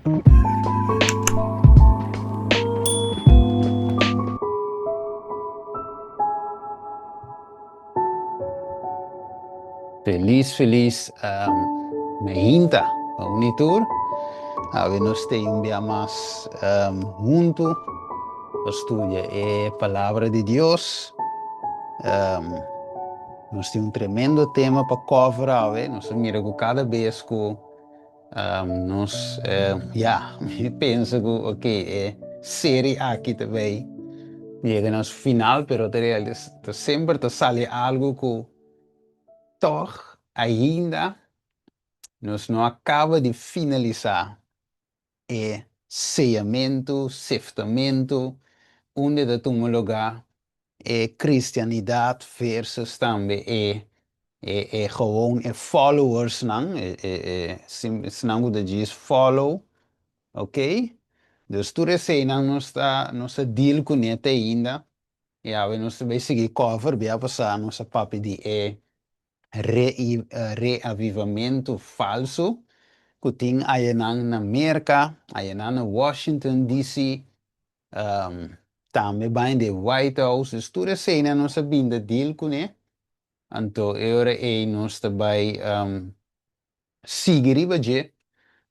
Felis felis meinta pa un i tur. Awe nos ta un bia mas huntu pa studia e Palabra di Dios. Nos tin un tremendo tema pa cover awe. Nos a mira cu cada bes cu nos, ya, mi pensa cu ok, e serie aki ta bay yega na su final, pero ta realis, ta semper ta sali algo cu toch ainda nos no a caba di finalisa e seyamentu, seftamentu, unda ta tuma lugá e kristianidat versus tambe e e e gewoon e followersnan, e e e esnan ku ta djis follow, ok. Dus tur eseinan nos ta nos ta deal kuné te ainda i awe nos ta bai sigui cover, bia pasá nos a papia di e reavivamentu falsu ku tin ayanan na Merka, ayanan na Washington DC, tambe bai den White House. Dus tur eseinan nos a bin ta deal kuné. Anto e ora ei nos ta bai sigui riba dje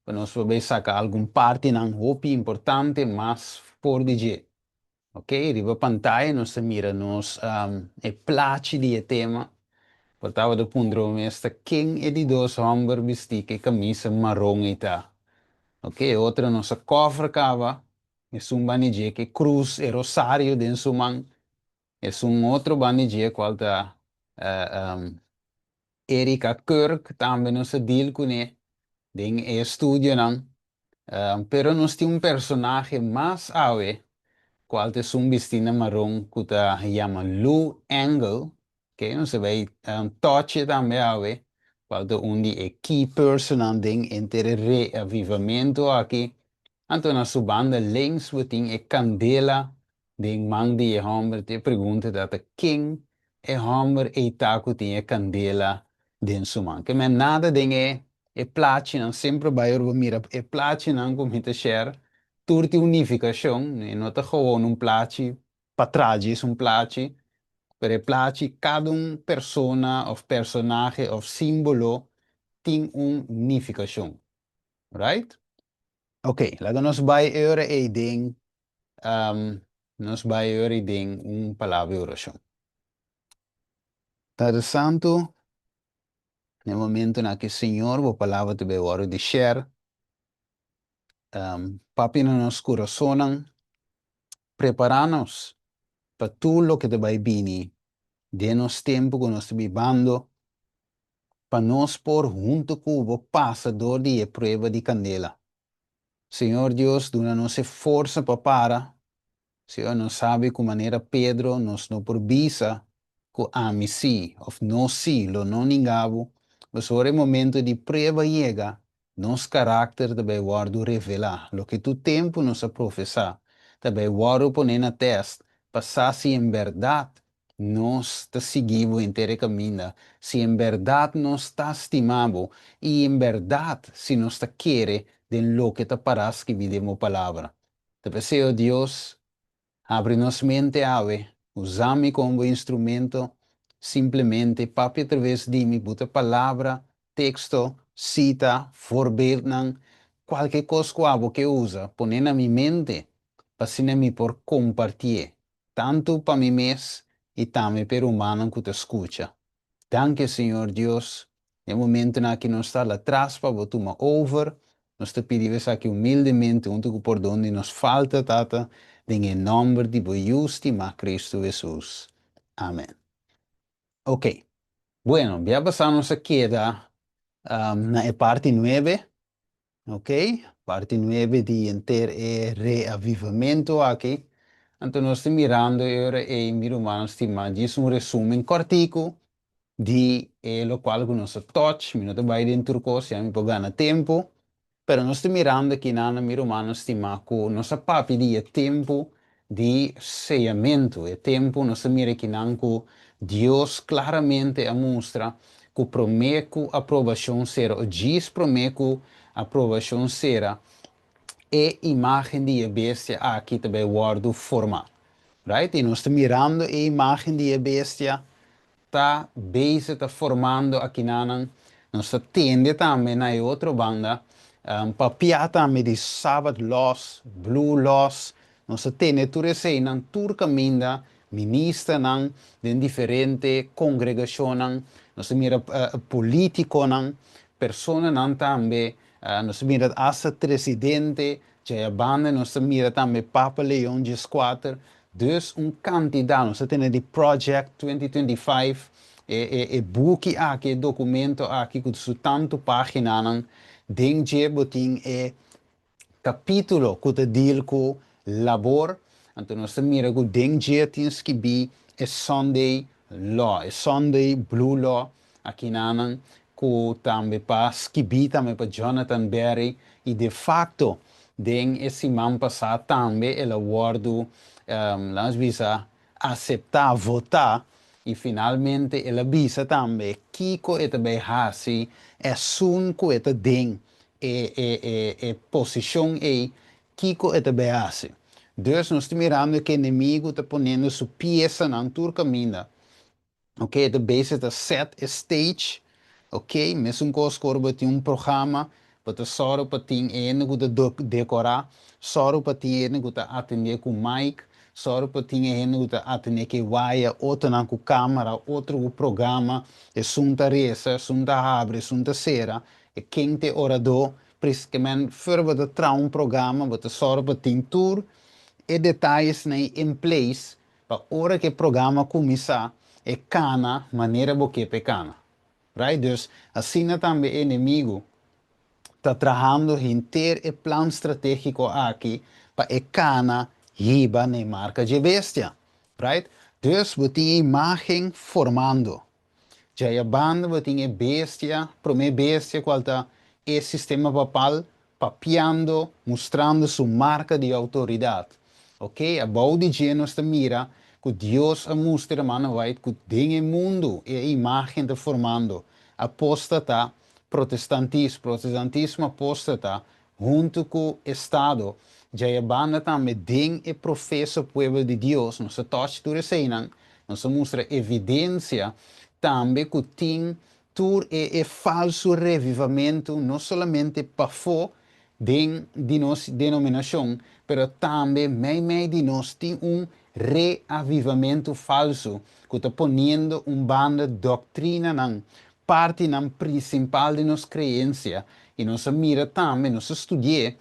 pa nos por bai saka algun partinan hopi importante mas for di dje. Ok, riba pantaya nos ta mira nos e plachi di e tema. Bo tabata puntra bo mes ta ken e di dos hòmber bistí ku e kamisa maron ei ta. Ok, e otro nos a kòfr kaba, esun banda di dje ku e krus, e rosario den su man, esun otro banda di dje kual ta Erika Kirk tambe nos a deal kuné den e estudionan. Pero nos tin un personahe mas awe kual ta esun bistí na maron ku ta yama Lou Engle, ke nos a bai touch e tambe awe, kual ta un di e key personnan den henter e reavivamentu aki. Anto na su banda links bo tin e kandela Den man di e hòmber ta e pregunta ta ta ken e hòmber ei ta ku tin e kandela den su man. Ke men nada den e e plachinan, semper bai ora bo mira e plachinan ku mi ta share, tur tin un nifikashon, e no ta gewoon un plachi pa traha djis un plachi, pero e plachi kada un persona òf personahe òf simbolo tin un nifikashon. Right? Ok, laga nos bai e ora ei den Nos bai ora den un palabra di orashon. Tata Santu, na e momentonan aki Señor bo palabra ta bai wòrdu di share. Papia na nos kurasonnan, prepará nos pa tur loke ta bai bini den nos tempu ku nos ta bibando, pa nos por huntu ku bo pasa dor di e prueba di kandela. Señor Dios duna nos e forsa pa para, Señor nos sabi cu manera Pedro nos no por bisa cu ami si of nos si lo no ninga bo, pasobra ora e momento di prueba yega nos caracter ta bay wordo revela, loke tur tempo nos a profesa ta bay wordo pone na test pa sa si en berdad Nos ta sigui bo henter e kaminda si en bèrdat nos ta stima bo i en bèrdat si nos ta kere den loke ta pará skibí den bo Palabra. Ta p'esei, o Dios, habri nos mente awe, usa mi komo bo instrumento, simplemente papia atraves di mi, buta palabra, teksto, sita, voorbeeldnan, kualke kos ku abo ke usa, pone na mi mente pa asina mi por kompartié tantu pa mi mes i tambe pa e rumannan ku ta skucha. Danki, Señor Dios, den momentunan aki nos ta latras pa Bo tuma over. Nos ta pidi Bo esaki humildemente huntu ku pordon di nos falta, Tata, den e nòmber di Bo Yu stimá Kristu Hesus. Amen. Ok. Bueno, bia pasá nos a keda na e parti nuebe. Ok, parti nuebe di henter e reavivamentu aki. Anto nos ta mirando e ora ei, mi rumannan stimá, djis un resumen kòrtiku di e lokual ku nos a touch. Mi no ta bai den tur kos, ya mi por gana tempu. Pero nos ta mirando akinan, mi rumannan stimá, ku nos a papia di e tempu di seyamentu, e tempu nos ta mira kinan ku Dios klaramente a mustra ku promé ku aprobashon sera o djis promé ku aprobashon sera. E imágen di e bestia aki ta bai wòrdu formá. Right? I nos ta mirando e imágen di e bestia ta bezig ta formando akinanan. Nos ta tende tambe na e otro banda papia tambe di Sabbath laws, blue laws. Nos ta tende tur eseinan tur kaminda, ministernan den diferente kongregashonnan. Nos ta mira polítikonan, personanan tambe. Nos ta mira asta presidente djaya banda, nos ta mira tambe Papa Leon 14. Dus un kantidat, nos ta tende di Project 2025, e buki aki, e dokumento aki ku su tantu páginanan, den dje bo tin e kapítulo ku ta deal ku labor, anto nos ta mira ku den dje tin skibí e Sunday Law, e Sunday Blue Law akinanan, ku tambe pa skibí tambe pa Jonathan Berry, i de facto den e siman pasá tambe el a wòrdu, laat bisa, aseptá, votá, i finalmente el a bisa tambe kiko e ta bai hasi esun ku e ta den e posishon ei, kiko e ta bai hasi. Dus nos ta mirando ku enemigu ta poniendo su piesanan tur kaminda. Ok, e ta bezig ta set e stage. Ok, mesun kos ku ora bo tin un programa, bo ta sòru pa tin e hende ku ta dekorá, sòru pa tin e hende ku ta atendé ku mic, sòru pa tin e hende ku ta atendé ku e waya, otronan ku kámara, otro ku programa, esun ta resa, esun ta habri, esun ta sera, e ken ta e oradó. Ke men for bo ta traha un programa, bo ta sòru pa tin tur e detayesnan in place pa ora ku e programa kuminsá, e kana manera bo ke p'e kana. Right? Dus asina tambe e enemigu ta trahando henter e plan stratégiko aki pa e kana hiba na e marka dje bestia. Right? Dus bo tin e imágen formando. Djaya banda bo tin e bestia, promé bestia kual ta e sistema papal papiando, mustrando su marka di outoridat. Ok, abou di dje nos ta mira ku Dios a mustra Hermana White ku den e mundu e imágen ta formando. Apóstata, protestantismo, protestantismo apóstata huntu ku estado. Djaya banda tambe den e profeso pueblo di Dios, nos a touch tur eseinan, nos a mustra evidensia tambe ku tin tur e falsu revivamentu, no solamente pafó den di nos denominashon, pero tambe meimei di nos tin un reavivamentu falsu ku ta poniendo un banda doktrinanan, partinan prinsipal di nos kreensia, i nos a mira tambe, nos a studi'é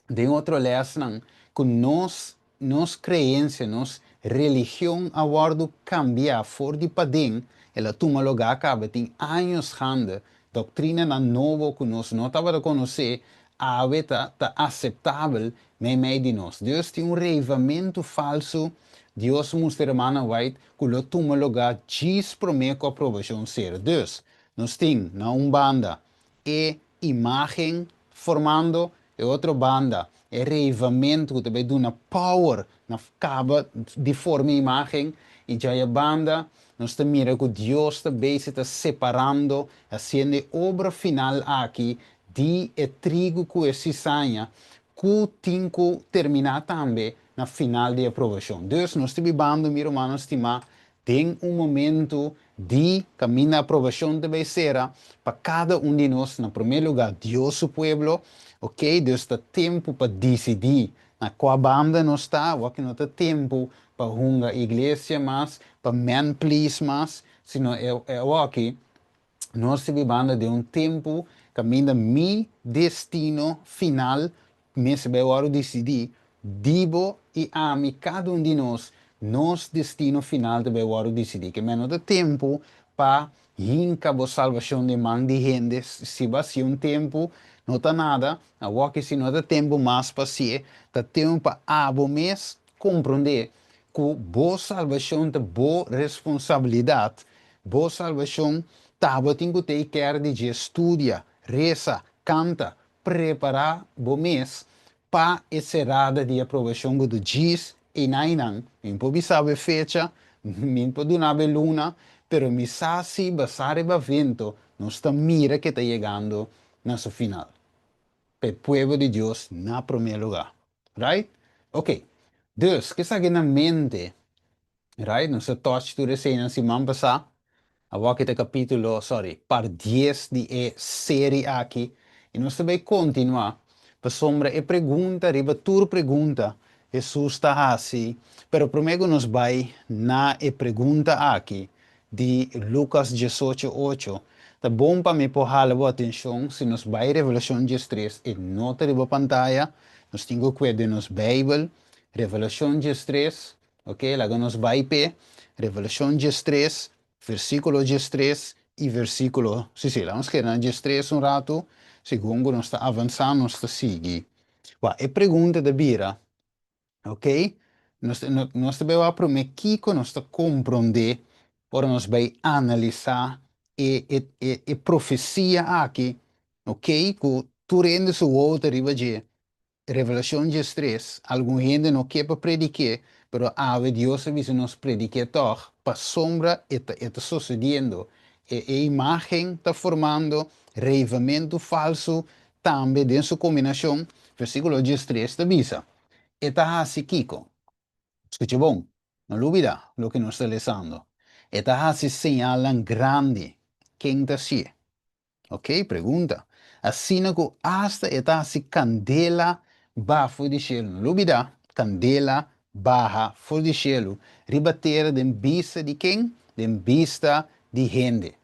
den otro lèsnan, ku nos kreensia, nos religion a wòrdu kambiá for di paden, el a tuma lugá kaba, tin años gaande, doktrinanan nobo ku nos no tabata konosé, awe ta aseptabel meimei di nos. Dus tin un reavivamentu falsu, Dios mustra Hermana White, ku lo tuma lugá djis promé ku aprobashon sera. Dus, nos tin na un banda e imágen formando, e otro banda e reavivamentu ku ta bai duna power na kaba di forma e imágen, i djaya banda nos ta mira ku Dios ta bezig ta separando, hasiendo e obra final aki di e trigu ku e sisaña ku tin ku terminá tambe na final di aprobashon. Dus nos ta bibando, mi rumannan stimá, den un momentu di kaminda aprobashon ta bai sera pa kada un di nos, na promé lugá Dios su pueblo, ok, dus ta tempu pa disidí na kua banda nos ta, wak no ta tempu pa hunga iglesia mas, pa man please mas, sino e awaki nos ta bibando den un tempu kaminda mi destino final mester bai wòrdu disidí, di bo i ami, kada un di nos, nos destino final ta bai wòrdu disidí. Ke men no ta tempu pa hinka bo salbashon den man di hende, si bo hasié un tempu, no ta nada, awor si no ta tempu mas pa hasié, ta tempu pa abo mes komprondé ku bo salbashon ta bo responsabilidat, bo salbashon ta bo tin ku take care di dje, studia, resa, kanta, prepará bo mes pa e serada di aprobashon ku ta djis einainan. Mi no por bisa bo e fecha, mi no por duna bo e luna, pero mi sa si basá riba vento nos ta mira ke ta yegando na su final. pa e pueblo di Dios na promé lugá. Right? Ok. Dus, ku esaki na mente, right? Nos a touch tur eseinan siman pasá. Awor aki ta kapítulo, sorry, part 10 di e seri aki. I nos ta bai kontinuá pasobra e pregunta riba tur pregunta Hesus ta hasi. Pero promé ku nos bai na e pregunta aki di Lukas 18:8, ta bon pa mi por hala bo atenshon si nos bai Revelashon 13, e no ta riba pantaya, nos tin ku kue den nos Beibel, Revelashon 13, ok, laga nos bai p'e, Revelashon 13, versíkulo 13 i versíkulo, sí, sí, laga nos keda na 13 un ratu, segun ku nos ta avansá nos ta sigui. Wak, e pregunta ta bira, ok, nos, nos ta bai wak promé kiko nos ta komprondé ora nos bai analisá e, e, e, e profesia aki, ok, ku tur hende su wowo ta riba dje. Revelashon 13, algun hende no ke pa predik'é, pero awe Dios a bisa nos predik'é tòg, pasobra e ta e ta sosediendo. E e imágen ta formando, reivamentu falsu tambe den su kombinashon. Versíkulo 13 ta bisa, E ta hasi kiko? Skucha bon, no lubidá loke nos ta lesando. E ta hasi señalnan grandi. Ken ta hasié? Ok, pregunta. Asina ku asta e ta hasi kandela baha for di shelu. No lubidá, kandela baha for di shelu riba tera den bista di ken? Den bista di hende.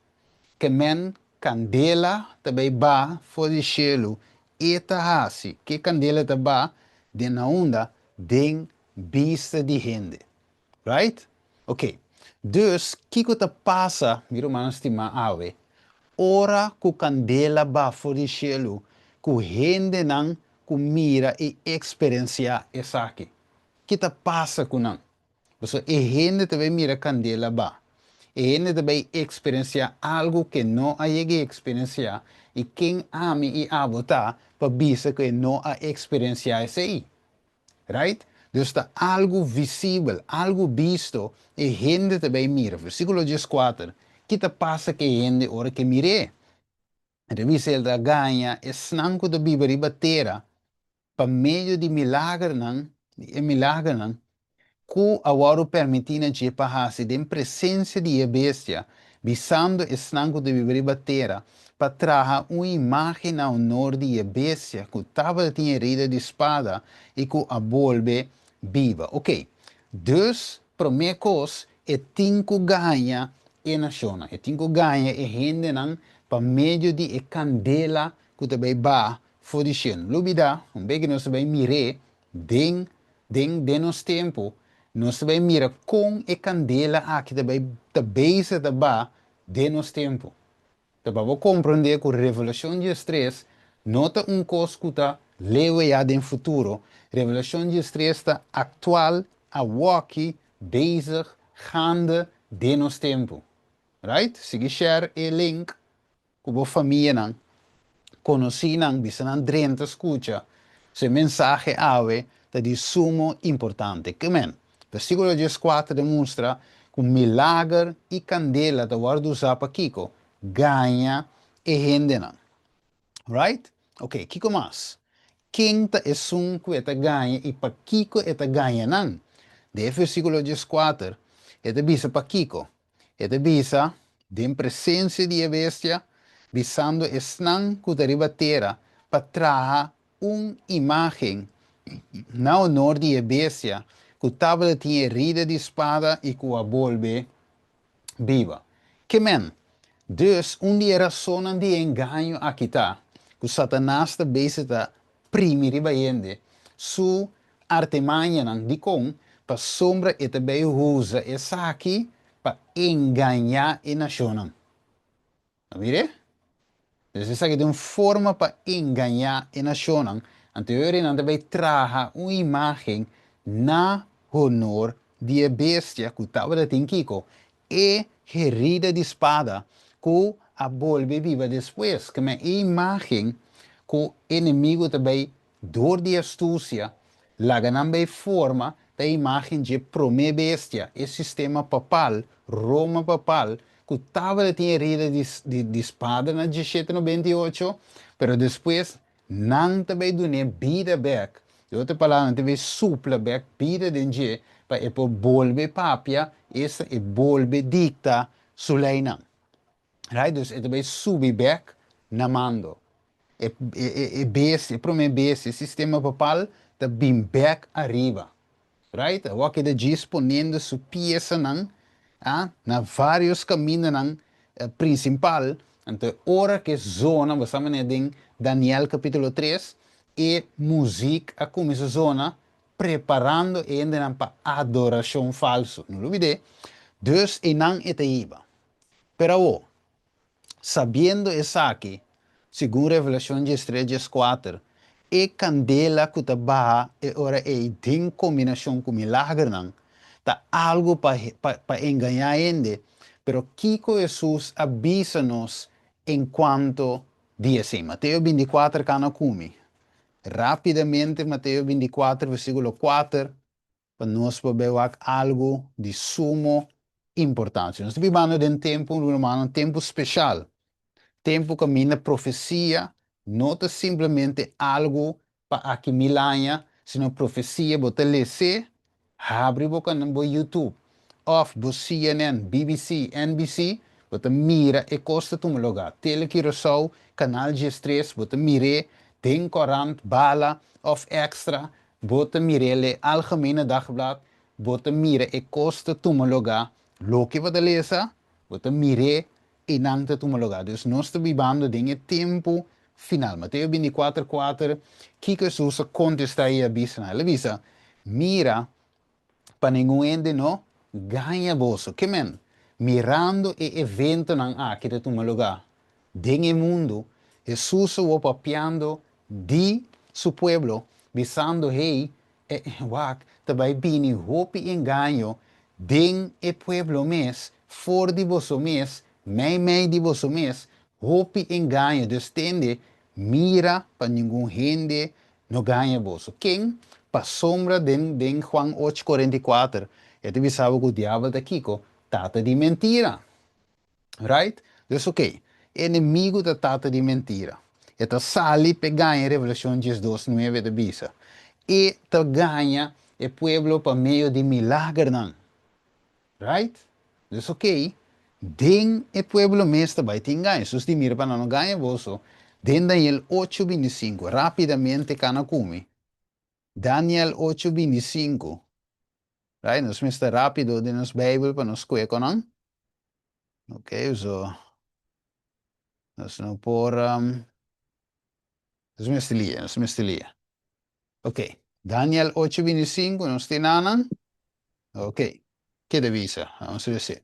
Ke men kandela ta bai baha for di shelu, e ta hasi ke kandela ta baha den na unda? Den bista di hende. Right? Ok. Dus, kiko ta pasa, mi rumannan stimá, awe, ora ku kandela ba for di shelu ku hendenan ku mira i eksperensiá esaki? Ki ta pasa ku nan? Pasobra e hende ta bai mira kandela ba. E hende ta bai eksperensiá algu ku e no a yega eksperensiá, i ken ami i abo ta pa bisa ku e no a eksperensiá esei? Right? Dus ta algu visibel, algu bisto, e hende ta bay mira. Versiculo 14, Ki ta pasa ku e hende ora ku e mir'é? E ta bisa el ta gaña esnan ku ta biba riba tera pa medio di milagernan, di e milagernan ku a wòrdu permití na dje pa hasi den presensia di e bestia, bisando esnan ku ta biba riba tera pa traha un imágen na honor di e bestia ku tabatin herida di spada i ku a bolbe biba. Oké, dus promé kos e tin ku gaña e nashonnan, e tin ku gaña e hendenan pa medio di e kandela ku ta bai baha for di shelu. Lubidá, un bes ku nos ta bai mir'é den den den nos tempu, nos ta bai mira kon e kandela aki ta bai ta bezig ta baha den nos tempu. Ta pa bo komprondé ku Revelashon 13 no ta un kos ku ta leu ya den futuro, Revelashon 13 ta aktual, awoki, bezig, gaande den nos tempu. Right? Sigui share e link ku bo famianan, konosínan, bisa nan drenta skucha su e mensahe awe ta di sumo importante. Kemen, versíkulo 14 ta mustra ku milager i kandela ta wòrdu usá pa kiko? Gaña e hendenan. Right? Ok, kiko mas? Ken ta esun ku e ta gaña i pakiko e ta gaña nan? Den e versíkulo 14 e ta bisa pakiko. E ta bisa den presensia di e bestia, bisando esnan ku ta riba tera pa traha un imágen na honor di e bestia ku tabata tin herida di spada i ku a bolbe biba. Ke men? Dus, un di e rasonnan di e engaño aki ta ku Satanas ta bezig ta primi riba hende su artemañanan. Dikon? Pasobra e ta bay usa esaki pa engañá e nashonnan. A mir'é? Dus esaki ta un forma pa engañá e nashonnan. Anto e ora nan ta bay traha un imágen na honor di e bestia ku tabata tin kiko? E herida di spada ku a bolbe biba despues. Keme e imágen ku enemigu ta bay Dor di astusia, laga nan bay forma ta e imagen dje prome bestia, e sistema papal, Roma papal, cu tabata tin herida di di spada na 1798, pero despues Nan ta bai dun'é bida bèk. Den otro palabra, nan ta bai supla bèk bida den dje pa e por bolbe papia, esta e bolbe dikta su leinan. Right? Dus e ta bai subi bèk na mando. E, e, e bestia, e promé bestia, e sistema papal ta bin bèk ariba. Right? Awor keda djis poniendo su piesanan ah, na varios kamindanan prinsipal. Anto e ora ku e zona, bo sa manera den Daniel kapítulo 3, e muzik a kuminsá zona preparando e hendenan pa adorashon falsu. No lubid'é. Dus einan e ta hiba. Pero awor, Sabiendo esaki, segun Revelashon diestres dieskuater, e kandela ku ta baha e ora ei den kombinashon ku milagernan ta algu pa pa engañá hende, pero kiko Hesus a bisa nos enkuanto di esei? Mateo bintikuater kana ku mi rápidamente Mateo bintikuater versíkulo kuater pa nos por bai wak algu di sumo importansia. Nos ta bibando den tempu, rumannan, tempu speshal, tempu kaminda profesia no ta simplemente algu pa aki mil aña, sino profesia bo ta les'é, habri bo kanal bo YouTube òf bo CNN, BBC, NBC, bo ta mira e kos ta tuma lugá. Tele Curaçao, Kanal diestres, bo ta mir'é den kòrant, Bala òf Extra, Bo ta mir'el e Algemene Dagblad, bo ta mira e kos ta tuma lugá, loke bo ta lesa, bo ta mir'é i nan ta tuma lugá. Dus nos ta bibando den e tempu final. Mateo bintikuater kuater, kiko Hesus a kontestá i a bisa nan? El a bisa, Mira pa ningun hende no gaña boso. Ke men? Mirando e eventonan aki ta tuma lugá den e mundu, Hesus a wou papiando di su pueblo, bisando, Hey, e wak, ta bai bini hopi engaño den e pueblo mes, for di boso mes, meimei di boso mes, hopi engaño. Dus tende, mira pa ningun hende No gaña boso. Ken? Pasobra den den Juan ocho korenta i kuater e ta bisa bo ku diabel ta kiko? Tata di mentira. Right? Dus oké, e enemigu ta tata di mentira. E ta sali p'e gaña Revelashon diesdos nuebe ta bisa. E ta gaña e pueblo pa medio di milagernan. Right? Dus ok, den e pueblo mes ta bai tin gaña. Sus di mira pa nan no gaña boso. Den Daniel ocho bintisinku, rapidamente kana ku mi. Daniel ocho bintisinku. Right? Nos mester rapido den nos Bijbel pa nos kue konan. Ok, so nos no por um, nos mester lia, nos mester lia. Ok, Daniel ocho bintisinku, nos tin anan? Ok, ke ta bisa? Vamos a ver.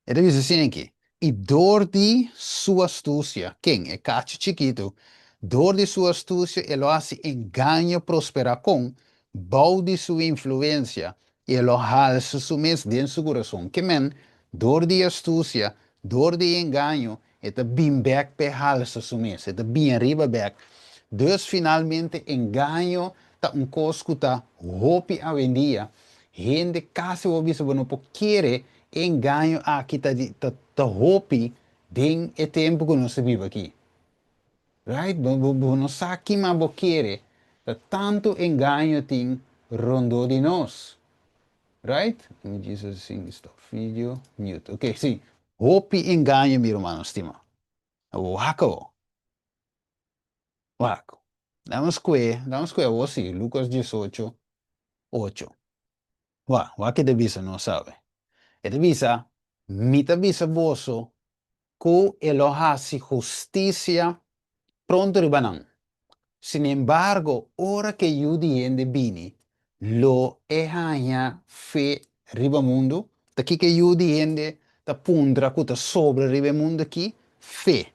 E ta bisa asina aki, I dor di su astusia, ken? E kachu chikitu, dor di su astusia e lo hasi engaño prosperá kon bou di su influensia, i e lo halsa su mes den su kurason. Ke men, dor di astusia, dor di engaño, E ta bin bek p'e halsa su mes, e ta bin ariba bek. Dus finalmente engaño ta un kos ku ta hopi awendia. Hende kasi bo bisa bo no por kere e engaño aki ta di ta ta hopi den e tempu ku nos ta biba aki. Right? Bo bo bo no sa kima bo kere, ta tantu engaño tin rondó di nos. Right? Let me just sing stop video mute. Ok, si. Hopi engaño mi rumannan stima. Wak awo. Wak. Dame skue, dame skue awo si, Lucas diesocho, ocho. Wak, wak e ta bisa nos awe. E ta bisa, Mi ta bisa boso ku e lo hasi hustisia pronto riba nan. Sinembargo, ora ku e Yu di hende bini, lo e haña fe riba mundu? Ta kiko e Yu di hende ta puntra ku ta sobra riba e mundu akí? Fe.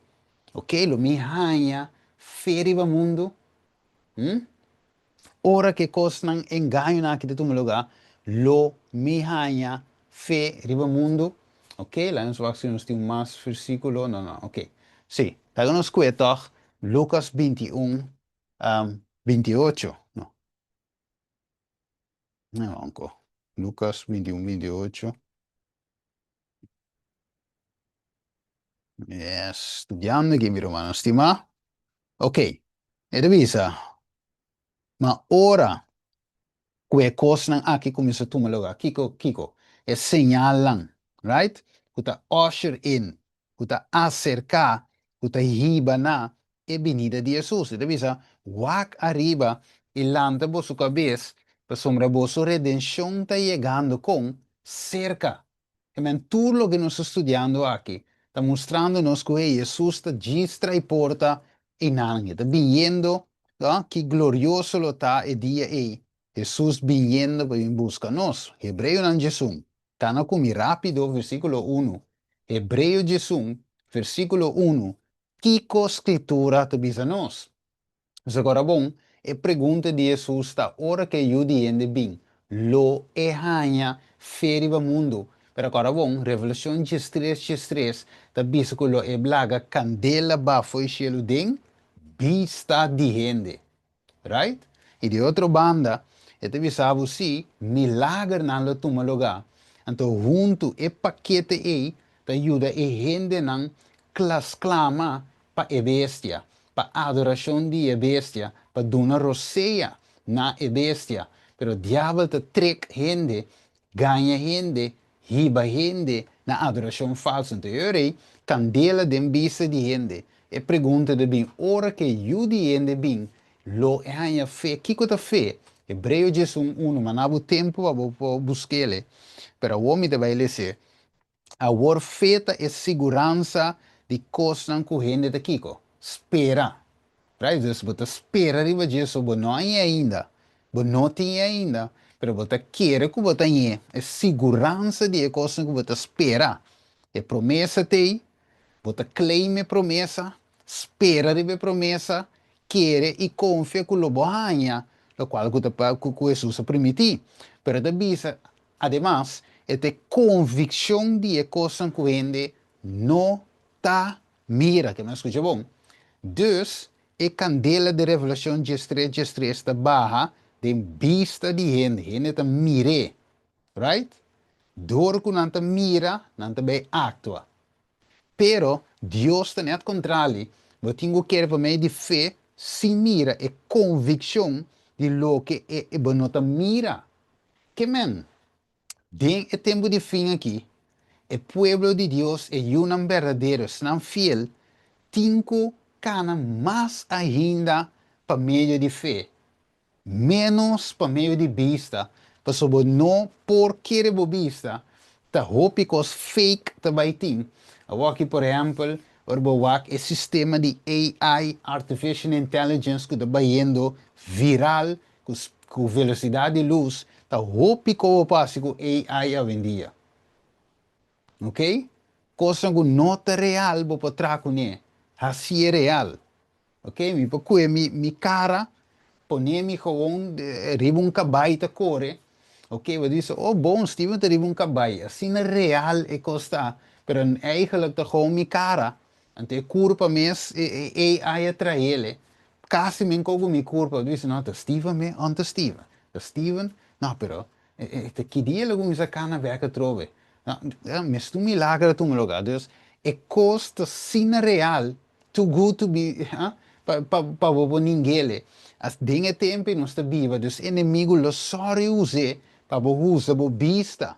Oke, lo mi haña fe riba mundu? Hm? Ora ku e kosnan, engañonan aki ta tuma lugá, lo mi haña fe riba mundu? Oke, laga nos wak si nos tin mas versíkulo. No, no, oke. Sí, laga nos kue tòg Lukas bintiun, bintiocho. No. No, anko. Lukas bintiun, bintiocho. Yes, studiando aki, mi rumannan stimá. Oke. E ta bisa, Ma ora ku e kosnan aki kuminsá tuma lugá, kiko, kiko? E señalnan, right? Ku ta usher in, ku ta aserká, ku ta hiba na e binida di Hesus. E ta bisa, Wak ariba i lanta boso kabes, pasobra boso redenshon ta yegando kon? Serka. Amen. Tur loke nos ta studiando aki ta mustrando nos ku hey, Hesus ta djis trai porta einan. E ta biniendo, no? Ki glorioso lo ta e dia ei, Hesus biniendo pa bin buska nos. Hebreonan 11. Kana ku mi rápido, versíkulo 1. Hebreo 11, versíkulo 1. Kiko Skritura ta bisa nos? Nos a kòrda bon, e pregunta di Hesus ta ora ku e Yu di hende bin, lo e haña fe riba mundu? Pero kòrda bon, Revelashon 13 13 ta bisa ku lo e laga kandela baha fo'i shelu den bista di hende. Right? I di otro banda, e ta bisa bo si milagernan lo tuma lugá. Anto huntu e pakete ei ta yuda e hendenan sklama pa e bestia, pa adorashon di e bestia, pa duna rosea na e bestia. Pero diabel ta trek hende, gaña hende, hiba hende na adorashon falsu. Anto e ora ei, kandela den bista di hende. E pregunta ta bin, ora ku e Yu di hende bin, lo e haña fe? Kiko ta fe? Hebreo 11, 1, Manda bo tempu pa bo por busk'el, pero awor mi ta bai les'é. Awor fe ta e siguransa di kosnan ku hende ta kiko? Spera. Right? Dus bo ta spera riba dje, so bo no a ñe ainda. Bo no tin e ainda, pero bo ta kere ku bo ta ñe. E siguransa di e kosnan ku bo ta spera. E promesa t'ei, bo ta claim e promesa, spera riba e promesa, kere i konfia ku lo bo haña lokual ku ta ku Hesus a primití. Pero e ta bisa Ademas, e ta e konvikshon di e kosnan ku hende no ta mira. Ke men skucha bon? Dus, e kandela di Revelashon 13 13 ta baha den bista di hende. Hende ta mir'é. Right? Dor ku nan ta mira, nan ta bai aktua. Pero, Dios ta nèt kontrali. Bo tin ku kere pa medio di fe sin mira e konvikshon di loke e bo no ta mira. Ke men, den e tempu di fin akí, e pueblo di Dios, e yunan berdadero, esnan fiel, tin ku kana mas ainda pa medio di fe, ménos pa medio di bista, pasobra bo no por kere bo bista, ta hopi kos fake ta bai tin. Awor aki, por ehèmpel, ora bo wak e sistema di AI, Artificial Intelligence, ku ta bayendo viral ku velosidat di lus, ta hopi ku bo por hasi ku AI awendia. Ok? Kosnan ku no ta real bo por traha kuné, hasié real. Ok, mi por kue mi mi kara, pone mi gewoon riba un kabai ta kore. Ok, bo bisa, oh bon, Steven ta riba un kabai. Asina real e kos ta, pero eigenlijk ta gewoon mi kara. Anto e kurpa mes e e AI a traele. Kasi men kogu mi kurpa, bo bisa, no, ta Steven me, on ta Steven? Ta Steven? No, pero e ta ki dia lo kuminsá kana bek atrobe? No, mester un milager a tuma lugá. Dus e kos ta asina real Too good to be, ha? Pa, pa, pa bo por ningele. As den e tempo ei nos ta biba, dus enemigo lo sòri us'é pa bo usa bo bista.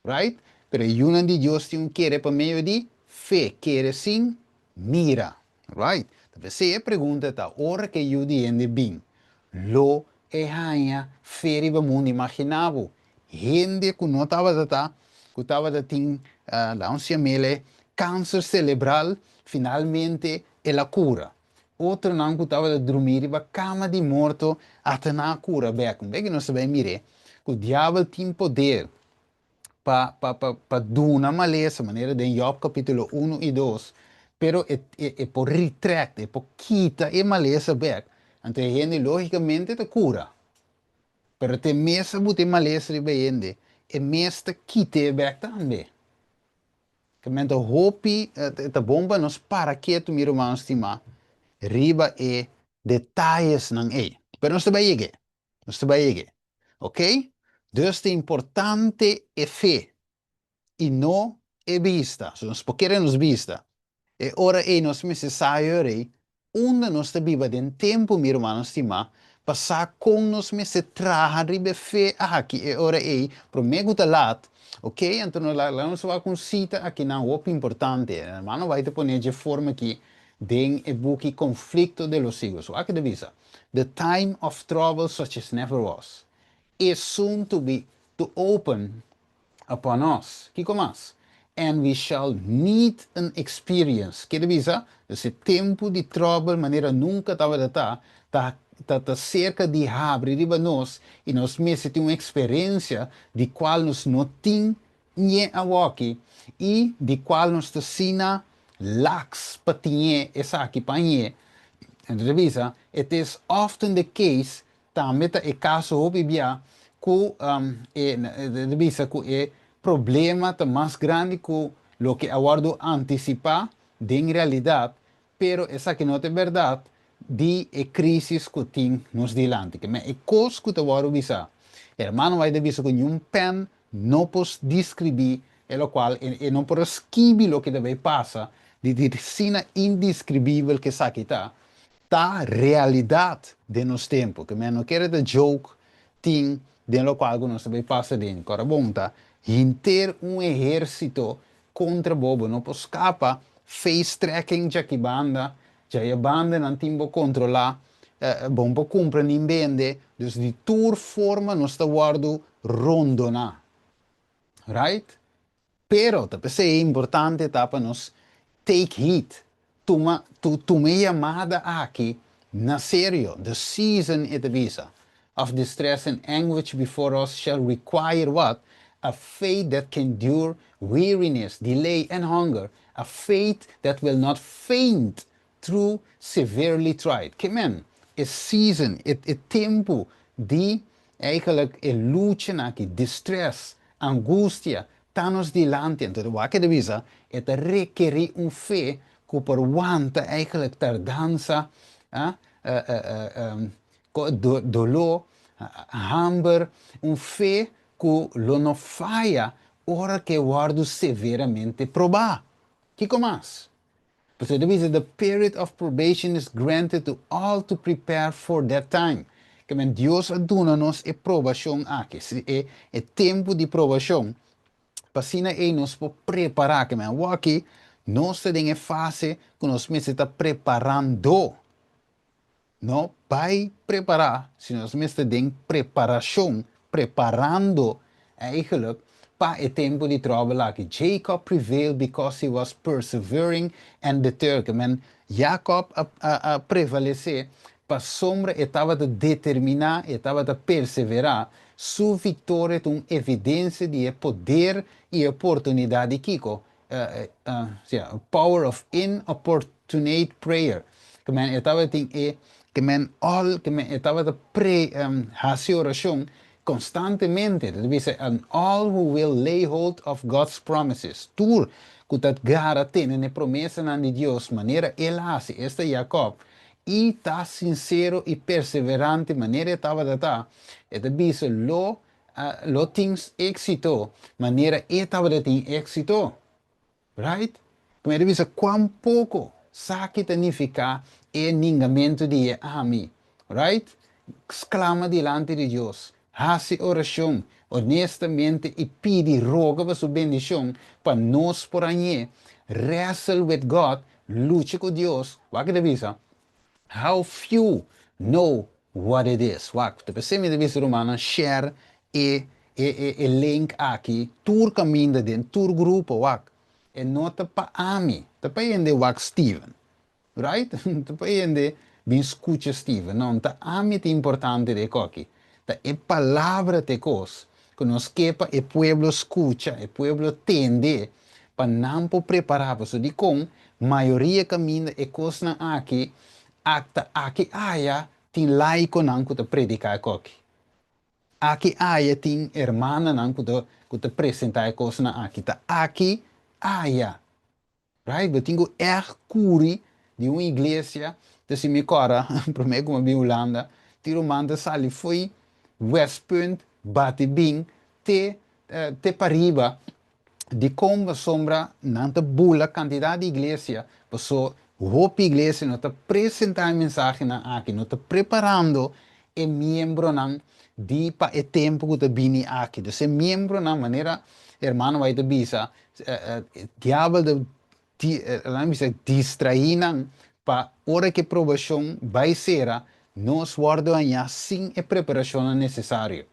Right? Pero e yunan di Dios tin un kere pa medio di fe, kere sin mira. Right? Ta p'esei e pregunta ta, ora ku e Yu di hende bin, lo e haña fe riba mundu? Imaginá bo, hende ku no tabata ta, ku tabata tin, laga nos yam'el, kanser selebral, finalmente el a kura. Otronan ku tabata drumí riba kama di morto, ata nan a kura bèk. Un bèk nos ta bai mir'é ku diabel tin poder pa pa pa pa duna malesa, manera den Jòb kapítulo 1 i 2, pero e e por retract, e por kita e malesa bèk. Anto e hende lógikamente ta kura. Pero te mes a buta e malesa riba e hende, e mes ta kit'é bèk tambe. Ke men ta hopi, ta bon pa nos para ketu, mi ruman stimá, riba e detayesnan ei. Pero nos ta bai yeg'é, nos ta bai yeg'é. Oké? Dus ta importante e fe i no e bista. So nos por kere nos bista. E ora ei nos mester sa e ora ei. Unda nos ta biba den tempu, mi rumannan stimá, pa sa kon nos mester traha riba e fe aki e ora ei, promé ku ta lat, ok? Anto nos laga nos wak un sita akinan hopi importante. Hermano White ta pone dje forma aki den e buki Conflicto de los Siglos. Wak e ta bisa, The time of trouble such as never was is soon to be to open upon us. Kiko mas? And we shall need an experience. Ke ta bisa? Dus e tempu di tròbel manera nunka tabata ta, ta ta ta serka di habri riba nos i nos mester tin un eksperensia di kual nos no tin ñe awoki i di kual nos ta sina laks pa tiñe esaki pa ñe. Enton ta bisa, It is often the case Tambe ta e kaso hopi bia ku e ta bisa ku e problema ta mas grandi ku loke a wòrdu antisipá den realidat, pero esaki no ta e bèrdat di e krísis ku tin nos dilanti. Ke men e kos ku ta wòrdu bisá, hermano White ta bisa ku niun pèn no por deskribí e lokual e no por a skibi loke ta bai pasa di di asina indeskribibel ku esaki ta. Ta realidat den nos tempu. Ke men no kere ta joke tin den lokual ku nos ta bai pasa den. Kòrda bon ta hinter un ehérsito kontra bo, bo no por skapa, face tracking djaki banda, djaya banda nan tin bo kontrolá, bo no por kumpra nin bende, dus di tur forma nos ta wòrdu rondoná. Right? Pero ta p'esei e importante ta pa nos take heed, tuma tuma e yamada aki na serio, the season e ta bisa, of distress and anguish before us shall require what? A faith that can dure weariness, delay and hunger, a faith that will not faint through severely tried. Ke men, e season, e e tempu di eigenlijk e luchanan aki, distress, angustia, ta nos dilanti. Anto wak e ta bisa, e ta rekerí un fe ku por wanta eigenlijk tardansa, doló, hamber, un fe ku lo no faya ora ku e wòrdu severamente probá. Kiko mas? Pasobra e ta bisa, The period of probation is granted to all to prepare for that time. Ke men Dios a duna nos e probashon aki, e e tempu di probashon, pa asina ei nos por prepará. Ke men awor aki nos ta den e fase ku nos mester ta preparando. No bai prepará, sino nos mester den preparashon, preparando eigenlijk pa e tempu di tròbel aki. Jacob prevailed because he was persevering and determined. Jacob a, a, a prevalesé pasobra e tabata determiná, e tabata perseverá. Su viktoria ta un evidensia di e poder i oportunidat di kiko? Power of inopportunate prayer. Ke men e tabatin e ke men all ke men e tabata pre hasi orashon konstantemente. Ta bisa and all who will lay hold of God's promises. Tur ku ta gara tene n'e promesanan di Dios manera el hasi, esta Jacob, i ta sinsero i perseverante manera e tabata ta, e ta bisa lo lo tin éxito manera e tabata tin éxito. Right? Como e ta bisa cuan poco sa ki ta nifica e ningamento di e ami. Right? Sclama dilanti di Dios, haci oracion honestamente y pidi, roga pa su bendicion pa nos por hañ'é. Wrestle with God, lucha cu Dios. Wak e ta bisa? How few know what it is. Wak, ta p'esei mi ta bisa rumannan share e e e e link aki tur kaminda den tur grupo wak. E no ta pa ami, ta pa hende wak Steven. Right? Ta pa hende bin skucha Steven. No, ta ami ta importante den e koki. Ta e palabra ta e kos ku nos ke pa e pueblo skucha, e pueblo tende pa nan por prepará. Pasobra dikon mayoria kaminda e kosnan aki akta aki aya tin laikonan ku ta prediká e koki. Aki aya tin hermananan ku ta ku ta presentá e kosnan aki. Ta aki aya. Right? Bo tin ku ègt kuri di un iglesia. Ta si mi kòrda promé ku mi a bin Hulanda, tin ruman ta sali fo'i Westpunt bati bin te te pariba. Dikon? Pasobra nan ta bula kantidat di iglesia, paso Hopi iglesia no ta presentá e mensahenan aki, no ta preparando e miembronan di pa e tempu ku ta bini aki. Dus e miembronan, manera hermano White ta bisa, diabel ta laga mi bisa distraí nan pa ora ku e probashon bai sera, nos wòrdu hañá sin e preparashonnan nesesario.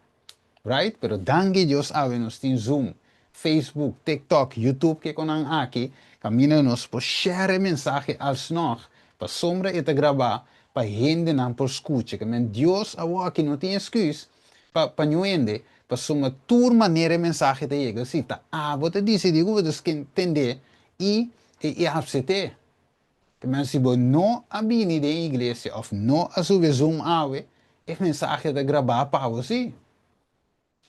Right? Pero danki Dios awe nos tin Zoom, Facebook, TikTok, YouTube ke konan aki, kaminda nos por share e mensahe alsnog, pasobra e ta grabá pa hendenan por skucha. Ke men Dios awoki no tin esküs pa niun hende, pasobra tur manera e mensahe ta yega. Si ta abo ta disidí ku bo ta tend'é i i apset'é. Ke men si bo no a bini den iglesia òf no a subi Zoom awe, e mensahe ta grabá pa bo sí.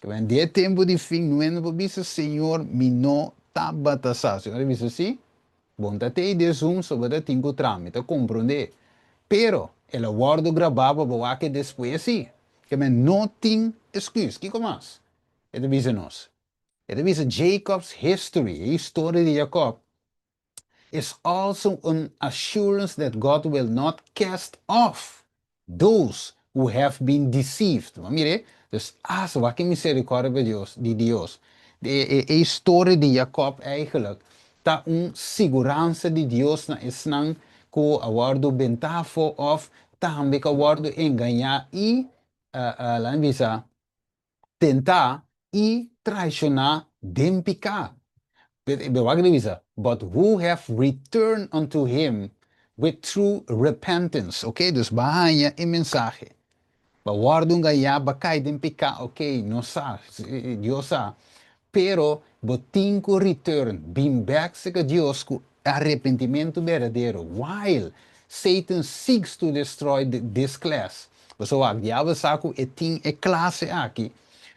Ke men den e tempu di fin no hende por bisa, Señor, mi no tabata sa. Señor a bisa, Sí, bo no ta tei den Zoom, so bo ta tin ku traha, mi ta komprondé. Pero el a wòrdu grabá pa bo wak despues sí. Ke men no tin esküs. Kiko mas e ta bisa nos? E ta bisa Jacob's history, e historia di Jacob, is also an assurance that God will not cast off those who have been deceived. Ma mire, dus as wak e misericordia pa Dios, di Dios. E, e, e historia di Jacob eigenlijk ta un siguransa di Dios na esnan ku a wòrdu bentá afó òf tambe ku a wòrdu engañá i laga mi bisa tentá i traishoná den piká. Pero wak di bisa, but who have returned unto him with true repentance. Ok, dus bo a haña e mensahe. Bo a wòrdu engañá, bo a kai den piká, ok, nos sa, Dios sa. Pero bo tin ku return, bin bèk serka Dios ku arepentimentu berdadero. While Satan seeks to destroy this class. Pasobra wak, diabel sa ku e tin e klase aki,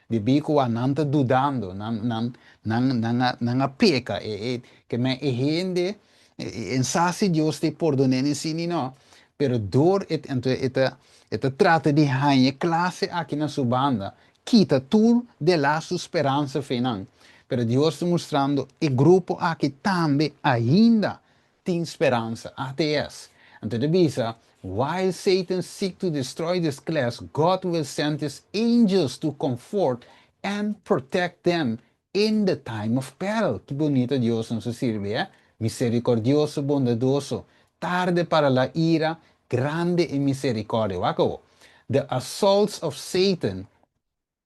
debí ku wak nan ta dudando, nan nan nan nan a nan a peka, e e ke men e hende en sa si Dios ta pordon'é ni si ni no, pero dor e anto e ta e ta trata di haña e klase aki na su banda, kita tur de la su speransa fe nan. Pero Dios ta mustrando e grupo aki tambe ainda tin speransa. ATS. Anto ta bisa, While Satan seek to destroy this class, God will send his angels to comfort and protect them in the time of peril. Ki bunita Dios nos ta sirbi, eh? Misericordioso, bondadoso, tarde para la ira, grande en misericordia. Wak awo. The assaults of Satan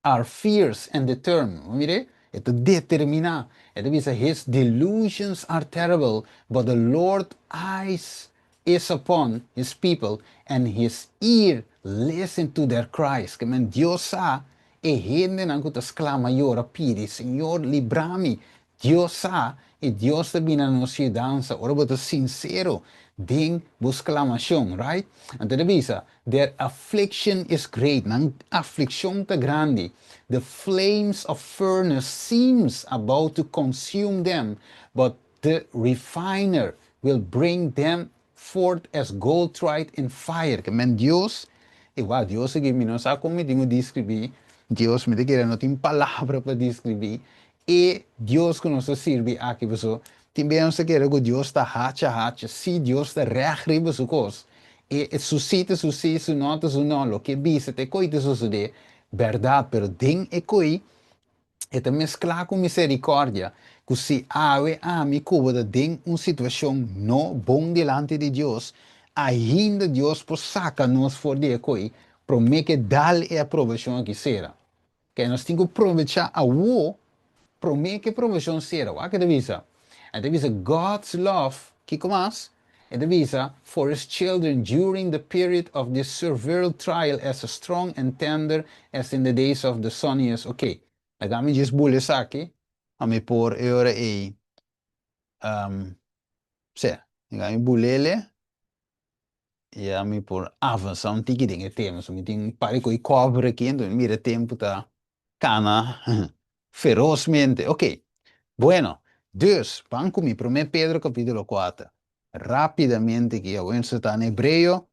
are fierce and determined. Mire, e ta determiná. E ta bisa, his delusions are terrible, but the Lord eyes is upon his people and his ear listen to their cries. Ke men Dios sa e hendenan ku ta sklama yora pidi, Señor, libra mi. Dios sa i Dios ta bini na nos yudansa ora bo ta sinsero den bo sklamashon, right? Anto e ta bisa, Their affliction is great, nan aflikshon ta grandi, the flames of furnace seems about to consume them, but the refiner will bring them forth as gold tried in fire. Ke men Dios, e wak Dios aki, mi no sa kon mi tin ku deskribí Dios, mi ta kere no tin palabra pa deskribí e Dios ku nos ta sirbi aki, paso tin bes nos ta kere ku Dios ta hacha hacha, sí Dios ta règ riba su kos, e su sí ta su sí, su nò ta su nò, loke e bisa ta e koi ta sosodé, bèrdat, pero den e koi e ta mesklá ku miserikòrdia, ku si awe ami ku bo ta den un situashon no bon dilanti di Dios, ainda Dios por saka nos for di e koi promé ke dal e aprobashon aki sera. Ke nos tin ku probechá awo promé ke probashon sera. Wak e ta bisa. E ta bisa God's love, kiko mas? E ta bisa, for his children during the period of this severe trial as strong and tender as in the days of the sunniest. Ok, laga mi djis bula esaki pa mi por e ora ei, sea, laga mi bul'ele. Ya mi por avansa un tiki den e tema. So mi tin un par di ko'i cover aki, enton mi mira e tempu ta cana ferozmente. Ok, bueno, dus, ban cu mi Prome Pedro capitulo kuater. Rapidamente aki, awor nos ta na Hebreo,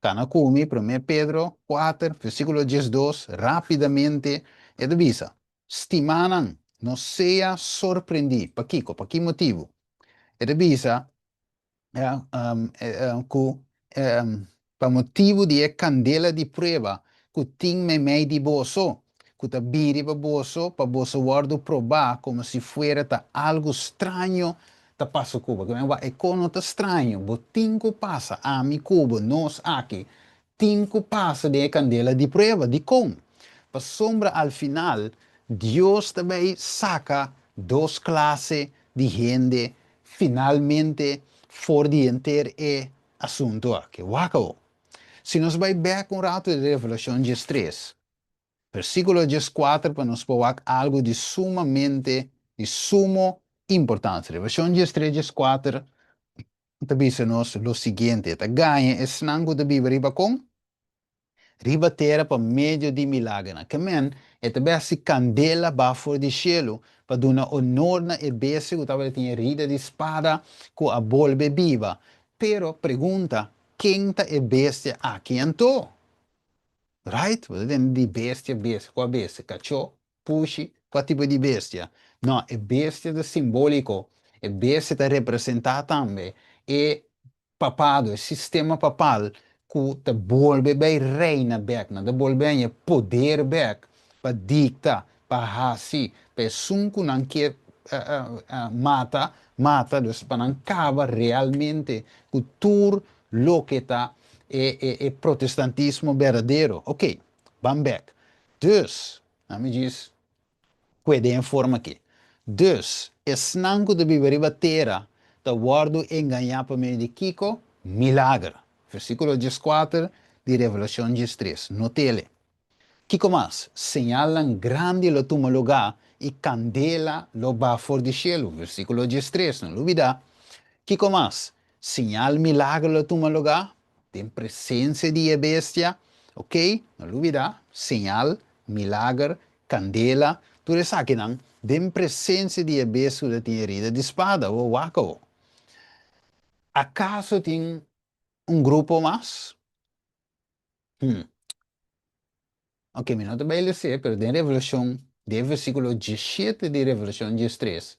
cana cu mi Prome Pedro kuater, versiculo 12, rapidamente e ta bisa, Stimanan, no sea sorprendí. Pakico? Pa ki motibu? E ta bisa. Ja, ku pa motibu di e kandela di prueba ku tin meimei di boso, ku ta bin riba boso pa boso wòrdu probá komo si fuera ta algu straño ta pasa ku bo. E kos no ta straño, bo tin ku pasa, ami ku bo, nos aki, tin ku pasa den e kandela di prueba. Dikon? Pasobra al final Dios ta bai saka dos klase di hende finalmente for di henter e asuntu aki. Wak awor. Si nos bai bèk un ratu di Revelashon 13, versíkulo 14 pa nos por wak algu di sumamente, di sumo importansia. Revelashon 13, 14 ta bisa nos lo siguiente, ta gaña esnan ku ta biba riba kon? Riba tera pa medio di milagernan. Ke men, e ta bai hasi kandela baha for di shelu pa duna onor na e bestia ku tabata tin herida di spada ku a bolbe biba. Pero, pregunta, ken ta e bestia aki anto? Right? Bo ta tende di bestia, bestia. Kua bestia? Kachó? Pushi? Kua tipo di bestia? No, e bestia ta simbóliko. E bestia ta representá tambe e papado, e sistema papal ku ta bolbe bai reina bek, nan ta bolbe haña poder bek pa dikta, pa hasi, pa esun ku nan ke mata, mata, dus pa nan kaba realmente ku tur loke ta e protestantismo berdadero. Ok, ban bek. Dus, nan mi djis Kue den e forma aki. Dus, esnan ku ta biba riba tera ta wòrdu engañá pa medio di kiko? Milager. Versíkulo 14 di Revelashon 13. Not'ele. Kiko mas? Señalnan grandi lo tuma lugá i kandela lo baha for di shelu. Versíkulo 13. No lubidá. Kiko mas? Señal milager lo tuma lugá den presensia di e bestia. Ok, no lubidá. Señal, milager, Kandela, tur esakinan den presensia di e bes ku ta tin herida di spada, bo wak awo. Akaso tin un grupo mas? Hm. Ok, mi no ta bai les'é, pero den Revelashon, den versíkulo 17 di Revelashon 13,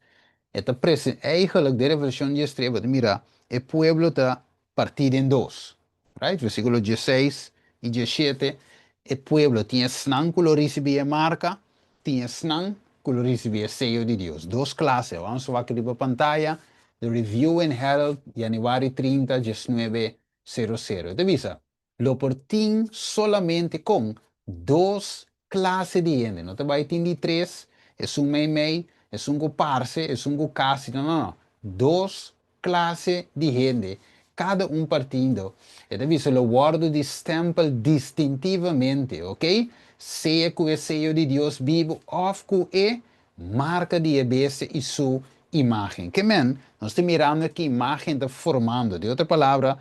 e ta presen, eigenlijk den Revelashon 13 bo ta mira e pueblo ta partí den dos. Right? Versíkulo 16 i 17, e pueblo tin esnan ku lo risibí e marka, tin esnan ku lo risibí e seyo di Dios. Dos klase. Wamos wak riba pantaya, The Review and Herald, yanüari 30, 1900. E ta bisa, Lo por tin solamente kon dos klase di hende. No ta bai tin di tres, esun meimei, esun ku parse, esun ku kasi. No, no, no. Dos klase di hende, kada un partido, e ta bisa lo wòrdu di stèmpel distintivamente, ok, sea ku e seyo di Dios bibu òf ku e marka di e bestia i su imágen. Ke men, nos ta mirando ki imágen ta formando. Di otro palabra,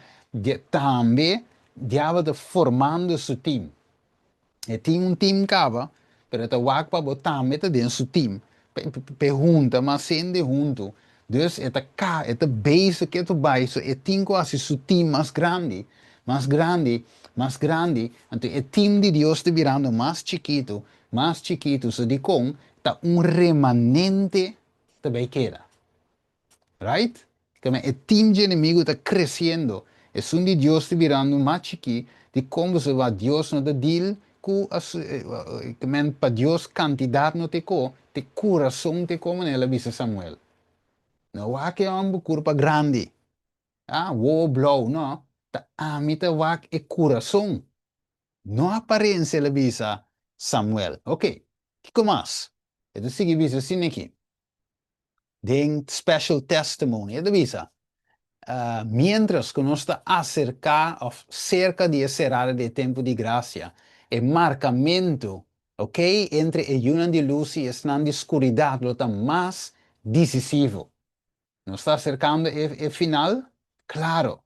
tambe diabel ta formando su tim. E tin un tim kaba, pero e ta wak pa bo tambe ta den su tim, p'e hunta mas hende huntu. Dus e ta ka, e ta bezig ketu bai, so e tin ku hasi su tim mas grandi, mas grandi, mas grandi. Anto e tim di Dios ta birando mas chikitu, mas chikitu, so dikon ta un remanente ta bai keda. Right? Keme e team dje enemigu ta kresiendo, esun di Dios ta birando mas chikí, dikon boso wak Dios no ta deal ku kemen pa Dios kantidat no te ko, te kurason te ko manera el a bisa Samuel. No wak e hòmber kurpa grandi, ah, wowo blou, no, ta ami ta wak e kurason, no aparensia el a bisa Samuel. Ok, kiko mas? E ta sigui bisa asina aki. Den Special Testimony, e ta bisa, Miéntras ku nos ta aserká òf serka di e serada di e tempu di grasia, e markamentu, oké, entre e yunan di lus i esnan di skuridat lo ta mas disisivo. Nos ta aserkando e final? Klaro!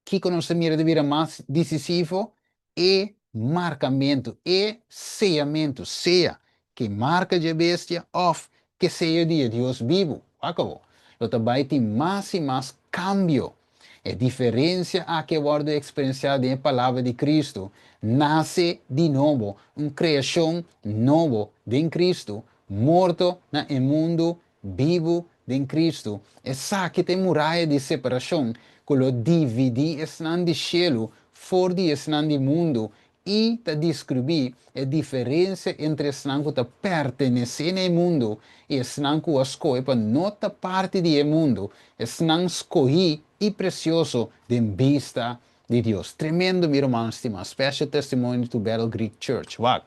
Kiko nos ta mira ta bira mas disisivo? E markamentu, e seyamentu, sea ke marka dje bestia òf ke seyo di e Dios bibu. Wak awor, lo ta bai tin mas i mas kambio. E diferensia aki a wòrdu eksperensiá den e Palabra di Kristu, nase di nobo, un kreashon nobo den Kristu, morto na e mundu bibu den Kristu. Esaki ta e muraya di separashon. ku lo dividí esnan di shelu for di esnan di mundu i ta deskribí e diferensia entre esnan ku ta pertenesé na e mundu i esnan ku a skohe pa no ta parti di e mundu, esnan skohí i presioso den bista di Dios. Tremendo, mi ruman stimá. Special testimony to Bethel Greek Church. Wak.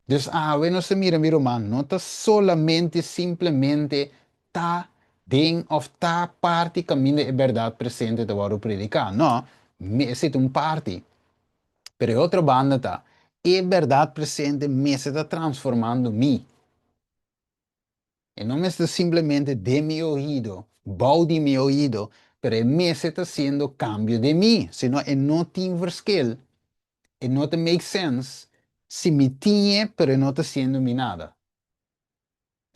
Dus awe nos mira, mi ruman, no ta solamente simplemente ta den òf ta parti kaminda e bèrdat presente ta wòrdu prediká. No, esei ta un parti. Pero e otro banda ta, e bèrdat presente mester ta transformando mi. E no mester simplemente den mi oido, bou di mi oido, pero e mester ta hasiendo kambio den mi, sino e no tin verschil, e no ta make sense si mi tin, pero e no ta hasiendo mi nada.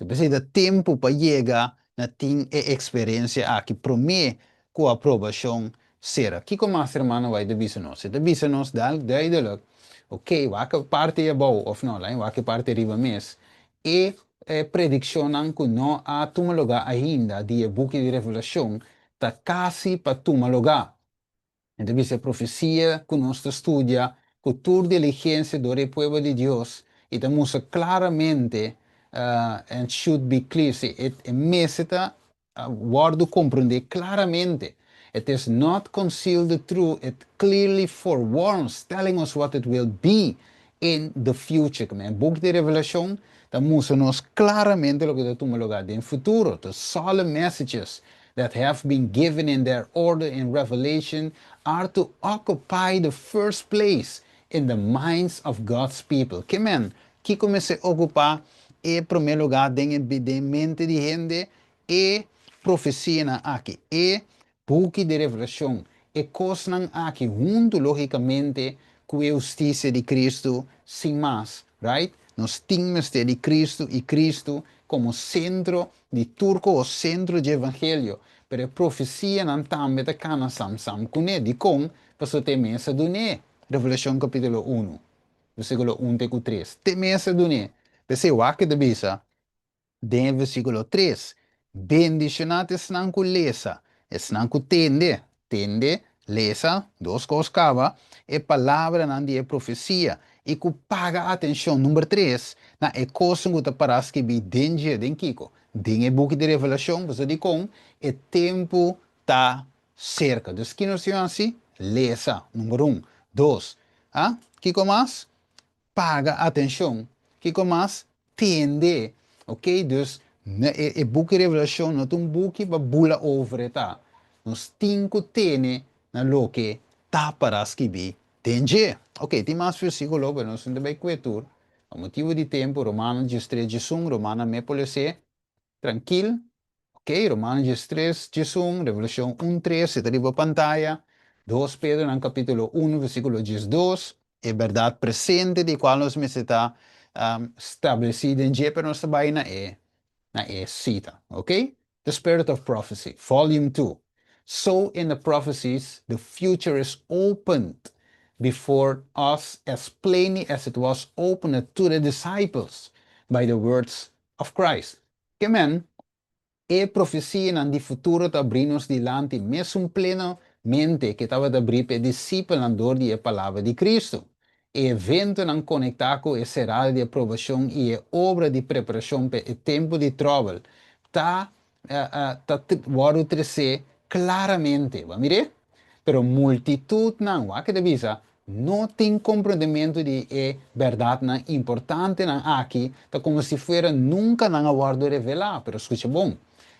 Anto, ta tempu pa yega na tin e eksperensia aki, promé ku aprobashon sera. Kiko mas ruman White ta bisa nos? Ta bisa nos duidelijk, ok, wak parti abou, òf no, wak parti riba mes, e predikshon ku no a tuma lugá ainda di buki di Revelashon, ta kasi pa tuma lugá. Anto, e profesia ku nos ta studia, ku tur diligensia di pueblo di Dios, i ta mustra klaramente, and should be clear, si, e mester ta wòrdu komprondé klaramente. It is not concealed the truth, it clearly forewarns, telling us what it will be in the future. E buki di Revelashon ta mustra nos klaramente loke ta tuma lugá den futuro. The solemn messages that have been given in their order in Revelation are to occupy the first place in the minds of God's people. Ke men, kiko mester okupá e promé lugá den mente di hende? E profesianan aki, e buki di Revelashon, e kosnan aki huntu lógikamente ku e hustisia di Kristu, sin mas, right? Nos tin di Kristu i Kristu komo sentro di tur kos, sentro di evangelio, pero e profesianan tambe ta kana sam sam kuné, dikon, pasobra t'e mes a dun'é, Revelashon kapítulo 1, versíkulo 1 te 3, t'e mes a dun'é, p'esei wak ta bisa, den versíkulo 3, bendishoná esnan ku lesa, esnan ku tende, tende, lesa, dos kos kaba, e palabranan di profesia, i ku paga atenshon, number 3, na e kos ku ta pará skibí den dje, den kiko, den e buki di Revelashon, pasobra dikon, e tempu ta serka. Dus ki nos asina? Lesa, number 1. 2. Ah? Kiko mas? Paga atenshon. Kiko mas? Tende. Ok? Dus e buki di Revelashon no ta un buki pa bula over, ta? Nos tin ku tene na loke ta pará skibí den dje. Ok, tin mas versíkulo, pero nos no ta bai kue tur. Pa motibu di tempu, Romano 13, 1, Romano me polese, trankil. Ok, Romano 13, 1, Revelashon 1, 3, ta riba pantaya. 2 Pedro, na kapítulo 1, versíkulo 12, e bèrdat presente di kual nos mester ta establesí den dje, pero nos ta bai na e sita, ok? The Spirit of Prophecy, Volume 2. So in the prophecies, the future is opened before us as plainly as it was opened to the disciples by the words of Christ. Ke men, e profesianan di futuro ta habrí nos dilanti, mesun plenamente ku tabata habrí pa e disipelnan dor di e palabra di Kristu. E eventonan konektá ku e serada di aprobashon i e obra di preparashon pa e tempu di tròbel ta ta wòrdu tresé klaramente, ban mira? Pero multitutnan, wak ta bisa, no tin komprondementu di e bèrdatnan importantenan aki, ta komo si fuera nunka nan a wòrdu revelá, pero skucha bon.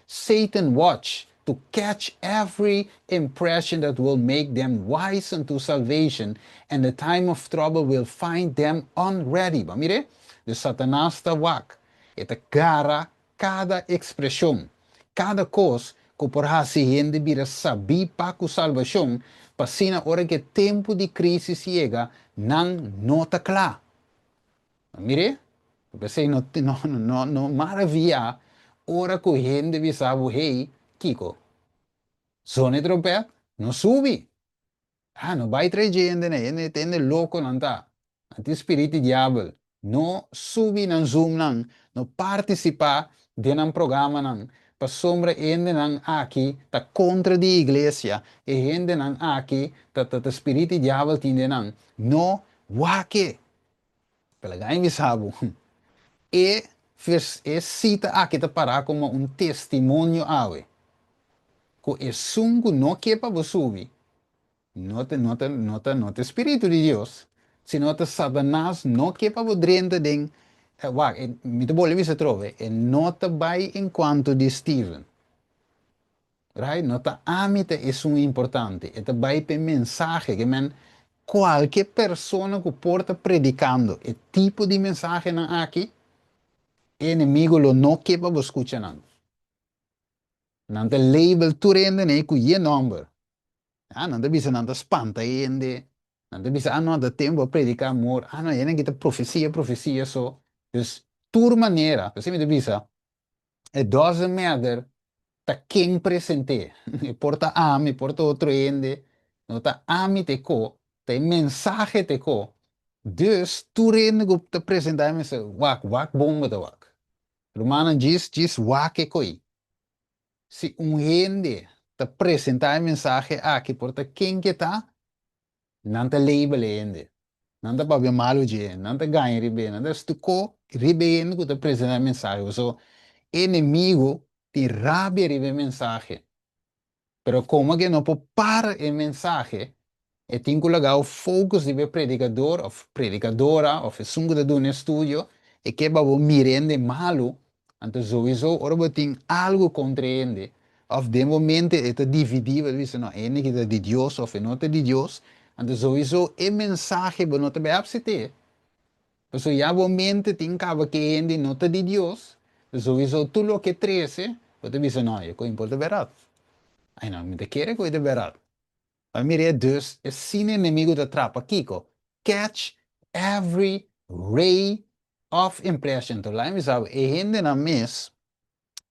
Satan watch to catch every impression that will make them wise unto salvation, and the time of trouble will find them unready. Ban mira? Dus Satanas ta wak, e ta gara kada ekspreshon, kada kos ku por hasi hende bira sabí pa ku salbashon, pa asina ora ku tempu di krísis yega, nan no ta kla. Mira? P'esei no, no, no, no maravia ora ku hende bisa bo, "Hey, kiko, zona tròmpèt, no subi. Ah, no bai tras hende, ne, hende tende loko nan ta. Anti spiritu diabel. No subi nan Zoom nan, no partisipá den nan programanan. Pasobra e hendenan aki ta kontra di iglesia, e hendenan aki ta spiritu di diabel tin den nan. No, wak e. Pero laga mi bisa bo. E sita aki ta para komo un testimonio awe. Ku esun ku no ke pa bo subi, no ta spiritu di Dios, sino ta Satanas no ke pa bo drenta den, wak, mi ta bolbe bisa trobe, e no ta bai en kuanto di Steven. Right? No ta ami ta esun importante, e ta bai pe mensahe, ke men kualke persona ku por ta predikando e tipo di mensahenan aki, enemigu lo no ke pa bo skucha nan. Nan ta label tur hende nei ku e nòmber. Ah, nan ta bisa nan ta spanta hende. Nan ta bisa, ah no, ta tempu prediká amor. Ah no, hende ta profesia, profesia so. Dus tur manera, asina mi ta bisa, it doesn't matter ta ken present'é. Por ta ami, por ta otro hende, no ta ami te ko, ta e mensahe te ko. Dus tur hende ku ta presentá e mensahe, wak, wak bon bo ta wak. Rumannan djis wak e koi. Si un hende ta presentá e mensahe aki por ta ken ku ta, nan ta label e hende. Nan ta papia malu dje, nan ta gaña riba, nan ta stuko riba hende ku ta presentá e mensahe. So, enemigu tin rabia riba e mensahe. Pero komo ku no por para e mensahe, e tin ku laga e focus di e predikadó òf predikadora òf esun ku ta duna estudio, e ke pa bo mira hende malu, anto sowieso ora bo tin algu kontra hende, òf den momento e ta dividí, bo bisa no, hende ku ta di Dios òf no ta di Dios, anto sowieso e mensahe bo no ta bai aseptá. So ya bo mente tin kaba ku hende no ta di Dios, sowieso tur loke trese, bo ta bisa no, e kos por ta bèrdat. Ai no, mi ta kere ku ta bèrdat. Ma mira, dus, asina enemigu ta trapa kiko. Catch every ray of impression. Anto, laga mi bisa bo, e hendenan mes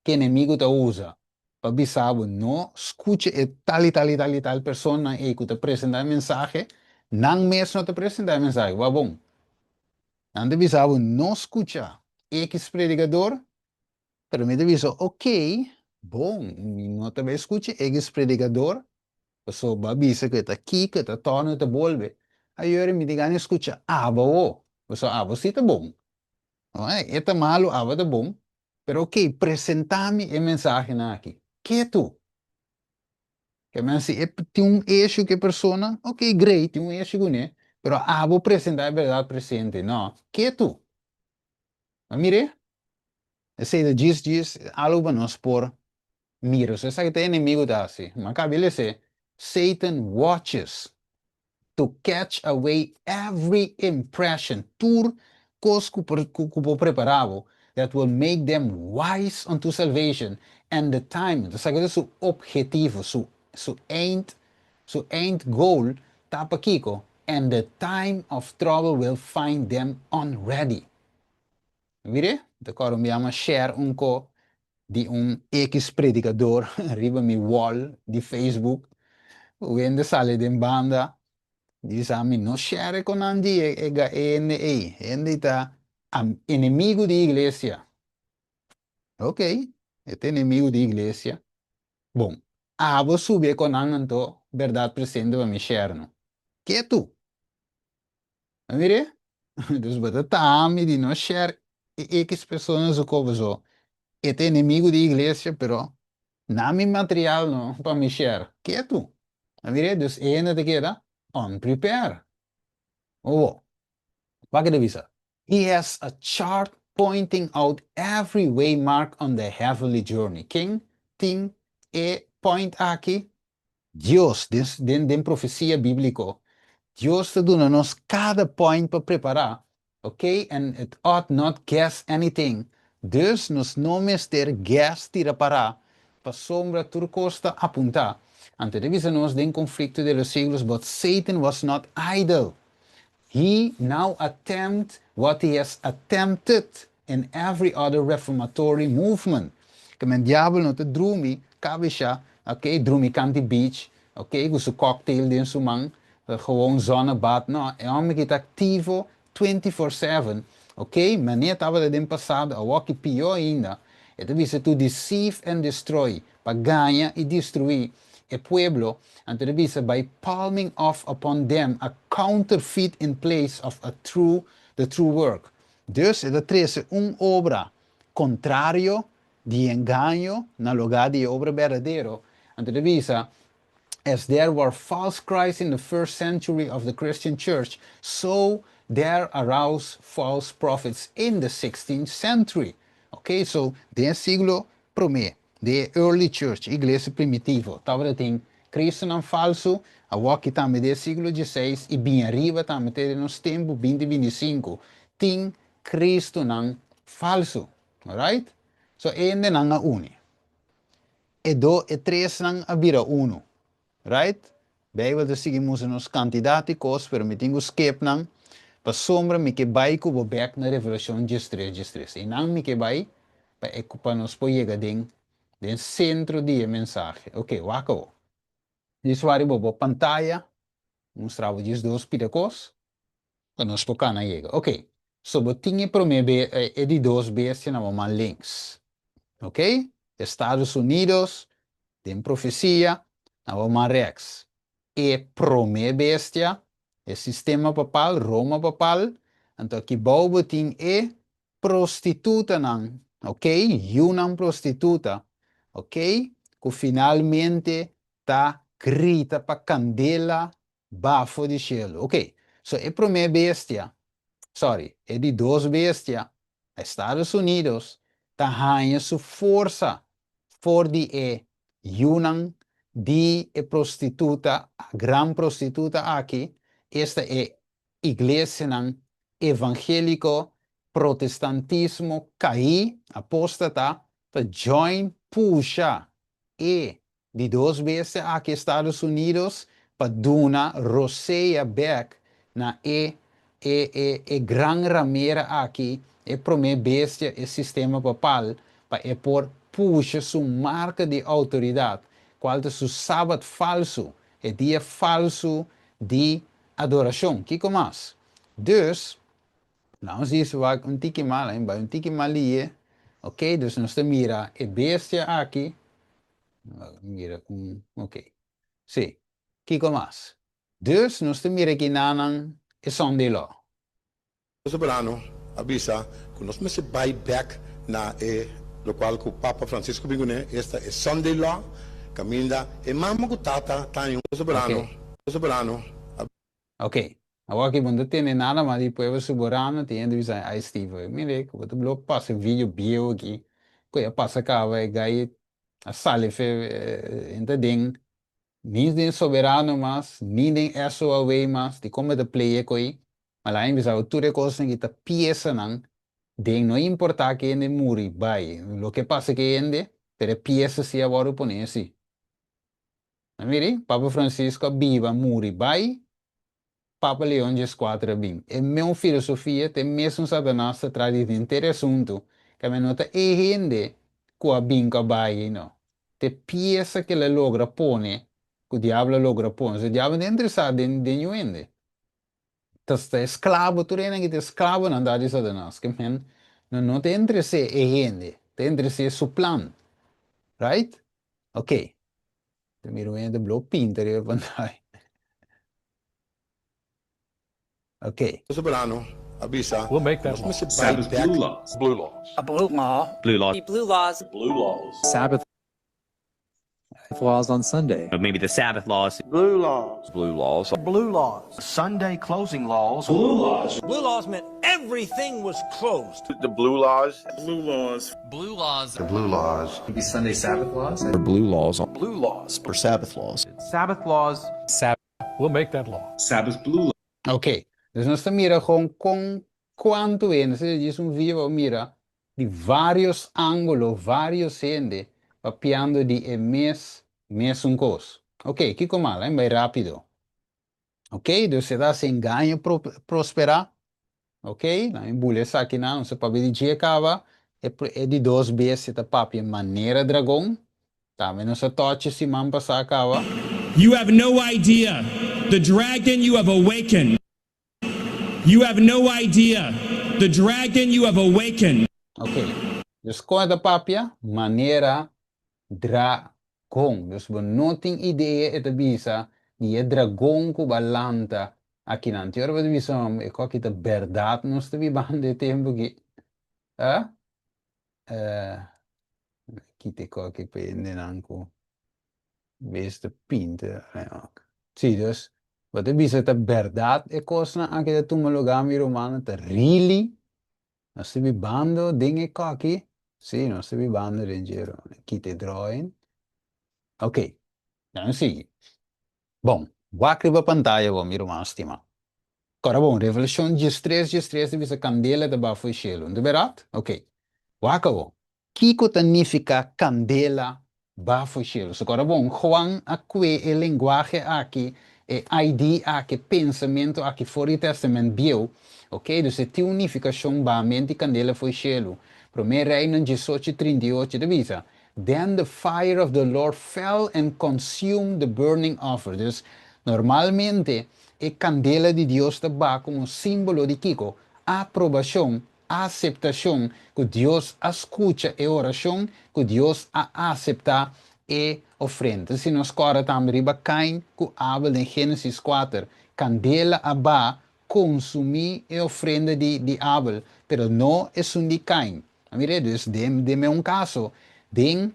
ku enemigu ta usa pa bisa bo no skucha e tal i tal i tal i tal persona e ku ta presentá e mensahe, nan mes no ta presentá e mensahe, wak bon. Nan ta bisa bo no skucha X predikadó, pero mi ta bisa, ok, bon, mi no ta bai skucha X predikadó, so bo a bisa ku ta kiko, ta torna, ta bolbe. Ayora mi ta gana skucha abo, so abo si ta bon. No, e ta malu, abo ta bon. Pero ok, presentá mi e mensahenan aki. Ketu? Ke men si e tin un issue ku e persona, ok, great, tin un issue kuné, pero abo presentá e bèrdat presente. No, ketu? Ma mira, esei ta djis algu pa nos por mira. So esaki ta enemigu ta hasi. Ma kabi lesa, Satan watches to catch away every impression, tur kos ku por prepará bo, that will make them wise unto salvation and the time. Esaki ta su ophetivo, su end goal, ta pa kiko, and the time of trouble will find them unready. Mira, awor mi a share un ko di un ex predikadó riba mi wall di Facebook. Hende sali di banda, bisa mi no share ku nan di e e e e hende ta enemigu di iglesia. Ok, e enemigu di iglesia. Bon, abo subi ku nan anto bèrdat presente pa mi share no. Ketu? Mira, dus bo ta mi di no share e X persona su ko so. E enemigu di iglesia, pero na mi material no pa mi share. Ketu? Mira, dus e hende ta keda unprepared. Oh, wak e bisa. He has a chart pointing out every waymark on the heavenly journey. Ken tin e point aki? Dios, den profesia bíbliko. Dios ta duna nos kada point pa prepará. Ok? And it ought not guess anything. Dus nos no mester guess tira para pasobra tur kos ta apuntá. Anto e ta bisa nos den Conflicto de los Siglos, but Satan was not idle. He now attempt what he has attempted in every other reformatory movement. Ke men diabel no ta drumi, kabesha, ok, drumi kant'i beach, ok, ku su cocktail den su man, gewoon zonnebad, no, e hòmber ku ta aktivo 24/7, ok, manera tabata den pasado, awor ku pió ainda. E ta bisa to deceive and destroy, pa gaña i destruí e pueblo, anto e ta bisa by palming off upon them a counterfeit in place of a true the true work. Dus e ta trese un obra kontrario di engaño na lugá di e obra berdadero, anto e ta bisa As there were false Christs in the first century of the Christian church, so there arose false prophets in the sixteenth century. Ok, so den e siglo promé, den e early church, iglesia primitivo, tabata tin Cristonan falsu, awoki tambe den e siglo dieseis i bin ariba tambe te den nos tempu binti 25, tin Cristonan falsu. Alright? So e hendenan a uni. E do e tresnan a bira unu. Right? Bijbel ta sigui mustra nos kantidat di kos, pero mi tin ku skip nan, pasobra mi ke bai ku bo bek na Revelashon 13, 13. Einan mi ke bai pa e pa nos por yega den den sentro di e mensahe. Oke, wak awo. Djis wak riba bo pantaya, mustra bo djis dos pida kos, pa nos por kana yega. Ok, so bo tin e prome be e di dos bestia na bo man links. Ok, Estados Unidos den profesia na bo man reks. E prome bestia, e sistema papal, Roma papal, anto aki bou bo tin e prostitutanan, ok, yunan prostituta, ok, ku finalmente ta grita pa kandela bafo di shelu. Ok, so e promé bestia, sorry, e di dos bestia, Estados Unidos, ta haña su forsa for di e yunan di e prostituta, gran prostituta aki, esta e iglesianan evangéliko, protestantismo kaí, apóstata, ta join pusha e Di dos bes aki Estados Unidos pa duna rosea bek na e e e e gran ramera aki, e prome bestia, e sistema papal, pa e por pusha su marka di outoridat, kual ta su sabat falsu, e dia falsu di adorashon. Kiko mas? Dus, Nos dice wak un tiki mal, a bai un tiki mal lie. Ok, dus nos ta mira e bestia aki. Mira un, ok. Si, kiko mas? Dus nos ta mira aki nanan e Sunday law. Soberano a bisa ku nos mester bai bek na e lokual ku Papa Francisco bin kuné, esta e Sunday law, kaminda e mama ku tata ta haña un Soberano, Soberano a. Ok, awor aki bo no ta tende nada mas di Pueblo Soberano, tin hende bisa ay Steve, mire ku bo ta blok pasa e video bieu aki, ku ya pasa kaba e gai a sali fe hende ta den ni den Soberano mas, ni den SOAW mas, dikon bo ta play e koi? Ma laga mi bisa bo tur e kosnan aki ta piesanan den no importa ke hende muri bai, loke pasa ke hende, pero e piesa si a wòrdu pone si. A miri, Papa Francisco a biba, muri, bai, Papa Leon 14 a bin. E meun filosofia ta e mesun Satanas ta tras di henter e asuntu, kaba no ta e hende ku a bin ku a bai ei no. Ta e piesa ku el a logra pone, ku diablo a logra pone. So diablo no ta interesá den den yu hende. Ta ta esklabo, tur hende aki ta esklabonan ta di Satanas. Ke men no no ta interes'é e hende, ta interes'é su plan. Right? Ok. Ta mira un hende blo pinta riba e pantaya. Ok. Soberano a bisa We'll make that nos law. mester bai Sabbath bek. blue laws. Blue laws. A blue law. Blue laws. Blue laws. Blue laws. Sabbath laws on Sunday. Maybe the Sabbath laws. Blue laws. Blue laws. Blue laws. Sunday closing laws. Blue laws. Blue laws meant everything was closed. The blue laws. Blue laws. Blue laws. The blue laws. Maybe Sunday Sabbath laws. Or blue laws. Blue laws. Or Sabbath laws. Sabbath laws. Sabbath. We'll make that law. Sabbath blue laws. Ok, dus nos ta mira gewoon kon kuantu hende, esei djis un video pa bo mira di varios angulo, varios hende papiando di e mes mesun kos. Ok, kiko mal? Bai rapido. Ok, dus e ta hasi engaño prosperá. Ok, nan mi bula esakinan, nos a papia di dje kaba, e e di dos bes e ta papia manera dragon, tambe nos a tochi siman pasá kaba. You have no idea the dragon you have awakened You have no idea the dragon you have awakened. Ok. Dus kon e ta papia? Manera dragon. Dus bo no tin idea e ta bisa di e dragon ku bo a lanta akinan. Tin ora bo ta bisa, e kos aki ta bèrdat nos ta bibando e tempu aki? Ah? Eh, kita e kos aki pa e hendenan ku bes ta pinta. Sí, dus bo ta bisa ta bèrdat e kosnan aki ta tuma lugá mi rumannan? Ta really? Nos ta bibando den e koki? Sí, nos ta bibando den dje. Kita e drawing. Ok, nan sigui. Bon, wak riba pantaya bo, mi ruman stimá. Kòrda bon, Revelashon diestres diestres ta bisa kandela ta bafo e shelu. No ta bèrdat? Ok. Wak awor. Kiko ta nifiká kandela bafo shelu? So kòrda bon, Juan a kue e lenguahe aki, e ID aki, e pensamentu aki for di Tèstamènt Bieu. Ok, dus e tin un nifikashon bahamenti kandela fo'i shelu. Promé Reinan diesocho 38 ta bisa, Then the fire of the Lord fell and consumed the burning offer. Dus, normalmente e kandela di Dios ta baha komo símbolo di kiko? Aprobashon, aseptashon, ku Dios a skucha e orashon, ku Dios a aseptá e ofrenda. Si nos kòrda tambe riba Kain ku Abel den Génesis kuater, kandela a baha konsumí e ofrenda di di Abel, pero no esun di Kain. A mira, dus den den un kaso, den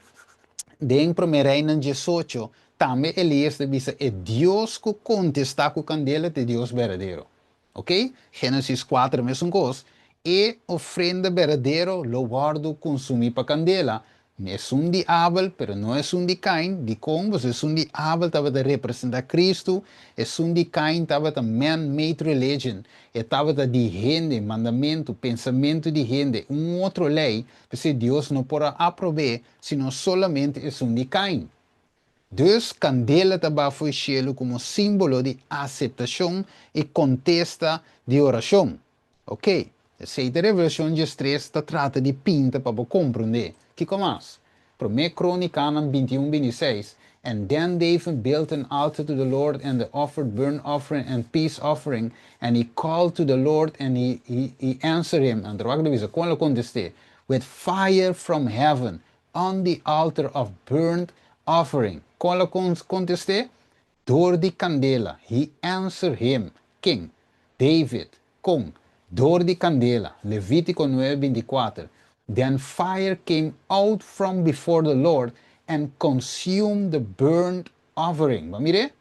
den Promé Reinan diesocho, tambe Elias ta bisa e Dios ku kontestá ku kandela ta e Dios berdadero. Ok? Génesis kuater mesun kos, e ofrenda berdadero lo wòrdu konsumí pa kandela, Esun di Abel, pero no esun di Kain. Dikon? Pasobra esun di Abel tabata representá Kristu, esun di Kain tabata man-made religion, e tabata di hende, mandamentu, pensamentu di hende, un otro lei, p'esei Dios no por a aprob'é sino solamente esun di Kain. Dus, kandela ta baha fo'i shelu komo símbolo di aseptashon i kontesta di orashon. Ok, esei ta Revelashon diestres ta trata di pinta pa bo komprondé. Kiko mas? Promé Krónikanan 21 26, And then David built an altar to the Lord and the offered burnt offering and peace offering, and he called to the Lord and he, he, he answered him. Anto wak ta bisa, kon lo kontest'é? With fire from heaven on the altar of burnt offering. Kon lo kontest'é? Dor di kandela. He answered him. Ken? David. Kon? Dor di kandela. Levítiko nuebe 24. Then fire came out from before the Lord and consumed the burnt offering. Bo a mir'é?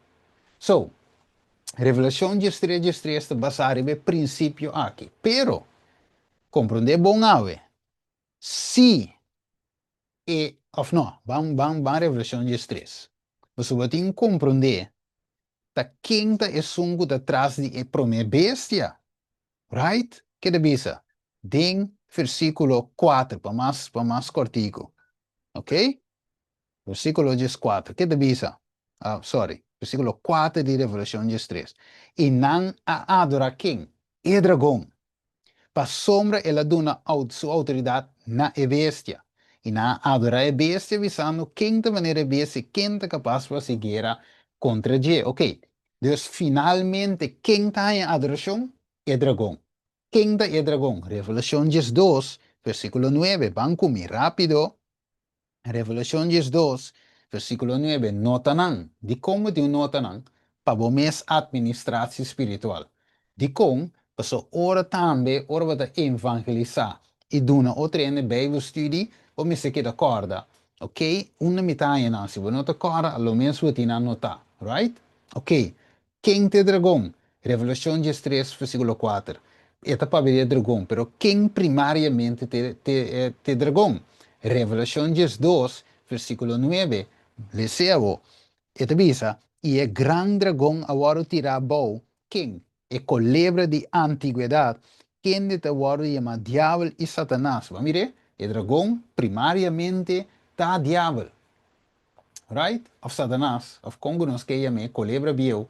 So, Revelashon 13 13 ta basá riba e prinsipio aki. Pero, komprondé bon awe, si e, òf no, ban ban ban Revelashon 13. Pasobra bo tin ku komprondé ta ken ta esun ku ta tras di e promé bestia. Right? Ke ta bisa den versíkulo kuater, pa mas pa mas kòrtiku. Ok? Versíkulo dieskuater, ke ta bisa? Ah, sorry, versíkulo kuater di Revelashon diestres. I nan a adorá ken? E dragon. Pasobra el a duna su outoridat na e bestia. I nan a adorá e bestia, bisando, Ken ta manera e bestia? Ken ta kapas pa hasi guera kontra dje? Oké, dus finalmente ken ta haña adorashon? E dragon. Ken ta e dragon? Revelashon 12, versíkulo nuebe. Ban ku mi rápido. Revelashon 12, versíkulo nuebe, Nota nan. Dikon bo tin un nota nan? Pa bo mes atministratie spiritual. Dikon? Pasobra ora tambe, ora bo ta evangelisá i duna otro hende Bijbelstudie, bo mester keda kòrda, ok, unda mi ta haña nan? Si bo no ta kòrda, a lo mes bo tin nan notá. Right? Ok. Ken ta e dragon? Revelashon 13, versíkulo kuater. E ta papia di e dragon, pero ken primariamente ta e dragon? Revelashon 12, versíkulo nuebe. Les'é awor. E ta bisa, I e gran dragon a wòrdu tirá abou, ken? E kolebra di antigwedat, kende ta wòrdu yamá Diabel i Satanas. Bo a mir'é? E dragon primariamente ta Diabel. Right? Of Satanas, of kon ku nos ke yam'é, kolebra bieu,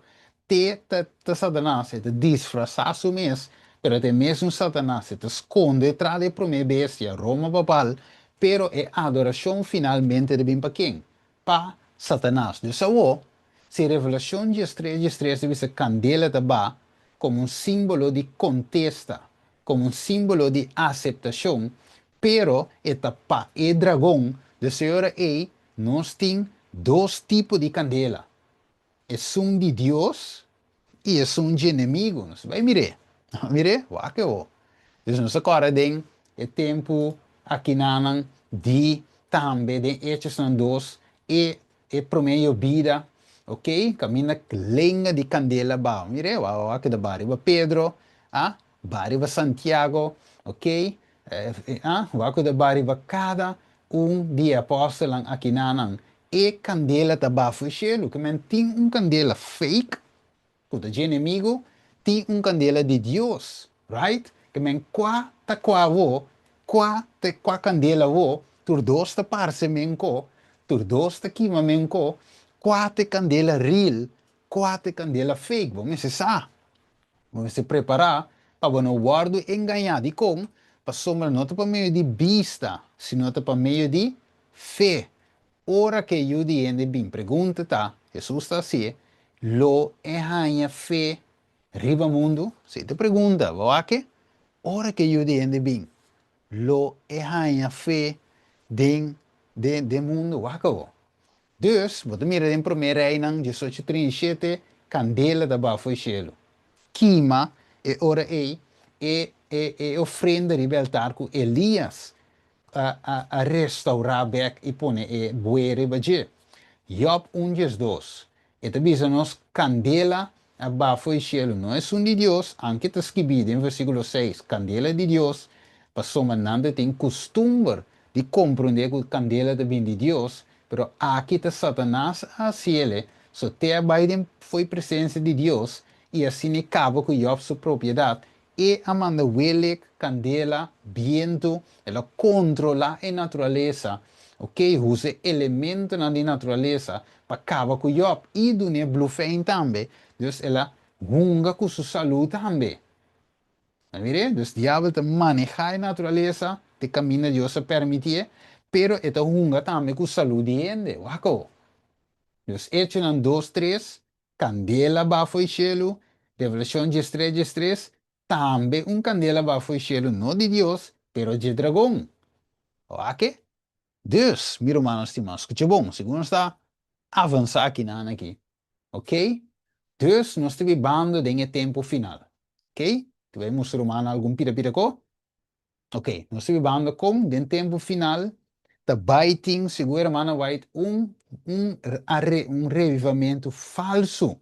te ta ta Satanas, e ta disfrasá su mes, pero ta e mesun Satanas, e ta skonde tras di e promé bestia, Roma papal, pero e adorashon finalmente ta bin pa ken? Pa Satanas. Dus awor, si Revelashon 13 13 ta bisa kandela ta ba komo un símbolo di kontesta, komo un símbolo di aseptashon. Pero e ta pa e dragon, dus e ora ei nos tin dos tipo di kandela, esun di Dios i esun dje enemigu. Nos bai mir'é. Mir'é? Wak e ho. Dus nos a kòrda den e tempu akinanan di tambe den Hechosnan dos e e promé yobida, ok, kaminda lenga di kandela bao. Mir'é? Wak wak e ta bai riba Pedro, a bai riba Santiago, ok, a wak ku ta bai riba kada un di e apòstelnan akinanan. E kandela ta bafo e shelu, ke men tin un kandela fake ku ta dje enemigu, tin un kandela di Dios, right? Ke men kua ta kua wo, kua ta kua kandela wo, tur dos ta parse men ko, tur dos ta kima men ko, kua ta e kandela real, kua ta e kandela fake, bo mester sa. Bo mester prepará pa bo no wòrdu engañá. Dikon? Pasobra no ta pa medio di bista, sino ta pa medio di fe. Ora ku e Yu di hende bin, pregunta ta, Hesus ta hasié, lo e haña fe riba mundu? Si ta pregunta, bo wak e? Ora ku e Yu di hende bin, lo e haña fe den den mundu? Wak awor. Dus, bo ta mira den Promé Reinan diesocho trinta i shete, kandela ta baha fo'i shelu, kima e ora ei e e e ofrenda riba e altar ku Elias a a a restaurá bèk i pone e bué riba dje. Jòb un diesdos, e ta bisa nos kandela a baha fo'i shelu, no esun di Dios, anke ta skibí den versíkulo seis, kandela di Dios, pasobra nan ta tin kustumber di komprondé ku kandela ta bin di Dios, pero aki ta Satanas a hasiele, so te a bai den fo'i presensia di Dios i asina e kaba ku Jòb su propiedat, e a manda welek, kandela, bientu, el a kontrolá e naturalesa, ok, usa e elementonan di naturalesa pa kaba ku Jòb i dun'é blufein tambe, dus el a hunga ku su salú tambe. A mir'é? Dus diabel ta manehá e naturalesa te kaminda Dios a permitié, pero e ta hunga tambe ku salú di hende. Wak awor. Dus Echonan dos tres, kandela ba fo'i shelu, Revelashon diestres diestres, tambe un kandela ba fo'i shelu, no di Dios, pero dje dragon. Wak e? Dus, mi rumannan stimá, skucha bon, segun nos ta avansá akinan aki, Ok? Dus nos ta bibando den e tempu final. Ok? Te bai mustra rumannan algun pida pida ko? Ok, nos ta bibando kon den tempu final ta bai tin, segun hermana White, un un un revivamentu falsu,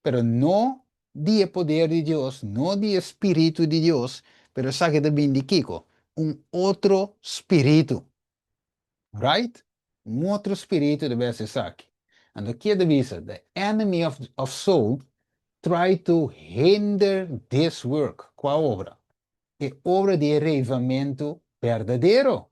pero no di e poder di Dios, no di e spiritu di Dios, pero esaki ta bin di kiko? Un otro spiritu. Right? Un otro spiritu ta bes esaki. Anto kie ta bisa? The enemy of of soul try to hinder this work. Kua obra? E obra di e reivamentu berdadero.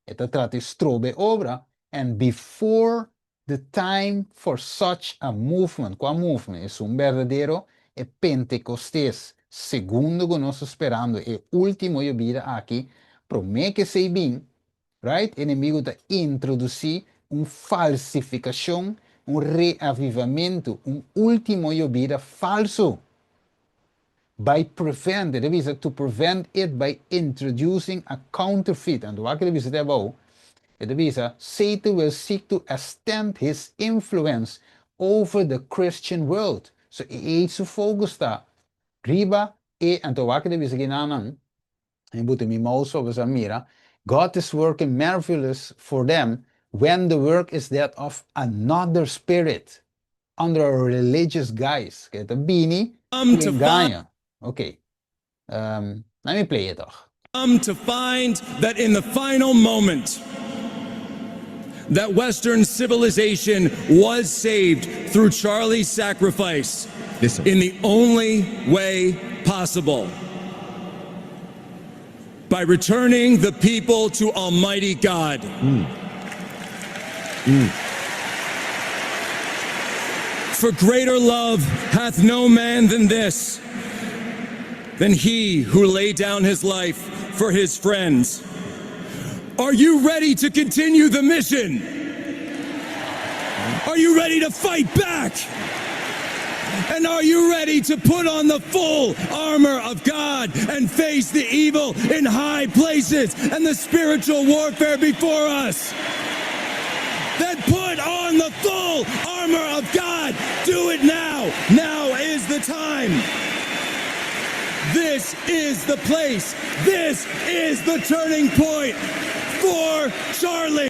E ta trata di stroba e obra and before the time for such a movement. Kua movement? Esun berdadero, e Pentekostes, segundo ku nos ta sperando e ultimo yobida aki, promé ku esei bin, Right? Enemigu ta introdusí un falsifikashon, un reavivamentu, un último yobida falsu. By prevent, e ta bisa to prevent it by introducing a counterfeit. Anto wak e ta bisa te abou? E ta bisa, Satan will seek to extend his influence over the Christian world. So e ei su focus ta riba e, anto wak e ta bisa kinanan? Mi buta mi mouse op a mira. God is working marvelous for them when the work is that of another spirit under a religious guise. Ke ta bini ku engaño. Ok. Um, let me play it toch. Come to find that in the final moment that Western civilization was saved through Charlie's sacrifice Listen. in the only way possible by returning the people to Almighty God. For greater love hath no man than this, than he who laid down his life for his friends. Are you ready to continue the mission? Are you ready to fight back? And are you ready to put on the full armor of God and face the evil in high places and the spiritual warfare before us? Then put on the full armor of God. Do it now. Now is the time. This is the place. This is the turning point for Charlie.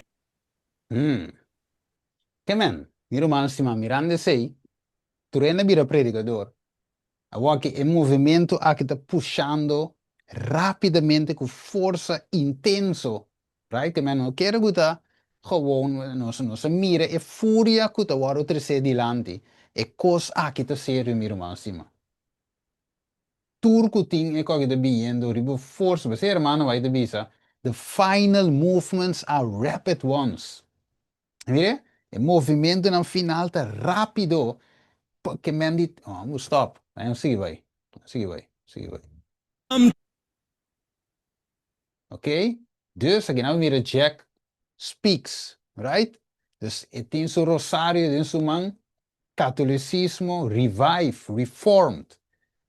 Ke men, mi ruman stima, mirando esei, tur hende a bira predikador. Awor ki e movementu aki ta pushando rápidamente ku forsa intenso, right? Ke men no kere ku ta gewoon nos nos a mira e furia ku ta wòrdu tresé dilanti. E kos aki ta serio, mi ruman stima. Tur ku tin e koki ta biniendo riba forsa. P'esei hermano White ta bisa, The final movements are rapid ones. Mire, e movimentonan final ta rápido. Ke men di, oh, mu stop. Ai, sigui bai. Sigui bai, sigui bai. Ok? Dus aki nan mira Jack Speaks, right? Dus e tin su rosario den su man, Catolicismo revive, reformed,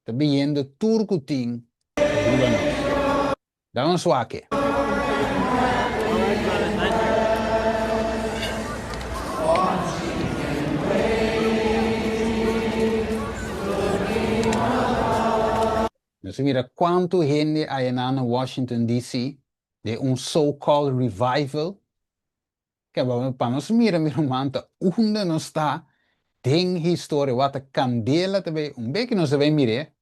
ta biniendo tur cu tin riba nos. Da un swake. Nos a mira cuanto hende a yena na Washington DC den un so called revival. Kaba pa nos mira mi ruman ta unda nos ta den historia wak ta candela ta bay un beki nos ta bay mir'e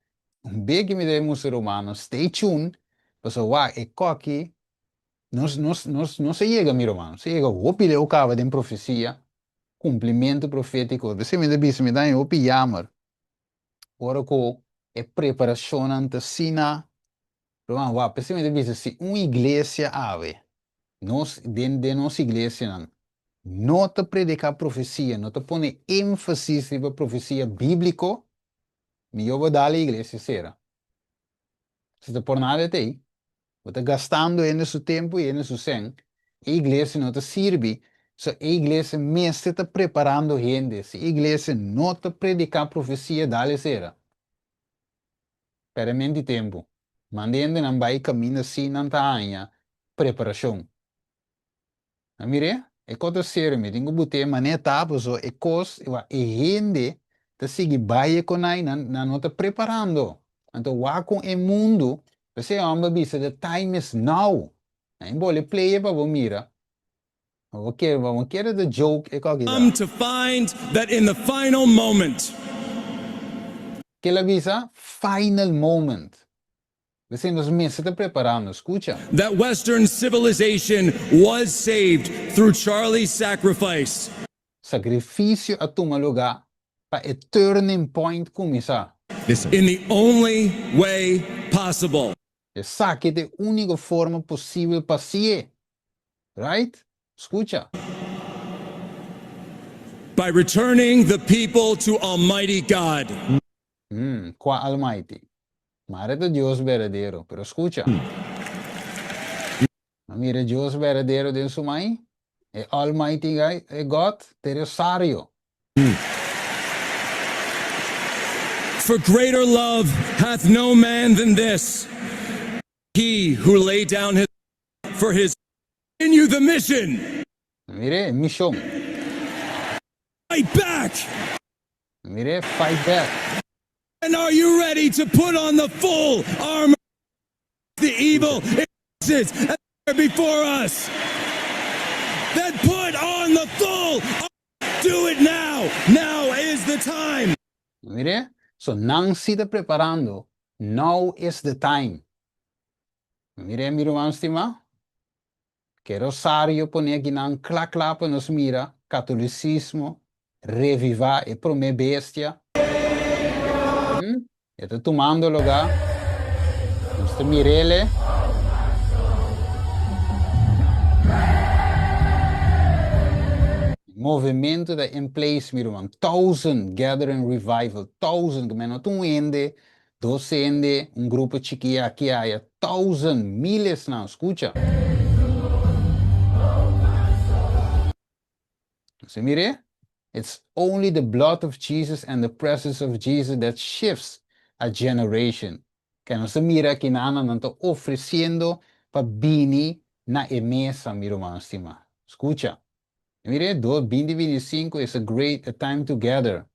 un beki mi ta bay mustra rumannan stay tuned pasobra wak e koki nos nos nos nos a yega mi ruman nos a yega hopi leu caba den profecia cumplimento profetico p'esei mi ta bisa mi ta haña hopi yamer ora ku e preparashonnan ta asina. Ruman, wak, p'esei mi ta bisa, si un iglesia awe, nos, den, den nos iglesianan, no ta prediká profesia, no ta pone énfasis riba profesia bíbliko, mihó bo dal e iglesia sera. Si ta por nada e ta ei. Bo ta gastando hende su tempu i hende su sèn. E iglesia no ta sirbi. So e iglesia mester ta preparando hende. Si e iglesia no ta prediká profesia, dale sera. Pèrdè di tempu. Manda hendenan bai kaminda si nan ta haña preparashon. A mir'é? E kos ta serio, mi tin ku but'é manera ta paso e kos, e hende ta sigui bai e konai, nan nan no ta preparando. Anto wak kon e mundu, p'esei e hòmber a bisa the time is now. Nan e bole play pa bo mira. Bo kere, bo kere ta joke e koki ta. Come to find that in the final moment. Kila bisa? Final moment. P'esei nos mester ta preparando. Skucha. That Western civilization was saved through Charlie's sacrifice. Sakrifisio a tuma lugá pa e turning point kuminsá. In the only way possible. Esaki ta e úniko forma posibel pa hasié. Right? Skucha. By returning the people to Almighty God. Kua Almighty? Mare ta Dios berdadero, pero skucha. A mira Dios berdadero den su mai, e Almighty e God, te rosario. For greater love hath no man than this, he who lay down his life for his. Continue the mission. Mira e mishon. Fight back! Mira e fight back. And are you ready to put on the full armor the evil is before us? Then put on the full Do it now! Now is the time! Mira, so nan si ta preparando, now is the time. Mira, mi ruman stimá, Ke rosario pone akinan kla kla pa nos mira catolicismo revivá e promé bestia. Hm? E ta tumando lugá. Nos ta mir'ele. E movimento ta in place, mi ruman. Thousand gathering revival. Thousand. Ku men no ta un hende Dos hende, un grupo chikí aki aya, thousand, milesnan, skucha. Nos a mir'é? It's only the blood of Jesus and the presence of Jesus that shifts a generation. Ku nos mira aki nan ta ofresiendo pa bini na e mesa, mi ruman stimá. Skucha. Mira, 2025 is a great a time together,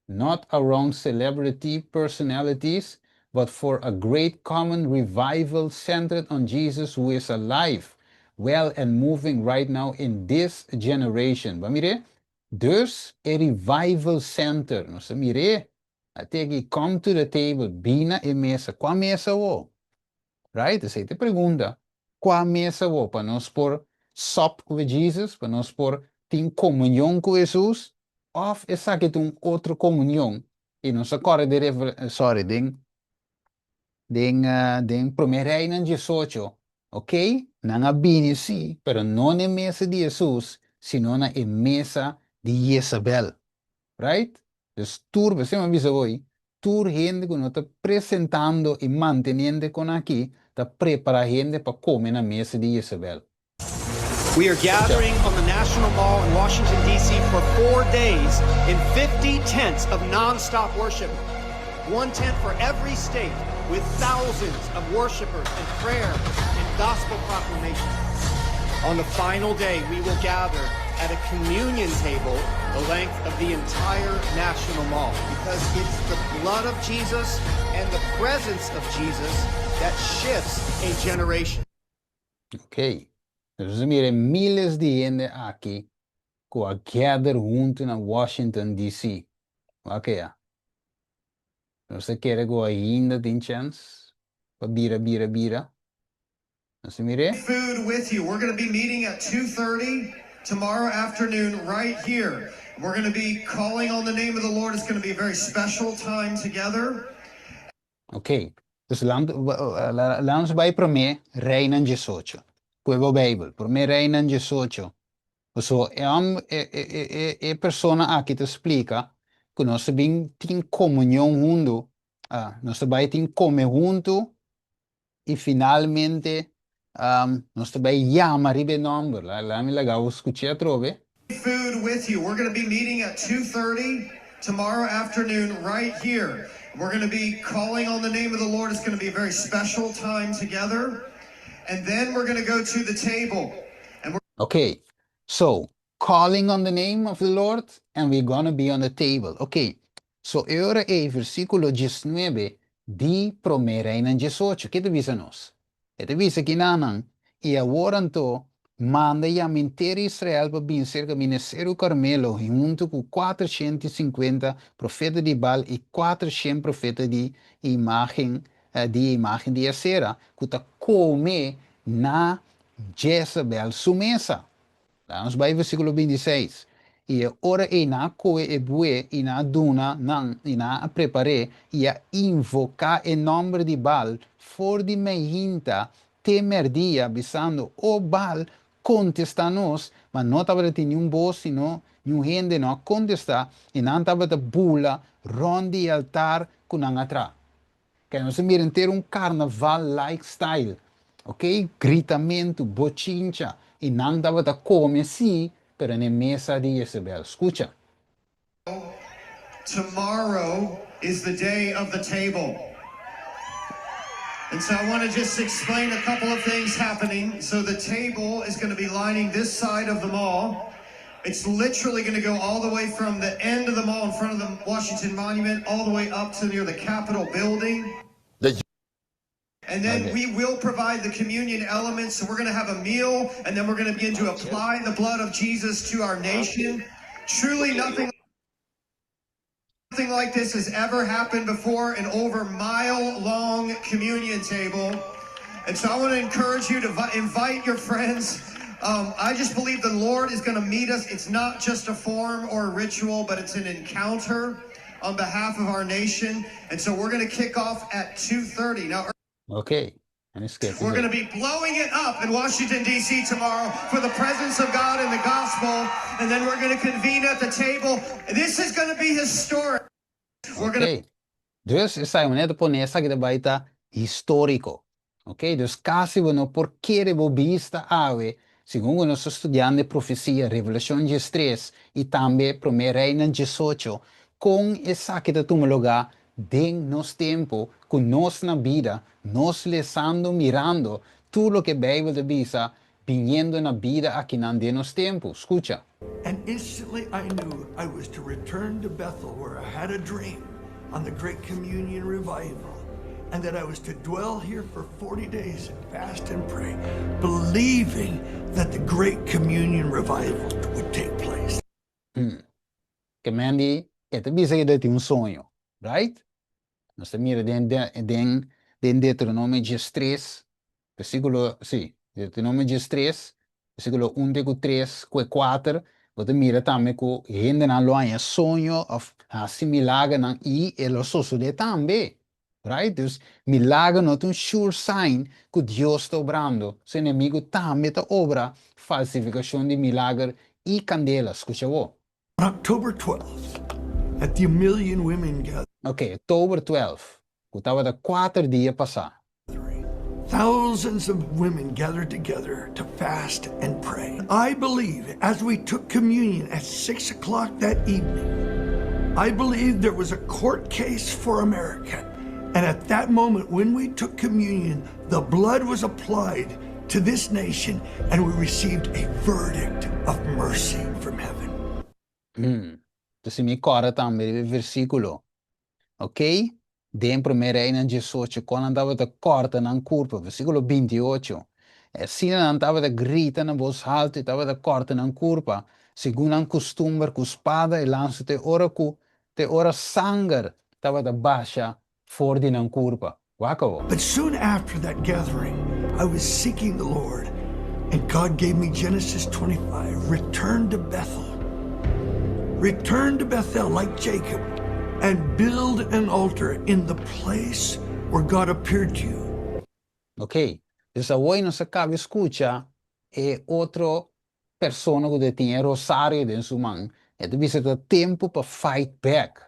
not around celebrity personalities, but for a great common revival centered on Jesus, who is alive, well and moving right now in this generation. Ba mira? Dus a revival center. Nos mira? Ata aki, come to the table, bini na e mesa. Kua mesa wo? Right? Esei ta e pregunta. Kua mesa wo? Pa nos por sup ku Jesus, pa nos por tin komunion ku Jesus, òf esaki tin un otro komunion. I nos a kòrda di, sorry, den Promé Reinan 18, ok? Nan a bini sí, pero no na mesa di Jesus, sino na e mesa di Jezabel. Right? Dus tur, bo a bisa hoy, tur hende ku no ta presentando i manteniendo ku aki, ta prepará hende pa kome na mesa di Jezabel. We are gathering on the National Mall in Washington, D.C. for 4 days in 50 tents of nonstop worship. One tent for every state with thousands of worshipers and prayer and gospel proclamation. On the final day, we will gather at a communion table the length of the entire National Mall because it's the blood of Jesus and the presence of Jesus that shifts a generation. Ok. Anto, mira, míles di hende aki ku a gather huntu na Washington, D.C. Ok, ya. Nos ke ku ainda tin chèns pa bira, bira, bira. Nos mira? Food with you. We're going to be meeting at 2:30 tomorrow afternoon right here. We're going to be calling on the name of the Lord. It's going to be a very special time together. Ok. Anto, laga nos bai Promé Reinan 18. Ku e Beibel. Promé Reinan 18. So, e persona aki ta splika ku nos ta bin tin komunion huntu, ah, nos ta bai tin kome huntu i finalmente nos ta bai yama riba e nòmber. Laga mi laga skucha atrobe. Food with you. We're going to be meeting at 2:30 tomorrow afternoon right here. We're going to be calling on the name of the Lord. It's going to be a very special time together. And then we're going to go to the table. And we're Okay, so calling on the name of the Lord and we're gonna be on the table. Okay, so awor e versíkulo 19 di Promé Reinan 18. Kiko ta bisa nos? E ta bisa ku nan, i awor anto, manda yama henter Israel pa bin serka mi na Seru Karmelo, huntu ku 450 profeta di Baal i 400 profeta di imagen di Asera, ku ta kome na Jezabel su mesa. Nos bai versíkulo 26. I ora ei nan a kohe e bue i nan a duna nan i nan a prepar'é i a invoká e nòmber di Baal for di mainta te mèrdia, bisando: "O Baal, kontestá nos." Ma no tabatin ningun bos, sino ningun hende no a kontestá, i nan tabata bula rònt di altar ku nan a traha. Ku nos mira henter un carnaval lifestyle, ok? Gritamentu, bochincha, i nan tabata kome sí, pero na mesa di Jezabel. Skucha. Tomorrow is the day of the table. And so I want to just explain a couple of things happening. So the table is going to be lining this side of the mall. It's literally going to go all the way from the end of the mall in front of the Washington Monument all the way up to near the Capitol building. And then we will provide the communion elements. So we're going to have a meal, and then we're going to begin to apply the blood of Jesus to our nation. Truly, nothing like this has ever happened before, an over mile long communion table. And so I want to encourage you to invite your friends. I just believe the Lord is going to meet us. It's not just a form or a ritual, but it's an encounter on behalf of our nation. And so we're going to kick off at 2:30. Now, Ok. And skip. We're going to be blowing it up in Washington, D.C. tomorrow for the presence of God and the gospel. And then we're going to convene at the table. This is going to be historic. We're going to Ok. Dus esaki manera pone esaki bai ta históriko. Ok? Dus kasi bo no por kere bo bista awe. Segun ku nos ta studiando e profesia Revelashon 13 i tambe Promé Reinan 18, kon esaki ta tuma lugá den nos tempu ku nos na bida, nos lesando, mirando tur loke Beibel ta bisa biniendo na bida akinan den nos tempu. Skucha. And instantly I knew I was to return to Bethel where I had a dream on the Great Communion Revival and that I was to dwell here for 40 days and fast and pray, believing that the Great Communion Revival would take place. Ke men di e ta bisa ku e ta tin un soño, right? Nos ta mira den den den Deuteronomio 13, versíkulo, sí, Deuteronomio 13, versíkulo 1 te ku 3 ku e 4, bo ta mira tambe ku hendenan lo haña soño òf hasi milagernan i e lo sosodé tambe. Right? Dus milager no ta un sure sign ku Dios ta obrando. Su enemigu tambe ta obra falsifikashon di milager i kandela. Skucha bo. On October 12th, at the Million Women Gathering. Ok, October 12, ku tabata kuater dia pasá. Thousands of women gathered together to fast and pray. I believe as we took communion at 6 o'clock that evening, I believe there was a court case for America. And at that moment, when we took communion, the blood was applied to this nation and we received a verdict of mercy from heaven. Entonces mi kòrda tambe riba e versíkulo. Ok, den Promé Reinan 18, kon nan tabata kòrta nan kurpa, versíkulo 28. Asina nan tabata grita na bos haltu i tabata kòrta nan kurpa, segun nan kustumber, ku spada i lansa te ora ku te ora sanger tabata basha for di nan kurpa. Wak awor. But soon after that gathering, I was seeking the Lord, and God gave me Genesis 25, return to Bethel. Return to Bethel like Jacob and build an altar in the place where God appeared to you. Ok, dus awor nos a kaba skucha e otro persona ku ta tin e rosario den su man. E ta bisa ta tempu pa fight back.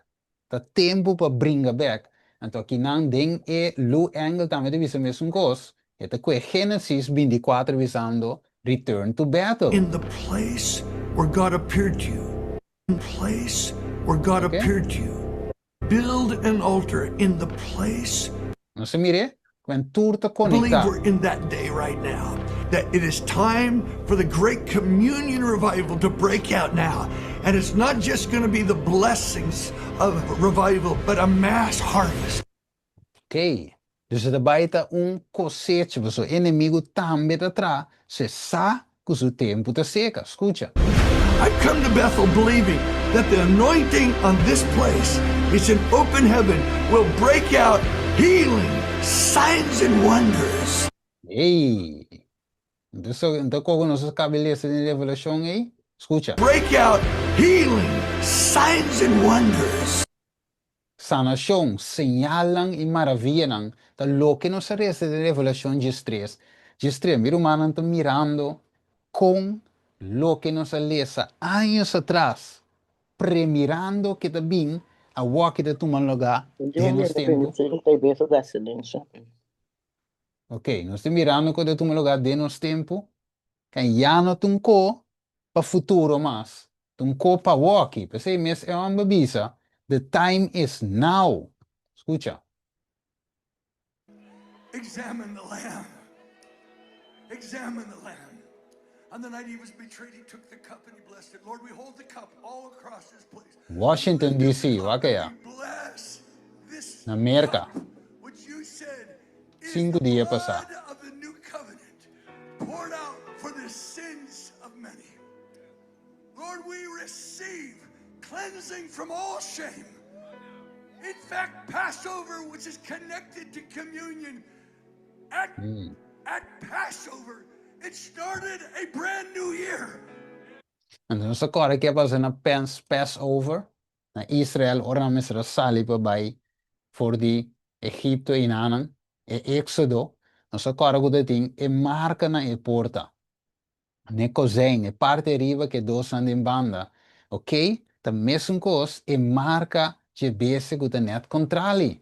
Ta tempu pa bringa bek. Anto akinan den e Lou Engle tambe ta bisa mesun kos. E ta kue Genesis 24 bisando return to Bethel. In the place where God appeared to you. In place where God appeared to you. Build an altar in the place. Nos a mir'é Kwen tur ta Believe konektá. we're in that day right now, that it is time for the great communion revival to break out now. And it's not just going to be the blessings of revival, but a mass harvest. Ok, dus e ta bai ta un kosecha, pasobra e enemigu tambe ta traha, so e sa ku su tempu ta seka. Skucha. I've come to Bethel believing that the anointing on this place, it's an open heaven, will break out healing, signs and wonders. Ey! Entonces, kiko nos a kaba di lesa den Revelashon ei? Skucha. Break out healing, signs and wonders. Sanashon, señalnan i maravianan ta loke nos a resa den Revelashon 13. 13, Mi rumannan ta mirando kon loke nos a lesa años atras, premirando ke ta bin, awor ke ta tuma lugá den nos tempu. Ok, nos ta mirando ku ta tuma lugá den nos tempu, kan ya no ta un ko pa futuro mas, ta un ko pa awoki. P'esei mes e hòmber bisa, The time is now. Skucha. Examine the Lamb. Examine the Lamb. On the night he was betrayed, he took the cup and he blessed it. Lord, we hold the cup all across this place. Washington DC, wak aya. Bless this Na Merka. cup, which you said is Sinku the dia pasá. blood of the new covenant poured out for the sins of many. Lord, we receive cleansing from all shame. In fact, Passover, which is connected to communion, at Passover, it started a brand new year. Anto nos a kòrda ke a pasa na Passover na Israel ora nan mester a sali pa bai for di Egipto i nanan, e Éksodo, nos a kòrda ku ta tin e marka na e porta, n'e kozijn, e parti ariba ku e dosnan den banda, ok, ta mesun kos e marka dje bestia ku ta nèt kontrali.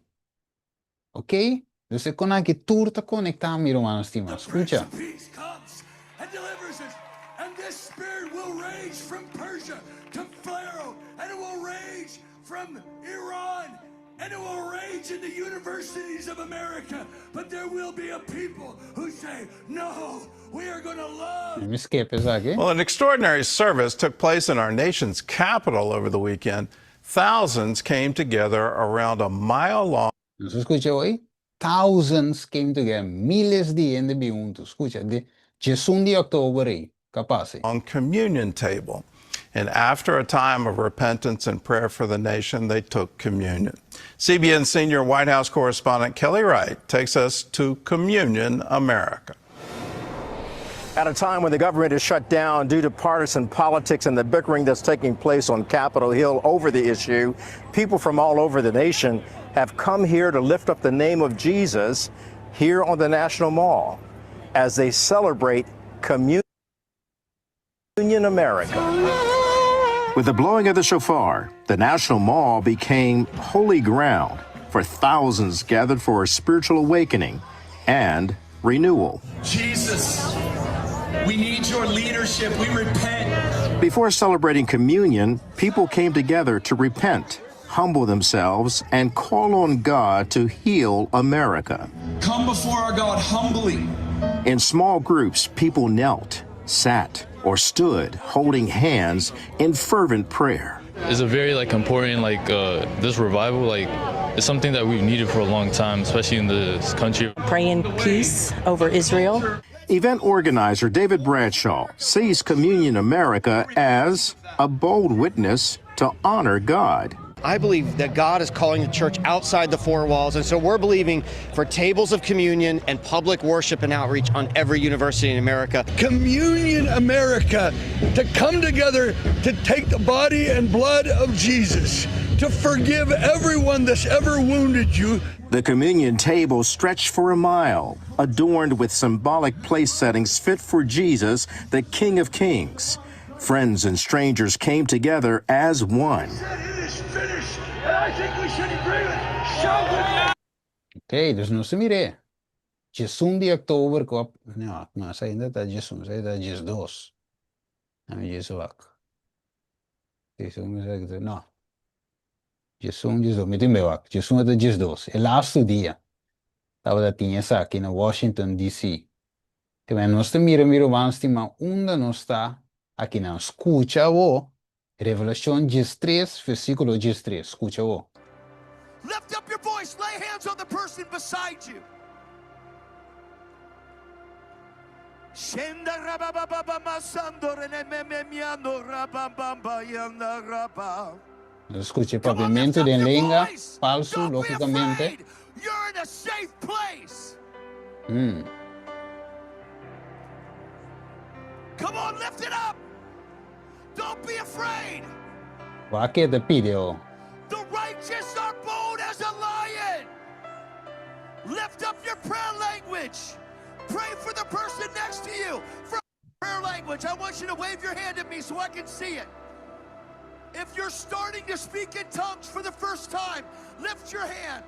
Ok, dus e kon aki tur ta konektá, mi rumannan stimá. The Prince Skucha. of Peace comes and delivers us. And this spirit will rage from Persia to Pharaoh, and it will rage from Iran, and it will rage in the universities of America. But there will be a people who say, No, we are going to love. Let me skip esaki. Well, an extraordinary service took place in our nation's capital over the weekend. Thousands came together around a mile long Nos a skucha hoy? Thousands came together, míles di hende bin huntu. Skucha, di 11 di òktober ei, kapas ei. Communion table. And after a time of repentance and prayer for the nation, they took communion. CBN senior White House correspondent Kelly Wright takes us to Communion America. At a time when the government is shut down due to partisan politics and the bickering that's taking place on Capitol Hill over the issue, people from all over the nation have come here to lift up the name of Jesus here on the National Mall as they celebrate Communion America. With the blowing of the shofar, the National Mall became holy ground for thousands gathered for a spiritual awakening and renewal. Jesus, we need your leadership. We repent. Before celebrating communion, people came together to repent, humble themselves, and call on God to heal America. Come before our God humbly. In small groups, people knelt, sat, or stood holding hands in fervent prayer. It's a very like important like this revival like it's something that we've needed for a long time, especially in this country. Praying peace over Israel. Event organizer David Bradshaw sees Communion America as a bold witness to honor God. I believe that God is calling the church outside the four walls, and so we're believing for tables of communion and public worship and outreach on every university in America. Communion America, to come together to take the body and blood of Jesus, to forgive everyone that's ever wounded you. The communion table stretched for a mile, adorned with symbolic place settings fit for Jesus, the King of Kings. Friends and strangers came together as one. It is finished, and I think we should agree with shout with Ok, dus nos mira. 11 di òktober, ku no, no, ainda ta 11, ainda ta 12. Ami 18. 11, no. 11, 12, mi tin wak. 11 ta 12. E last dia. Tabata tin esaki na Washington DC. Tambe nos mira mira ma unda nos ta aki nan. Skucha o Revelashon 13, versíkulo 13. Skucha o. Lift up your voice, lay hands on the person beside you. Shenda rabababa masando renememiano rabambamba yanda raba. Skucha papiamentu den lenga, falsu, lógikamente. You're in a safe place. Come on, lift it up. Don't be afraid. Wak e video. The righteous are bold as a lion. Lift up your prayer language. Pray for the person next to you. For prayer language, I want you to wave your hand at me so I can see it. If you're starting to speak in tongues for the first time, lift your hand.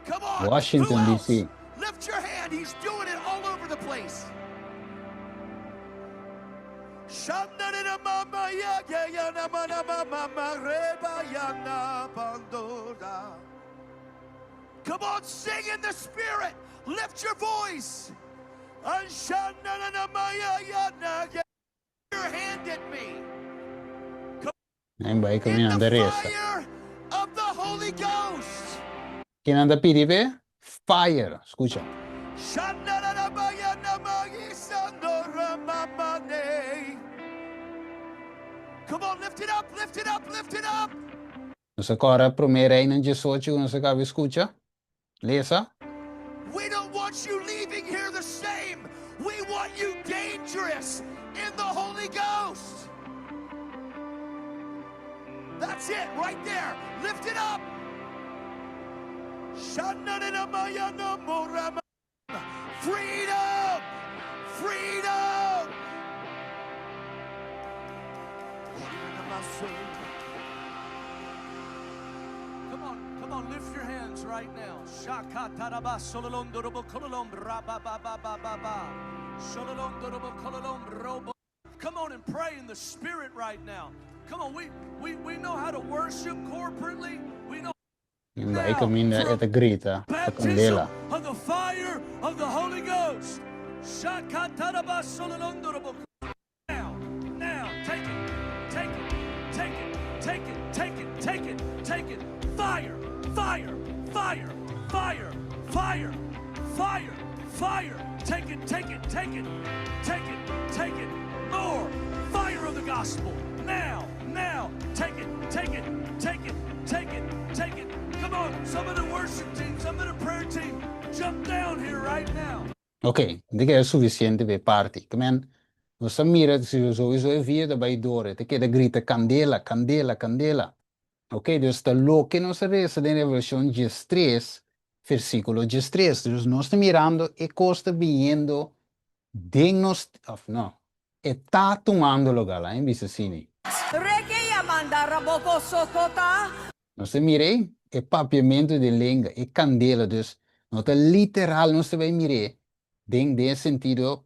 Come on. Washington, Who else? D.C. Lift your hand. He's doing it all over the place. Shandarina-mama, ya, ya, ya, na, ma, na, ma, ma, ma, re, ba, ya, na, bandora. Come on, sing in the spirit. Lift your voice. Anshandarina-ma, ya, ya, na, ya. Your hand at me. Nan bai kaminando resa. Fire of the Holy Ghost. Ken ta pidi be? Fire. Skucha. Shandarina-ma, ya, na, ma, yi, sandora, ma, ma, ne. Come on, lift it up, lift it up, lift it up. Nos awor promé Reinan 18 ku nos a kaba skucha. Lesa. We don't want you leaving here the same. We want you dangerous in the Holy Ghost. That's it right there. Lift it up. Shandarina-ma-ya-na-mo-ra-ma. Freedom! Freedom! Come on, come on, lift your hands right now. Shakatarabassololondorobokololom rabababababa. Come on and pray in the spirit right now. Come on, we we we know how to worship corporately. We know Bai kaminda e ta grita pa kandela. of the fire of the Holy Ghost. Shakatarabasolonolondorobo. Now, now, take it, take it, take it, take it, take it, take it, take it. Fire, fire, fire, fire, fire, fire, fire. Take it, take it, take it, take it, take it. More fire of the gospel. Now, now, take it, take it, take it, take it, take it. Come on, some of the worship team, some of the prayer team, jump down here right now. Ok, di ke e sufisiente pa e parti. Ke men, nos ta mira si souiso e via ta bai dor, e ta keda grita kandela, kandela, kandela. Ok, dus ta loke nos a resa den Revelashon diestres, versíkulo diestres. Dus nos ta mirando e kos ta biniendo den nos, òf no, e ta tumando lugá, laat mi bisa asina. Nos ta mir'é e papiamentu di lenga, e kandela, dus no ta literal nos ta bai mir'é den den e sentido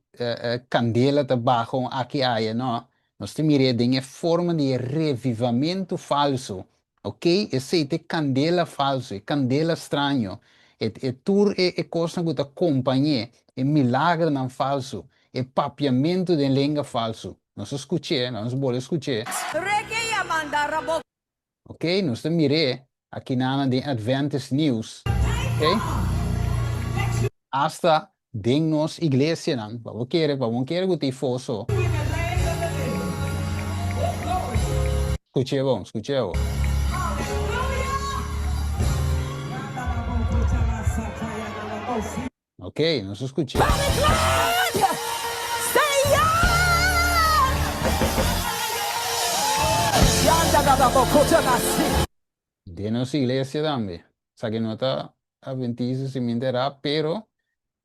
kandela ta baha un aki aya, no, nos ta mir'é den e forma di e revivamentu falsu, ok, esei ta e kandela falsu, e kandela straño, e e tur e e kosnan ku ta kompañ'é, e milagernan falsu, e papiamentu den lenga falsu. Nos a skuch'é, nos bolbe skuch'é. Ok, nos ta mir'é akinana den Adventist News, ok? Hasta den nos iglesianan, pa bo kere, pa bo kere ku ta ifo so. Skuch'é bon, skuch'é awor. Ok, nos a skuch'é. Den nos iglesia tambe. Sa ke no ta adventista si mi enterá, pero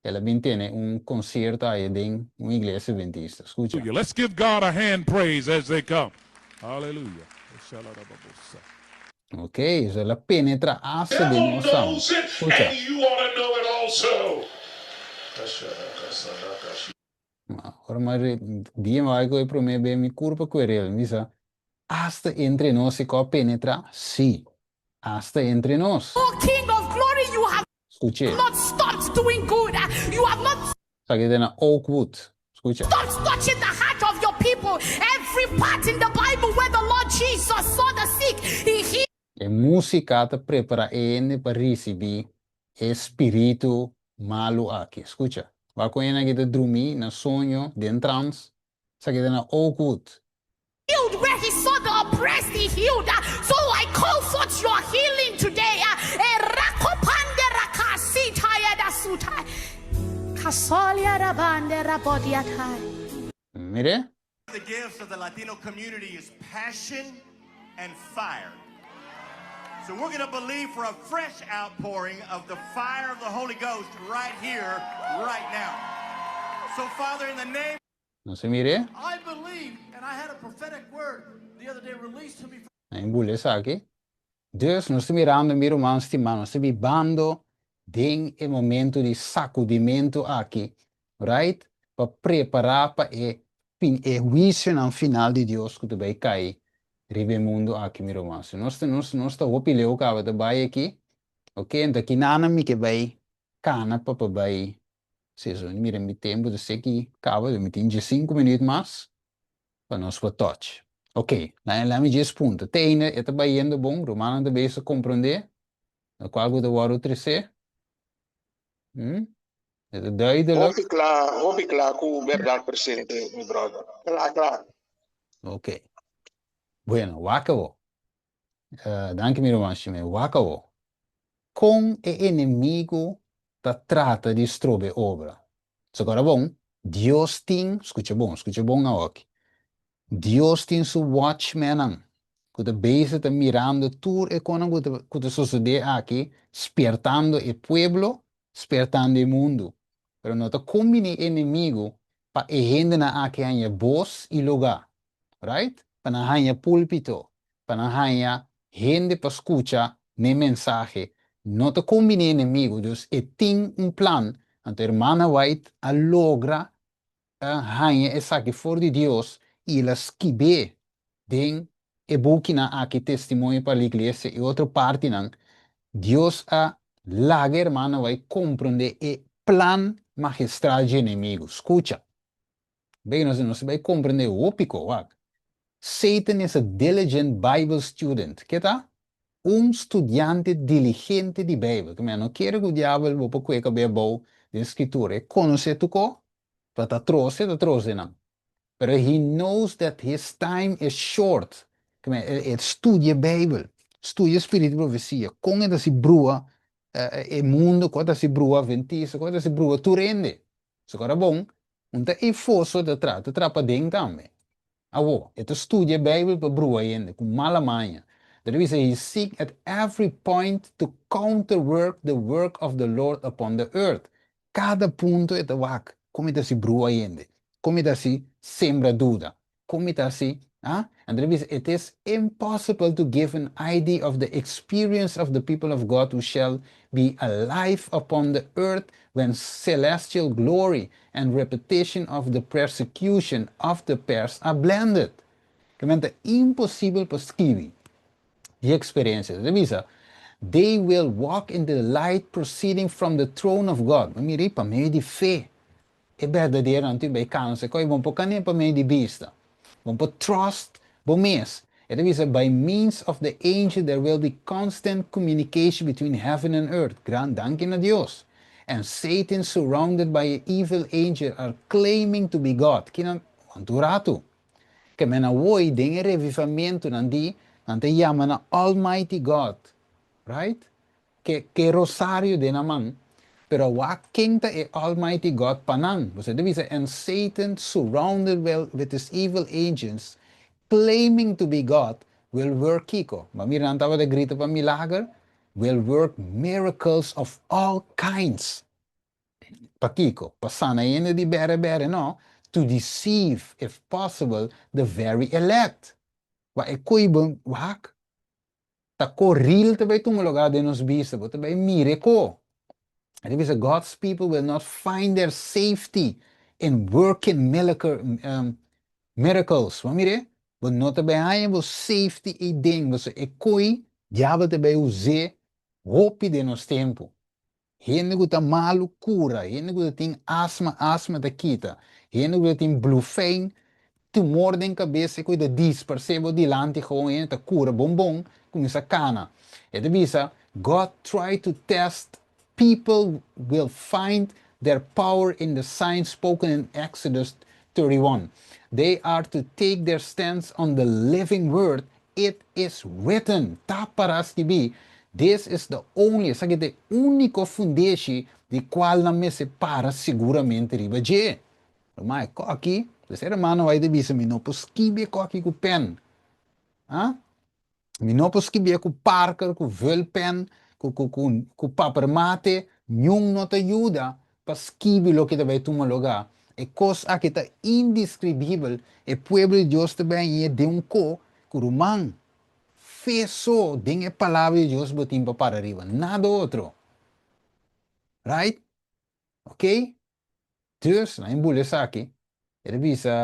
el a bin tene un konsierto aye den un iglesia adventista. Skucha. Let's give God a hand praise as they come. Hallelujah. Ok, so el a penetra asta den nos tambe. Skucha. Ora mi a dia mi bai ku e promé be mi kurpa kuerel, mi bisa, asta entre nos e kò a penetra? Sí, asta entre nos. Skuch'é. Esaki ta na Oakwood. Skucha. E músika ta prepará e hende pa risibí e spiritu malu aki. Skucha. Wak ku hende aki ta drumí na soño, den trans. Esaki ta na Oakwood. Healed where he saw the oppressed he healed so I call forth your healing today Mire. The gifts of the Latino community is passion and fire. So we're going to believe for a fresh outpouring of the fire of the Holy Ghost right here, right now. So, Father, in the name Nos a mir'é. Nan bula esaki. Dus nos ta mirando, mi ruman stimá, nos ta bibando den e momento di sakudimentu aki, right? Pa prepará pa e fin, e huisionan final di Dios ku ta bai kai riba e mundu aki, mi ruman. So nos ta, nos, nos ta hopi leu kaba ta bai aki, ok? Anto kinanan mi ke bai kana pa pa bai Si so mira mi tempu ta seki kaba mi tin diesinku minuut mas pa nos por touch. Ok, laat mi djes punto. Te ainda e ta bayendo bon, rumannan ta bezig komprondé lokual ku ta wòrdu tresé. Hmm? E ta duidelijk. Hopi kla, hopi kla ku bèrdat presente, mi brother. Kla, kla. Ok. Bueno, wak awo. Danki mi ruman Shimei. Wak awo. Kon e enemigu ta trata di stroba e obra? Sokora bon, Dios tin, skucha bon, skucha bon awoki. Dios tin su watchmennan ku ta bezig ta mirando tur e konan ku ta ku ta sosodé aki, spiertando e pueblo, spiertando e mundu. Pero no ta kombiní enemigu pa e hendenan aki haña bos i lugá. Right? Pa nan haña púlpito, pa nan haña hende pa skucha n'e mensahe. No ta kumbiní enemigu, dus e tin un plan. Anto hermana White a logra. a haña esaki for di Dios i el a skib'é den e bukinan aki Testimonio pa la Iglesia i otro partinan, Dios a laga e hermano bai komprondé e plan magistral dje enemigu. Skucha! Bay nos nos bai komprendé hopi ko, wak. Satan is a diligent Bible student. Ke ta? Un studiante diligente di Bijbel. Ke men no kere ku diabel bo por kue kab'é abou den Skritura. E konosé tur ko, pa ta trose, ta trose nan. Pero he knows that his time is short. Ke men e studia Bijbel, studia spiritu di profesia, kon e ta hasi brua e mundo, kon e ta hasi brua adventista, kon e ta hasi brua tur hende. So ora bon, un ta e foso ta tra, ta tra paden tambe. Awo, e ta studia Bijbel pa brua hende ku mala maña. Ta ta bisa, He seek at every point to counterwork the work of the Lord upon the earth. Kada punto e ta wak kon e ta hasi brua hende, kon e ta hasi sembra duda, Kon mi ta hasi? Ah? Anto ta bisa, It is impossible to give an idea of the experience of the people of God who shall be alive upon the earth when celestial glory and repetition of the persecution of the past are blended. Ke men ta imposibel pa skibi di eksperensia. Ta bisa, They will walk in the light proceeding from the throne of God. Bo mira ei, pa medio di fe. E berdadero nan tin bay cansa koe bon por cane pa medio di bista. Bon por trust bo mes. E ta bisa by means of the angel there will be constant communication between heaven and earth. Gran danki na Dios. And Satan surrounded by a evil angel are claiming to be God. Kinan wantu ratu. Ke men awoi den e revivamentonan di nan ta yama na Almighty God. Right? Ke ke rosario den nan man, pero wak ken ta e Almighty God pa nan. Bo ta bisa, And Satan surrounded well with his evil agents, claiming to be God, will work kiko? Bo a mira nan tabata grita pa milager? Will work miracles of all kinds. Pakiko? Pa sana hende di bere bere? No, to deceive, if possible, the very elect. Wak e koe bo wak? Ta ko ril ta bai tuma lugá den nos bista, bo ta bai mira e ko. E ta bisa, God's people will not find their safety in working miracles. Bo a mir'é? Bo no ta bai haña bo safety ei den, pasobra e koi diabel ta bai us'é hopi den nos tempu. Hende ku ta malu kura, hende ku ta tin asma, asma ta kita, hende ku ta tin blufein, tumor den kabes e ku ta disparsé bo dilanti gewoon hende ta kura bon bon kuminsá kana. E ta bisa, God try to test people will find their power in the signs spoken in Exodus 31. They are to take their stands on the living word It is written, ta para skibí, This is the only, esaki ta e úniko fundeshi di kual nan mester para siguramente riba dje. Ruman, e koki, pues e hermano bai ta bisa, mi no por skibi e koki ku pen. Ah? Mi no por skibié ku parker, ku vulpen, ku, ku, ku, ku papermate, niun no ta yuda pa skibi loke ta bai tuma lugá. E kos aki ta indeskribibel, e pueblo di Dios ta bai hañ'é den un ko ku ruman. Fe so den e Palabra di Dios bo tin pa para riba, nada otro. Right? Ok? Dus, nan e bula esaki, e ta bisa,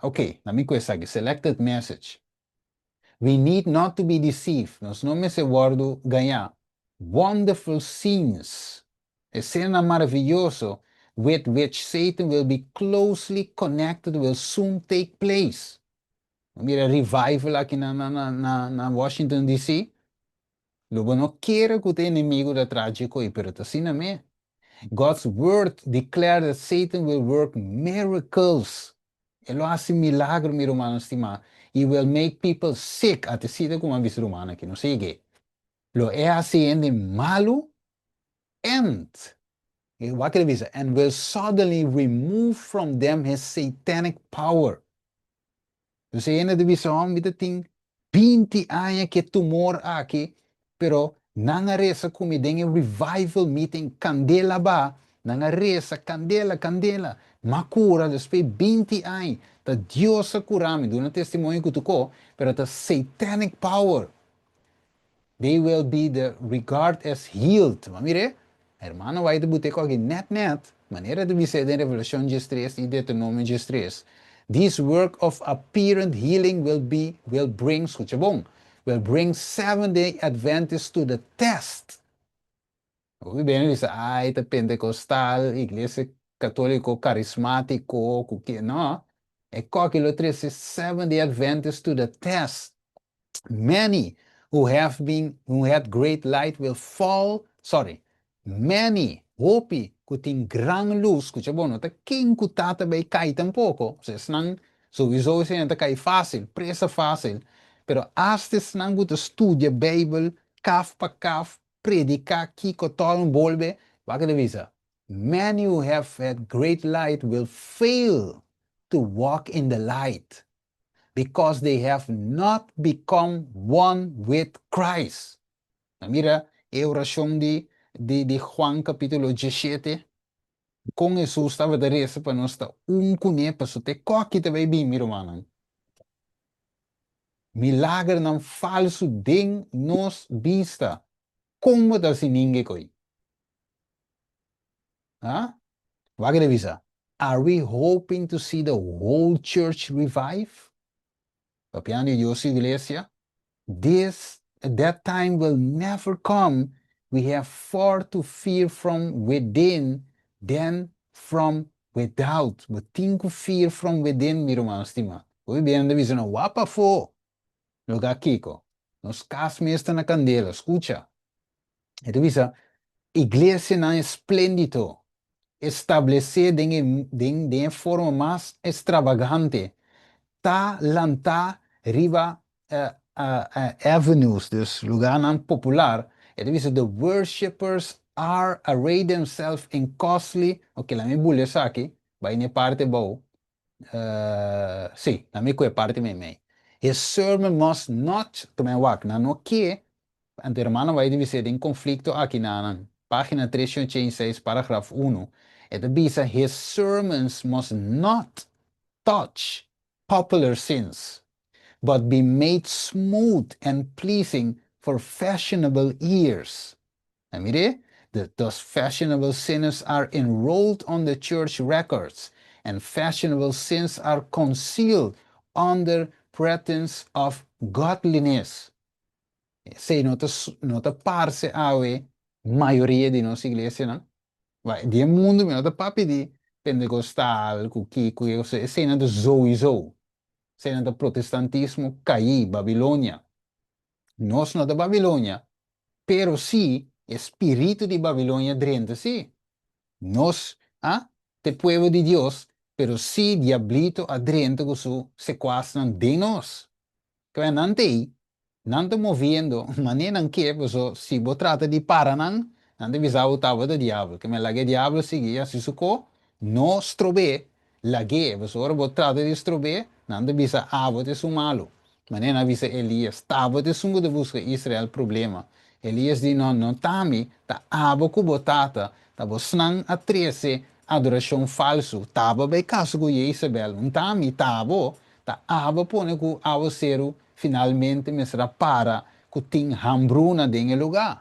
ok, nan mi ku esaki, selected message. We need not to be deceived, nos no mester wòrdu gañá. Wonderful scenes, esenanan maravioso, with which Satan will be closely connected will soon take place. Bo mira revival aki na na na na Washington DC? Lo bo no kere ku ta enemigu ta traha dje koi, pero ta asina me. God's word declare that Satan will work miracles E lo hasi milagro, mi rumannan stimá. He will make people sick. Ate sita ku mi a bisa rumannan aki, no sigui. Lo e hasi hende malu and, wak e ta bisa, and will suddenly remove from them his satanic power. Dus e hende ta bisa, oh, mi ta tin 20 aña ku e tumor aki, pero nan a resa ku mi den e revival meeting, kandela ba, nan a resa, kandela, kandela, m'a kura despues 20 aña, ta Dios a kura mi, duna testimonio ku tuko, pero ta satanic power. They will be the regard as healed. Bo a mira? Hermano White a bute ku aki nèt nèt. Manera ta bis'é den Revelashon diestres i Deuteronomio diestres, This work of apparent healing will be, will bring, skucha bon, will bring Seventh-day Adventists to the test. Hopi bene bisa, ai, ta Pentecostal, Iglesia Católico Carismático, ku ke, no. E koki lo trese Seventh-day Adventists to the test. Many who have been, who had great light will fall, sorry, many, hopi, ku tin gran lus, skucha bon, no ta ken ku ta ta bai kai tampoko, osea esnan souiso esei ta kai fásil, presa fásil, pero asta esnan ku ta studia Beibel kaf pa kaf, prediká kiko tòg bolbe, wak e ta bisa, Many who have had great light will fail to walk in the light, because they have not become one with Christ. Na mira e orashon di di di Juan kapítulo diesshete, kon Hesus tabata resa pa nos ta un kuné, pasobra te kòki ta bai bin, mi rumannan. Milagernan falsu den nos bista, kon bo ta hasi ninge koi? Ha? Wak e ta bisa, Are we hoping to see the whole church revive? Papiando di Dios su iglesia. This, that time will never come, we have far to fear from within than from without. Bo tin ku fear from within, mi ruman stima. Hopi biaha nan ta bisa no, wak pafó. Loke kiko? Nos kas mes ta na kandela, skucha. E ta bisa, Iglesianan espléndito, establesé den e den den e forma mas estrabagante, ta lantá riba avenues, dus lugánan popular. E ta bisa, The worshippers are array themselves in costly, oke, laat mi bula esaki, bai na e parti abou. Sí, laat mi ku e parti meimei. His sermon must not, tuma e wak, nan no ke Anto hermano bai di bis'é den konflikto aki na nan página 386 paragraf unu, e ta bisa his sermons must not touch popular sins, but be made smooth and pleasing for fashionable ears. A mir'é? The thus fashionable sinners are enrolled on the church records, and fashionable sins are concealed under pretense of godliness. Esei no ta no ta parse awe mayoria di nos iglesianan. Bai, di e mundu mi no ta papia di Pentecostal ku kiko ku kiko, eseinan ta souiso. Eseinan ta protestantismo kaí, Babilonia. Nos no ta Babilonia, pero sí e spiritu di Babilonia drenta sí. Nos, a, ta e pueblo di Dios, pero sí diablito a drenta ku su sekuasnan den nos. Kla nan t'ei, nan ta moviendo manera nan ke, paso si bo trata di para nan, nan ta bisa bo tabata diabel. Ke men laga e diabel sigui hasi su ko, no strob'é, lag'é, paso ora bo trata di strob'é, nan ta bisa abo ta esun malu. Manera nan a bisa Elias, t'abo ta esun ku ta buska Israel problema. Elias di, No, no t'ami, ta abo ku bo tata, ta bosnan a trese adorashon falsu, t'abo a bai kasa ku Jezabel, un t'ami, t'abo. Ta abo pone ku awaseru finalmente mester a para ku tin hambruna den e lugá.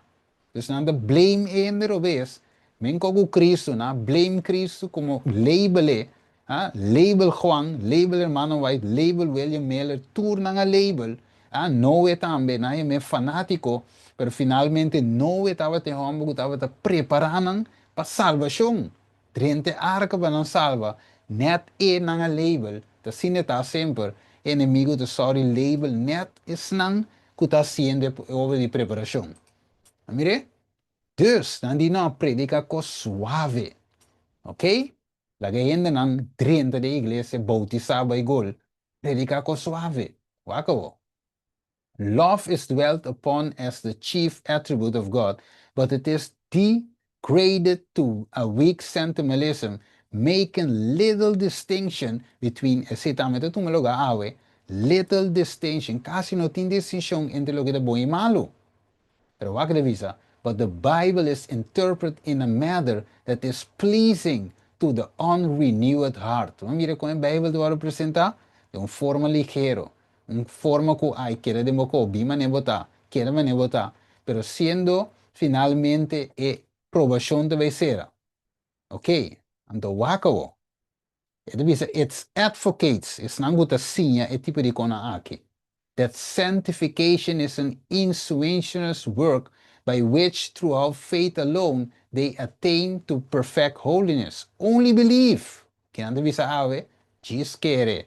Dus nan ta blame e hende robes, men ko ku Cristo, nan a blame Cristo komo label e, ha, label Juan, label hermano White, label William Miller, tur nan a label, ha, Noe tambe, nan a yam'é fanátiko, pero finalmente Noe tabata e hòmber ku tabata prepará nan pa salbashon. Drenta e arka pa nan salba, nèt e nan a label, ta asina e ta semper, e enemigu ta sòri label nèt esnan ku ta hasiendo e obra di preparashon. A mir'é? Dus, nan di no prediká kos suave. Oké? Laga e hendenan drenta den iglesia, boutisá bai gol, prediká kos suave. Wak awor. Love is dwelt upon as the chief attribute of God, but it is degraded to a weak sentimentalism, making little distinction between, esei tambe ta tuma lugar awe, little distinction, kasi no tin distincion entre loke ta bon i malu. Pero wak ta bisa, But the Bible is interpreted in a manner that is pleasing to the unrenewed heart. Bo mira kon e Bijbel ta wòrdu presentá? Den un forma ligero, Un forma ku ai keda den bo ko, bin manera bo ta, keda manera bo ta, pero siendo finalmente e probashon ta bai sera. Ok, Anto wak awo. E ta bisa its advocates, esnan ku ta siña e tipo di konan aki, that sanctification is an insuintionous work by which throughout faith alone they attain to perfect holiness. Only believe! Kinan ta bisa awe? Djis kere.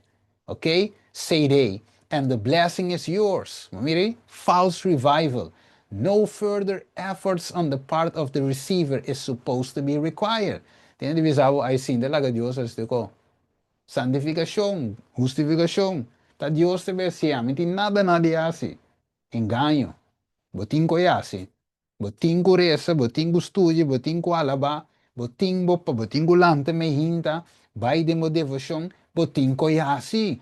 Ok? Say they, and the blessing is yours. Bo mira ei? False revival. No further efforts on the part of the receiver is supposed to be required. Tin hende bisa bo, Ai sinta laga Dios hasi tur ko. Santifikashon, hustifikashon, ta Dios ta bay hasi, ami tin nada na di hasi. Engaño. Bo tin ku hasi. Bo tin ku resa, bo tin ku studia, bo tin ku alabá, bo tin bo pa bo tin ku lanta mehinta, bai den bo devoshon, bo tin ku hasi.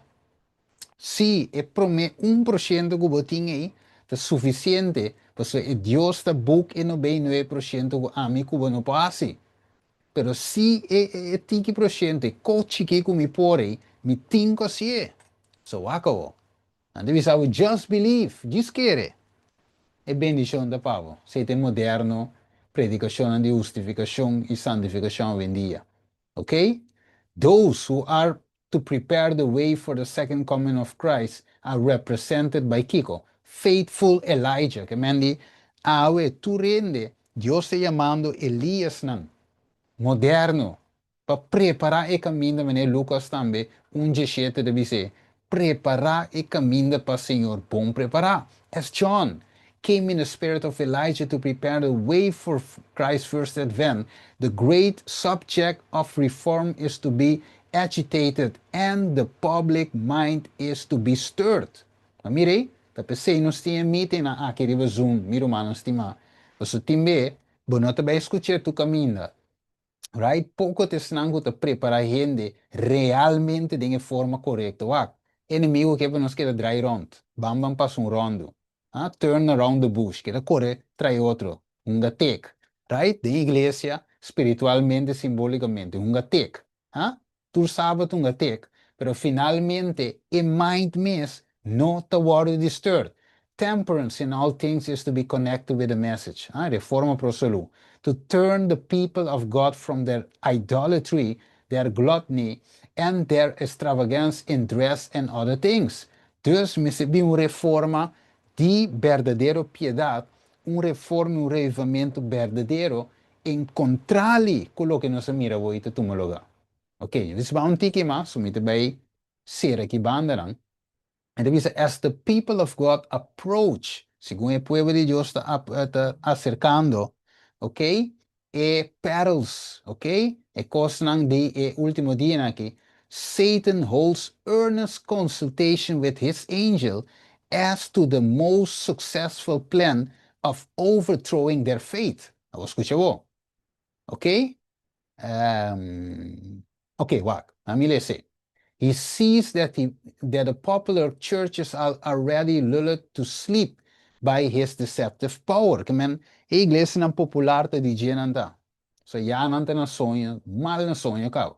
Sí, e promé un porshento ku bo tin ei ta sufisiente, pasobra e Dios ta buk e nobei nuebe porshento ku ami ku bo no por hasi. Pero si e e tiki porshento, e kos chikí ku mi por ei, mi tin ku hasié. So wak awor. Nan ta bisa bo, Just believe, djis kere. E bendishon ta pa bo. Esei ta e moderno predikashonnan di hustifikashon i santifikashon awendia. Ok? Those who are to prepare the way for the second coming of Christ are represented by kiko? Faithful Elijah. Ke men di, awe tur hende, Dios ta yamando Eliasnan moderno Pa prepará e kaminda, manera Lukas tambe un djeshete ta bis'é, Prepará e kaminda pa Señor bon prepará. As John came in the spirit of Elijah to prepare the way for Christ's first advent, the great subject of reform is to be agitated and the public mind is to be stirred. Ma mira ei, ta p'esei nos tin e meetingnan aki riba Zoom, mi rumannan stimá. Pasobra tin be bo no ta bai skuch'é tur kaminda. Right? Poko ta esnan ku ta prepará hende realmente den e forma korekto. Wak, enemigo ke pa nos keda drai rònt, ban ban pasa un ròndu, ha, turn around the bush, keda kore trai otro, hunga tek. Right? Den iglesia, spiritualmente, simbolikamente, hunga tek. Ha? Tur sabat hunga tek, pero finalmente e mind mes no ta wòrdu disturbed. Temperance in all things is to be connected with the message, ha, reforma pro salú, to turn the people of God from their idolatry, their gluttony, and their extravagance in dress and other things. Dus mester bin un reforma di berdadero piedad, un reforma y un revivamento berdadero En kontrali ku loke nos a mira awor i ta tuma lugá. Ok, nos bai un tiki mas, so mi ta bai sera ki bandanan. E ta bisa, As the people of God approach, segun e pueblo di Dios ta ta aserkando, ok, e perils, ok, e kosnan di e ultimo dianan aki, Satan holds earnest consultation with his angel as to the most successful plan of overthrowing their faith. Awor skucha bo. Ok? Um, ok, wak. Ami lese. He sees that, he, that the popular churches are already lulled to sleep by his deceptive power. Ke men, e iglesianan popular ta di dje nan ta. So ya nan ta na soño, mal na soño kaba.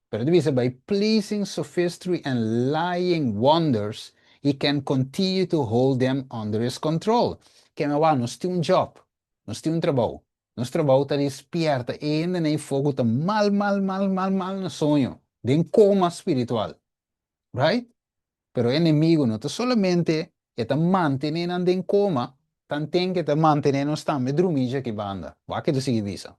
Pero ta bisa by pleasing sophistry and lying wonders he can continue to hold them under his control. Keme wak, nos tin un job, nos tin un trabou. Nos trabou ta di spierta e hendenan ei for ku ta mal, mal, mal, mal, mal na soño, den koma spiritual. Right? Pero e enemigo no ta solamente e ta mantene nan den koma, tanten ke ta mantene nos tambe drumí djaki banda. Wak ke ta sigui bisa.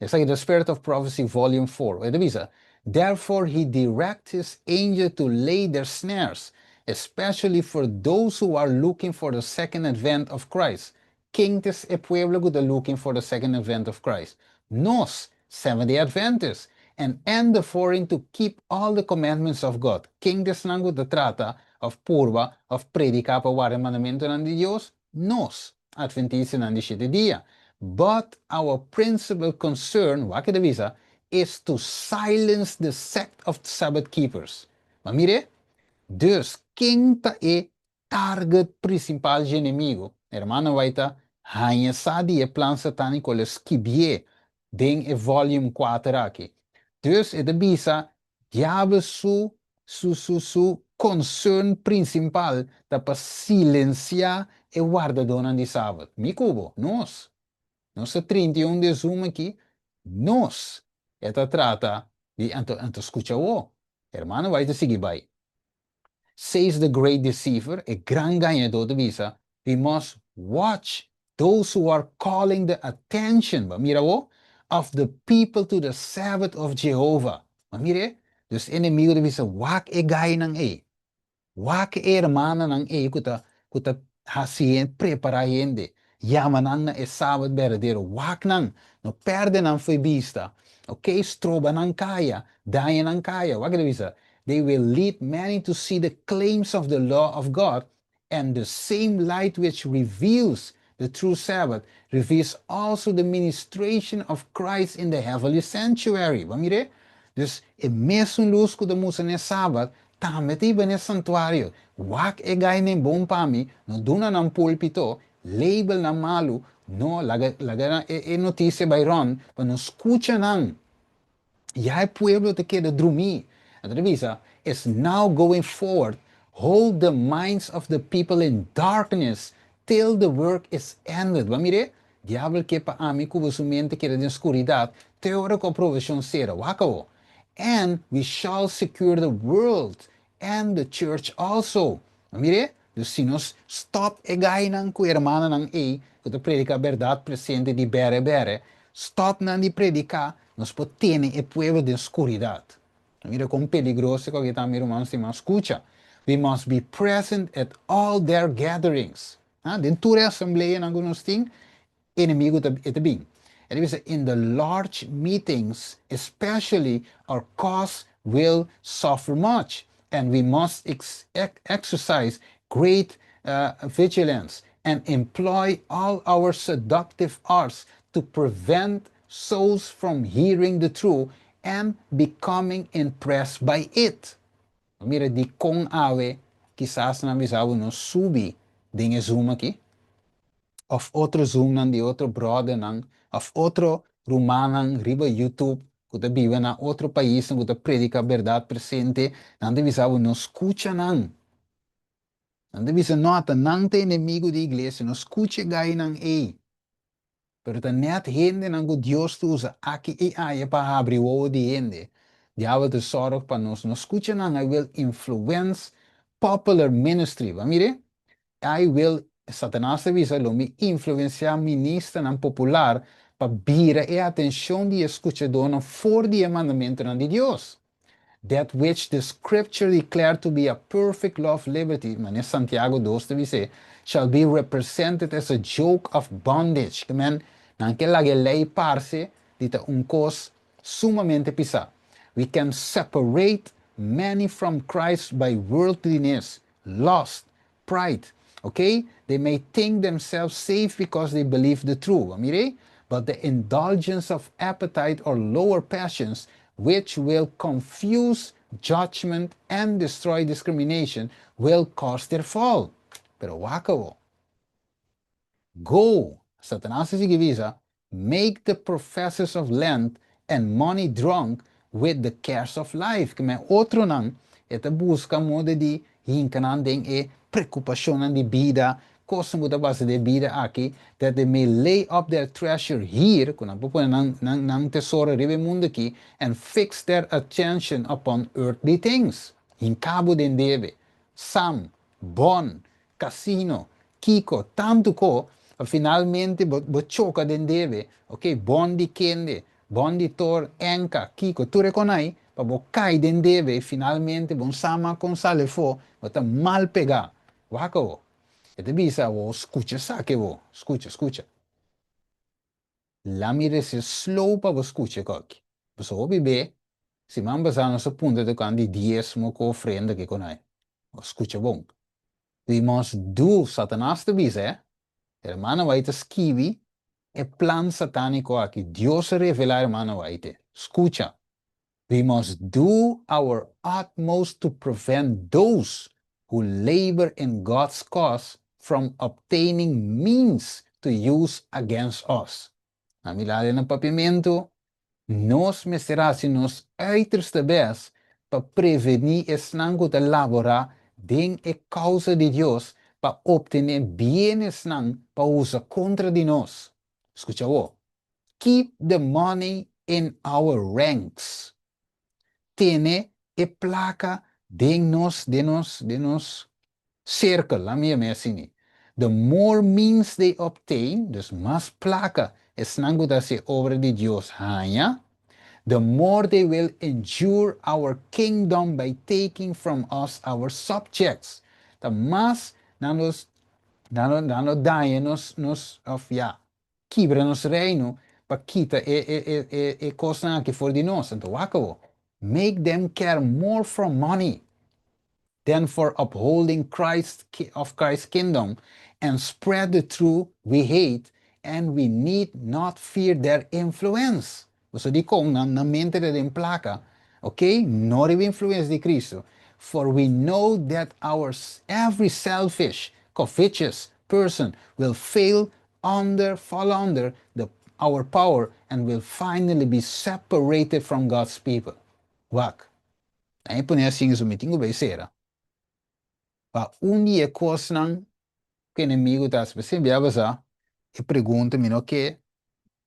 Esaki ta Spirit of Prophecy Volume 4. E ta bisa, Therefore he direct his angel to lay their snares, especially for those who are looking for the second advent of Christ. Ken ta e pueblo ku ta looking for the second advent of Christ? Nos, Seventh-day Adventists, and endeavoring to keep all the commandments of God. Ken ta esnan ku ta trata òf purba òf prediká pa warda e mandamentunan di Dios? Nos, Adventistanan di shete dia. But our principal concern, wak e ta bisa, is to silence the sect of Sabbath keepers. Ma mir'é, dus ken ta e target principal dje enemigo? Hermana White ta haña sa di e plan satanico lo skibié den e volume kuater aki. Dus e ta bisa Diabel su su su su concern principal ta pa silencia e wardadónan di Sabat. Mi cu bo, nos. Nos ta 31 di e Zoom aki, nos. E ta trata di anto anto skucha awor. Hermano White ta sigui bai. Says the great deceiver, e gran gañadó ta bisa, we must watch those who are calling the attention, bo a mira awor, of the people to the Sabbath of Jehovah. Bo a mira e? Dus e enemigo ta bisa, wak e gainan ei. Wak e hermananan ei ku ta ku ta hasi hende prepará hende, yama nan na e Sabat berdadero. Wak nan, no pèrdè nan fo'i bista. Oké, stroba nan kaya, daña nan kaya. Wak e ta bisa, They will lead many to see the claims of the law of God, and the same light which reveals the true Sabbath reveals also the ministration of Christ in the heavenly sanctuary. Bo a mir'é? Dus e mesun lus ku ta mustra na e Sabat tambe ta hiba na e santuario. Wak e gainan bon pa mi, no duna nan pulpito, label nan malu, no, laga laga e notisia bai rònt pa no skucha nan. Ya e pueblo ta keda drumí. Anto ta bisa, Is now going forward, hold the minds of the people in darkness till the work is ended. Bo a mir'é? Diabel ke pa ami ku boso mente keda den skuridat te ora ku aprobashon sera. Wak awo. And we shall secure the world and the church also. Bo a mir'é? Dus si nos stòp e gainan ku hermananan ei ku ta prediká bèrdat presente di bèrè bèrè, stòp nan di prediká, nos por tene e pueblo den skuridat. Mira kon peligroso ku aki ta, mi ruman stimá. Skucha, We must be present at all their gatherings. Ha, den tur e asambleanan ku nos tin, enemigu ta e ta bin. E ta bisa, In the large meetings especially our cause will suffer much, and we must exercise great vigilance and employ all our seductive arts to prevent souls from hearing the truth and becoming impressed by it. Mira dikon awe kisas nan bisa bo no subi den e Zoom aki. Of otro Zoomnan di otro brothernan of otro rumannan riba YouTube ku ta biba na otro paisnan ku ta prediká bèrdat presente, nan ta bisa bo no skucha nan. Nan ta bisa no, ta nan ta enemigu di iglesia, no skucha e gainan ei. Pero ta nèt hendenan ku Dios ta usa aki i aya pa habri wowo di hende. Diabel ta sòrg pa nos no skucha nan, I will influence popular ministry. Bo a mira? I will, Satanas ta bisa, lo mi influensiá ministernan popular pa bira e atenshon di e skuchadónan for di e mandamentunan di Dios. That which the Scripture declare to be a perfect law of liberty, manera Santiago dos ta bis'é, shall be represented as a joke of bondage. Ke men, nan ke laga e lei parse di ta un kos sumamente pisá. We can separate many from Christ by worldliness, lust, pride, ok, they may think themselves safe because they believe the truth, mire, but the indulgence of appetite or lower passions, which will confuse judgment and destroy discrimination, will cause their fall. Pero wak awo. Go, Satanas ta sigui bisa, make the professors of land and money drunk with the cares of life. Ke men otronan e ta buska moda di hinka nan den e preokupashonnan di bida, kosnan ku ta pasa den e bida aki, that they may lay up their treasure here, ku nan por pone nan nan nan tesoro riba e mundu aki, and fix their attention upon earthly things. Hinka bo den debe, sam, bon, casino, kico, tanto co, pa finalmente bo bo choca den debe, ok, bon di kende, bon di tor, enca, kico, tur e conai, pa bo cay den debe y finalmente bo sa mas con sali afo, bo ta mal pega. Wak awo. E ta bisa awo, scucha esaki awo, scucha, scucha. La mi rece slow pa bo scucha e koki. Pasobra hopi be, siman pasa nos a puntra tocan di diesmo cu ofrenda ke conai. Bo scucha bon. We must do, Satanas ta bisa eh. Hermana White ta skibi e plan satanico aki. Dios a revela Hermana White. Scucha. We must do our utmost to prevent those who labor in God's cause from obtaining means to use against us. Na mi lado na Papiamentu, nos mester hasi nos uiterste bes pa prevení esnan ku ta laborá den e kousa di Dios pa optené bienesnan pa usa kontra di nos. Skucha awor, Keep the money. in our ranks. Tene e plaka den nos, den nos, den nos sirkel, laat mi asina. The more means they obtain, dus mas plaka esnan ku ta hasi obra di Dios haña, the more they will injure our kingdom by taking from us our subjects. Ta mas nan nos nan nan lo daña nos nos of ya kibra nos reino pa kita e e e e e kosnan aki for di nos. Anto wak awo. Make them care more for money than for upholding Christ of Christ's kingdom and spread the truth we hate and we need not fear their influence. Boso di kon nan nan mente ta den plaka, ok, no riba influensia di Cristo, for we know that our every selfish, covetous person will fail under, fall under the our power and will finally be separated from God's people. Wak. Nan e pone asin su mi tin ku bai sera. Pa un di e kosnan ku enemigu ta hasi, pasobra bia basa e pregunta mi no ke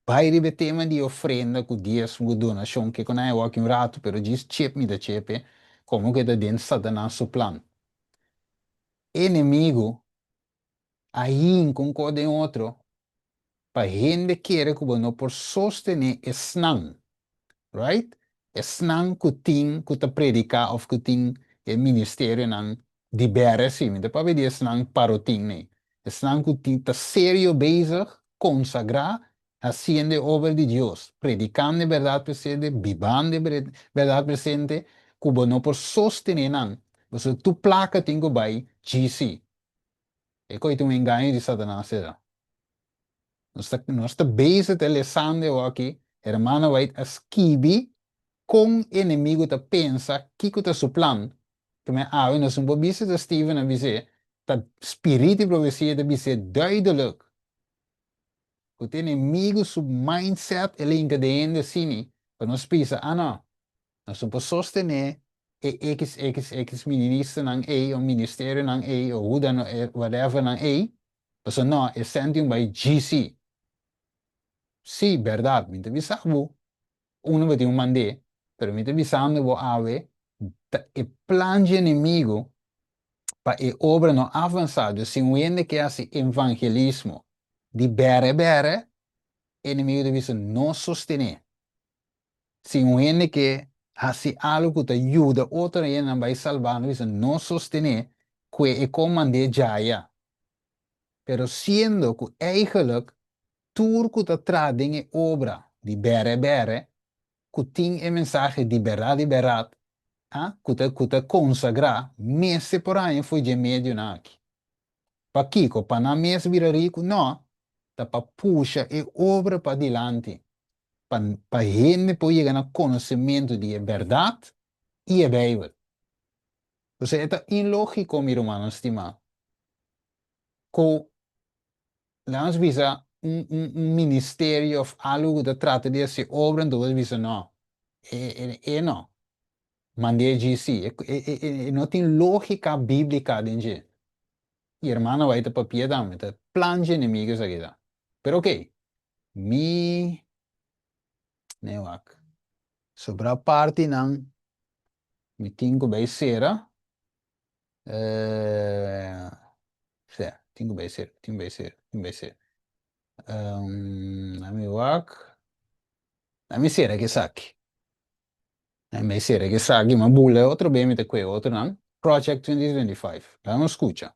bai riba e tema di ofrenda ku diesmo ku donashon ke ku nan e wak un ratu pero djis chep mi ta chepe komo ku e ta den Satanas su plan. Enemigu a hinka un kos den otro pa hende kere ku bo no por sostené esnan, right? Esnan ku tin ku ta prediká òf ku tin e ministerionan di bèrè, sí, mi ta papia di esnan parotin nei, esnan ku tin ta serio bezig, konsagrá, hasiendo e obra di Dios, predikando e bèrdat presente, bibando e bèrdat presente, ku bo no por sostené nan, pasobra tur plaka tin ku bai GC. E koe ta un engaño di Satanas era. Nos ta, nos ta bezig ta lesando awoki, Hermana White a skibi kon enemigo ta pensa, kiko ta su plan. Primer awe nos no por bisa ta Steven a bis'é, ta spiritu di profesia ta bis'é duidelijk ku ta enemigo su mindset el a hinka den hende asini pa nos bisa, ah no, Nos no por sostené e xxx ministernan ei o ministerionan ei o huda no e whatevernan ei, pasobra no, e senti un bai GC. Sí, bèrdat, mi ta bisa bo, unu bo tin un mand'é, pero mi ta bisando bo awe, ta e plan dje enemigo pa e obra no avansá, dus si un hende ke hasi evangelismo di bèrè bèrè, enemigo ta bisa no sostené. Si un hende ke hasi algu ku ta yuda otro hendenan bai salbá, no bisa no sostené ku e komand'é djaya. Pero siendo ku eigenlijk tur ku ta traha den e obra di bèrè bèrè, ku tin e mensahe di bèrdat di bèrdat, a ku ta ku ta konsagrá, mester por haña fo'i dje medionan aki. Pakiko? Pa nan mes bira riku? No, ta pa pusha e obra padilanti, pa pa hende por yega na konosementu di e bèrdat i e Beibel. Osea, e ta inlógiko, mi rumannan stimá, ku laga nos bisa un un un ministerio òf algu ku ta trata di hasi obra, anto bo ta bisa no, e e e no. Mand'é GC. E no tin lógika bíblika den dje. I hermano bai ta papia tambe, ta plan dje enemigo esaki ta. Pero ok, mi ne wak. Sobra partinan mi tin ku bai sera. Sè, tin ku bai sera, tin ku bai sera, tin ku bai sera. Mi wak. Mi sera ku esaki. Mi sera ku esaki, mi a bula otro be mi ta kue otronan. Project 2025. Laga nos skucha.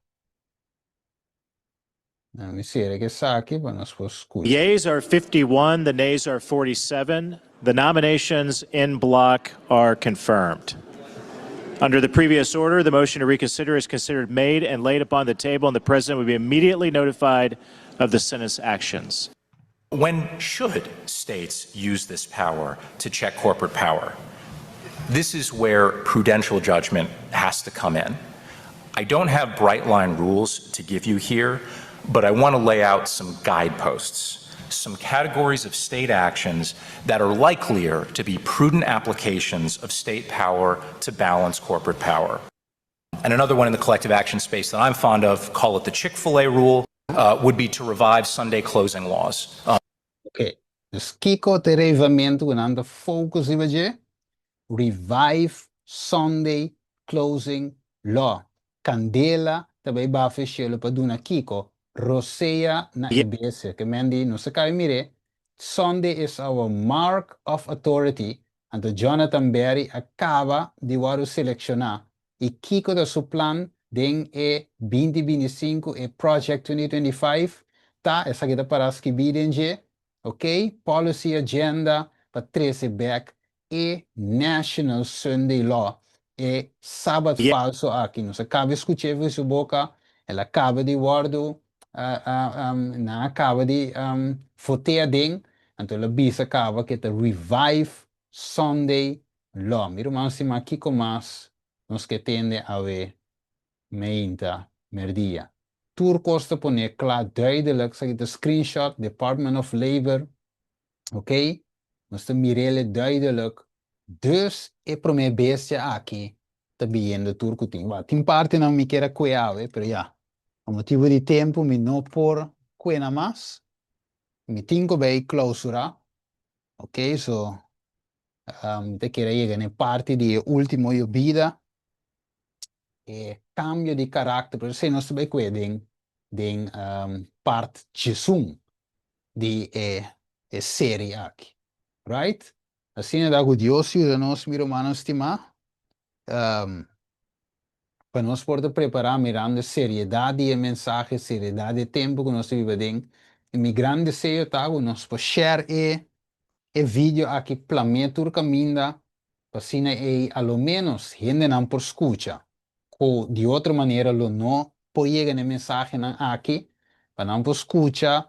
Mi sera ku esaki pa nos por skucha. Yeas are 51, the nays are 47. The nominations en bloc are confirmed. Under the previous order, the motion to reconsider is considered made and laid upon the table, and the president will be immediately notified of the Senate's actions. When should states use this power to check corporate power? This is where prudential judgment has to come in. I don't have bright line rules to give you here, but I want to lay out some guideposts, some categories of state actions that are likelier to be prudent applications of state power to balance corporate power. And another one in the collective action space that I'm fond of, call it the Chick fil A rule, would be to revive Sunday closing laws. Ok. Dus kiko ta e reavivamentu ku nan ta focus riba dje? Revive Sunday Closing Law. Kandela ta bai bafa e shelu pa duna kiko? Rosea na e bestia. Ke men di, nos a kabe mir'é, Sunday is our mark of authority, anto Jonathan Berry a kaba di wòrdu selekshoná i kiko ta su plan den e 2025, e Project 2025 ta, esaki ta pará skibí den dje, Ok, policy agenda pa trece bek e National Sunday Law, e Sabat falso aki. Nos a caba scuch'e for su boca, el a caba di wordo, nan a caba di votea den, anto el a bisa caba cu e ta revive Sunday Law. Mi ruman stima kico mas nos ke tende awe meinta merdia. Tur kos ta pone kla duidelijk, esaki ta screenshot, Department of Labor, ok, nos ta mirele duidelijk, dus e prome bestia aki ta biyendo tur ku tin. Wak, tin partinan mi kier a kue awe, pero ya, pa motibu di tempu mi no por kue nan mas, mi tin ku bay klausura, ok, so mi ta kere yega na e parti di e ultimo yobida, e cambio di karakter, pero esei nos ta bai kue den den part 11 di e e seri aki. Right? Asina ta ku Dios yuda nos, mi rumannan stimá, pa nos por ta prepará mirando e seriedat di e mensahe, seriedat di e tempu ku nos ta biba den. I mi gran deseo ta ku nos por share e e video aki plam'é tur kaminda P'asina ei a lo ménos hendenan por skucha ku di otro manera lo no por yega na e mensahenan aki, pa nan por skucha.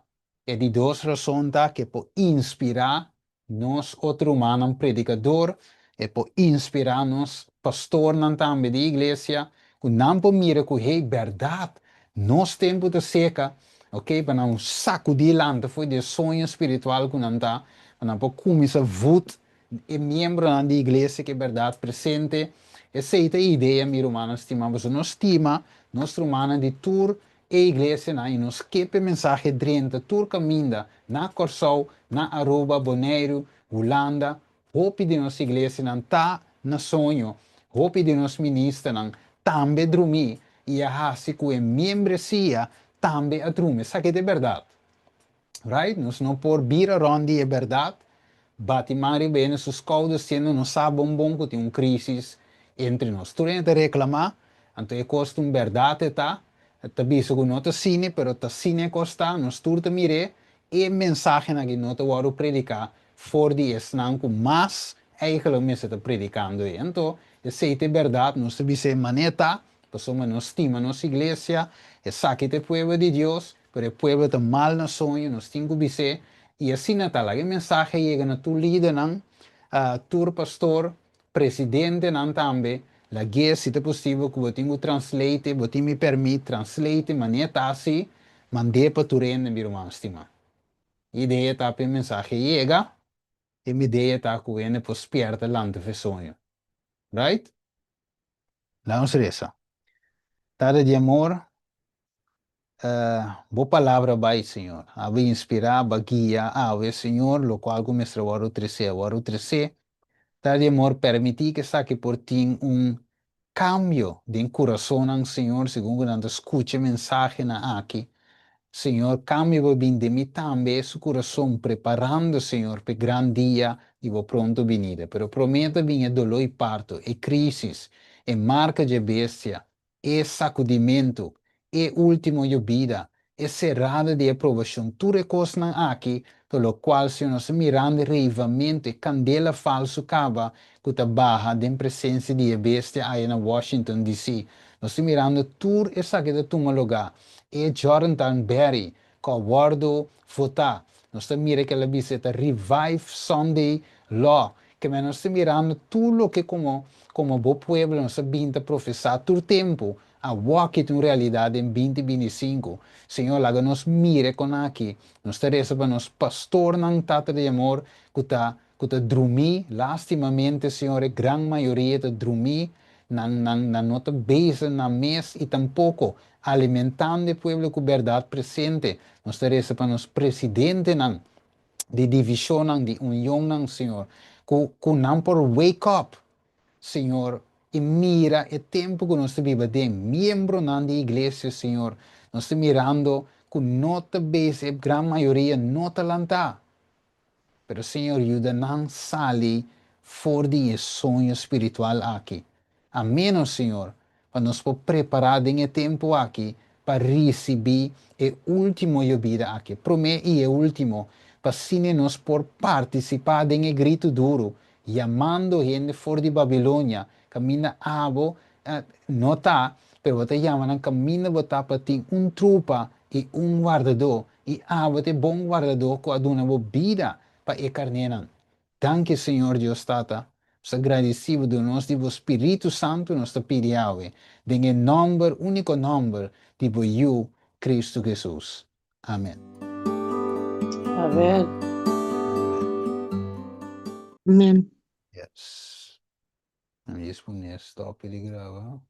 E di dos rason ta ku e por inspirá nos otro rumannan predikador, e por inspirá nos pastornan tambe di iglesia, ku nan por mira ku hey, bèrdat nos tempu ta seka, oke, pa nan sakudí lanta for di e soño spiritual ku nan ta, pa nan por kuminsá vut E miembronan di iglesia ku e bèrdat presente, esei ta e idea, mi rumannan stimá, pasobra nos stima nos rumannan di tur e iglesianan i nos ke pa e mensahe drenta tur kaminda, na Kòrsou, na Aruba, Boneiru, Hulanda. Hopi di nos iglesianan ta na soño, hopi di nos ministernan tambe drumí i a hasi ku e miembresia tambe a drumi. Esaki ta e bèrdat. Right? Nos no por bira rond di e berdad, bati man riba hende su skouder siendo nos sa bon bon ku tin un crisis entre nos. Tur hende ta reclama, anto e kos ta un berdad e ta, ta bisa ku no ta asina, pero ta asina e kos ta, nos tur ta mir'é, e mensahenan aki no ta wòrdu prediká for di esnan ku mas eigenlijk mester ta predikando e. Anto esei ta e berdad, nos ta bisa e manera e ta, pasobra nos stima nos iglesia, esaki ta e pueblo di Dios, Pero e pueblo ta mal na soño, nos tin cu bis'é, y asina ta. Laga e mensahe yega na tur lidernan, tur pastor, presidentenan tambe. Lag'é, si ta posibel cu bo tin cu translate, bo tin mi permit, translate manera ta haci, mand'é pa tur hende, mi ruman stima. Idea ta pa e mensahe yega, e midea ta cu hende por spierta lanta f'e soño. Right? Laga nos resa. Tata di amor, Bo palabra bai, Señor. Abo inspirá, bo a guia awe, Señor, lokual ku mester wòrdu tresé, a wòrdu tresé. Ta di amor, permití ku esaki por tin un kambio den kurasonnan, Señor, segun ku nan ta skucha e mensahenan aki. Señor, kambio bo bin den mi tambe, su kurason, preparando, Señor, pa e gran dia di bo pronto binida. Pero promé ta bin e doló i parto, e krísis, e marka dje bestia, e sakudimentu, e último yobida, e serada di e probashon, tur e kosnan aki ta lokual Señor nos ta mirando e reivamentu, e kandela falsu kaba ku ta baha den presensia di e bestia aya na Washington, DC. Nos ta mirando tur esaki ta tuma lugá. E Jorantan Berry ku a wòrdu votá, nos ta mira ku el a bisa e ta revive Sunday Law. Keme nos ta mirando tur loke komo komo bo pueblo nos a bin ta profesá tur tempu, awor-ki ta un realidat den 2025. Señor, laga nos mira e kon aki. Nos ta resa pa nos pastornan, Tata di amor, ku ta ku ta drumí, lastimamente, Señor, e gran mayoria ta drumí, nan nan nan no ta bezig nan mes i tampoko alimentando e pueblo ku bèrdat presente. Nos ta resa pa nos presidentenan. di divishonnan, di unionnan, Señor, ku ku nan por wake up, Señor, i mira e tempu ku nos ta biba den, miembronan di iglesia, Señor, nos ta mirando ku no ta bes e gran mayoria no ta lantá. Pero Señor yuda nan sali for di e soño spiritual aki. A menos, Señor, pa nos por prepará den e tempu aki pa risibí e último yobida aki, promé i e último, pa asina nos por partisipá den e gritu duru, yamando hende for di Babilonia, kaminda abo no ta, pero bo ta yama nan kaminda bo ta pa tin un trupa i un wardadó, i abo ta e bon wardadó ku a duna bo bida pa e karnénan. Danki Señor Dios Tata, nos ta gradisí bo duna nos di bo Spiritu Santu nos ta pidi awe den e nòmber úniko nòmber di bo Yu Kristu Hesus. Amen. Amen. Amen. Yes. Mi a pone stop di graba.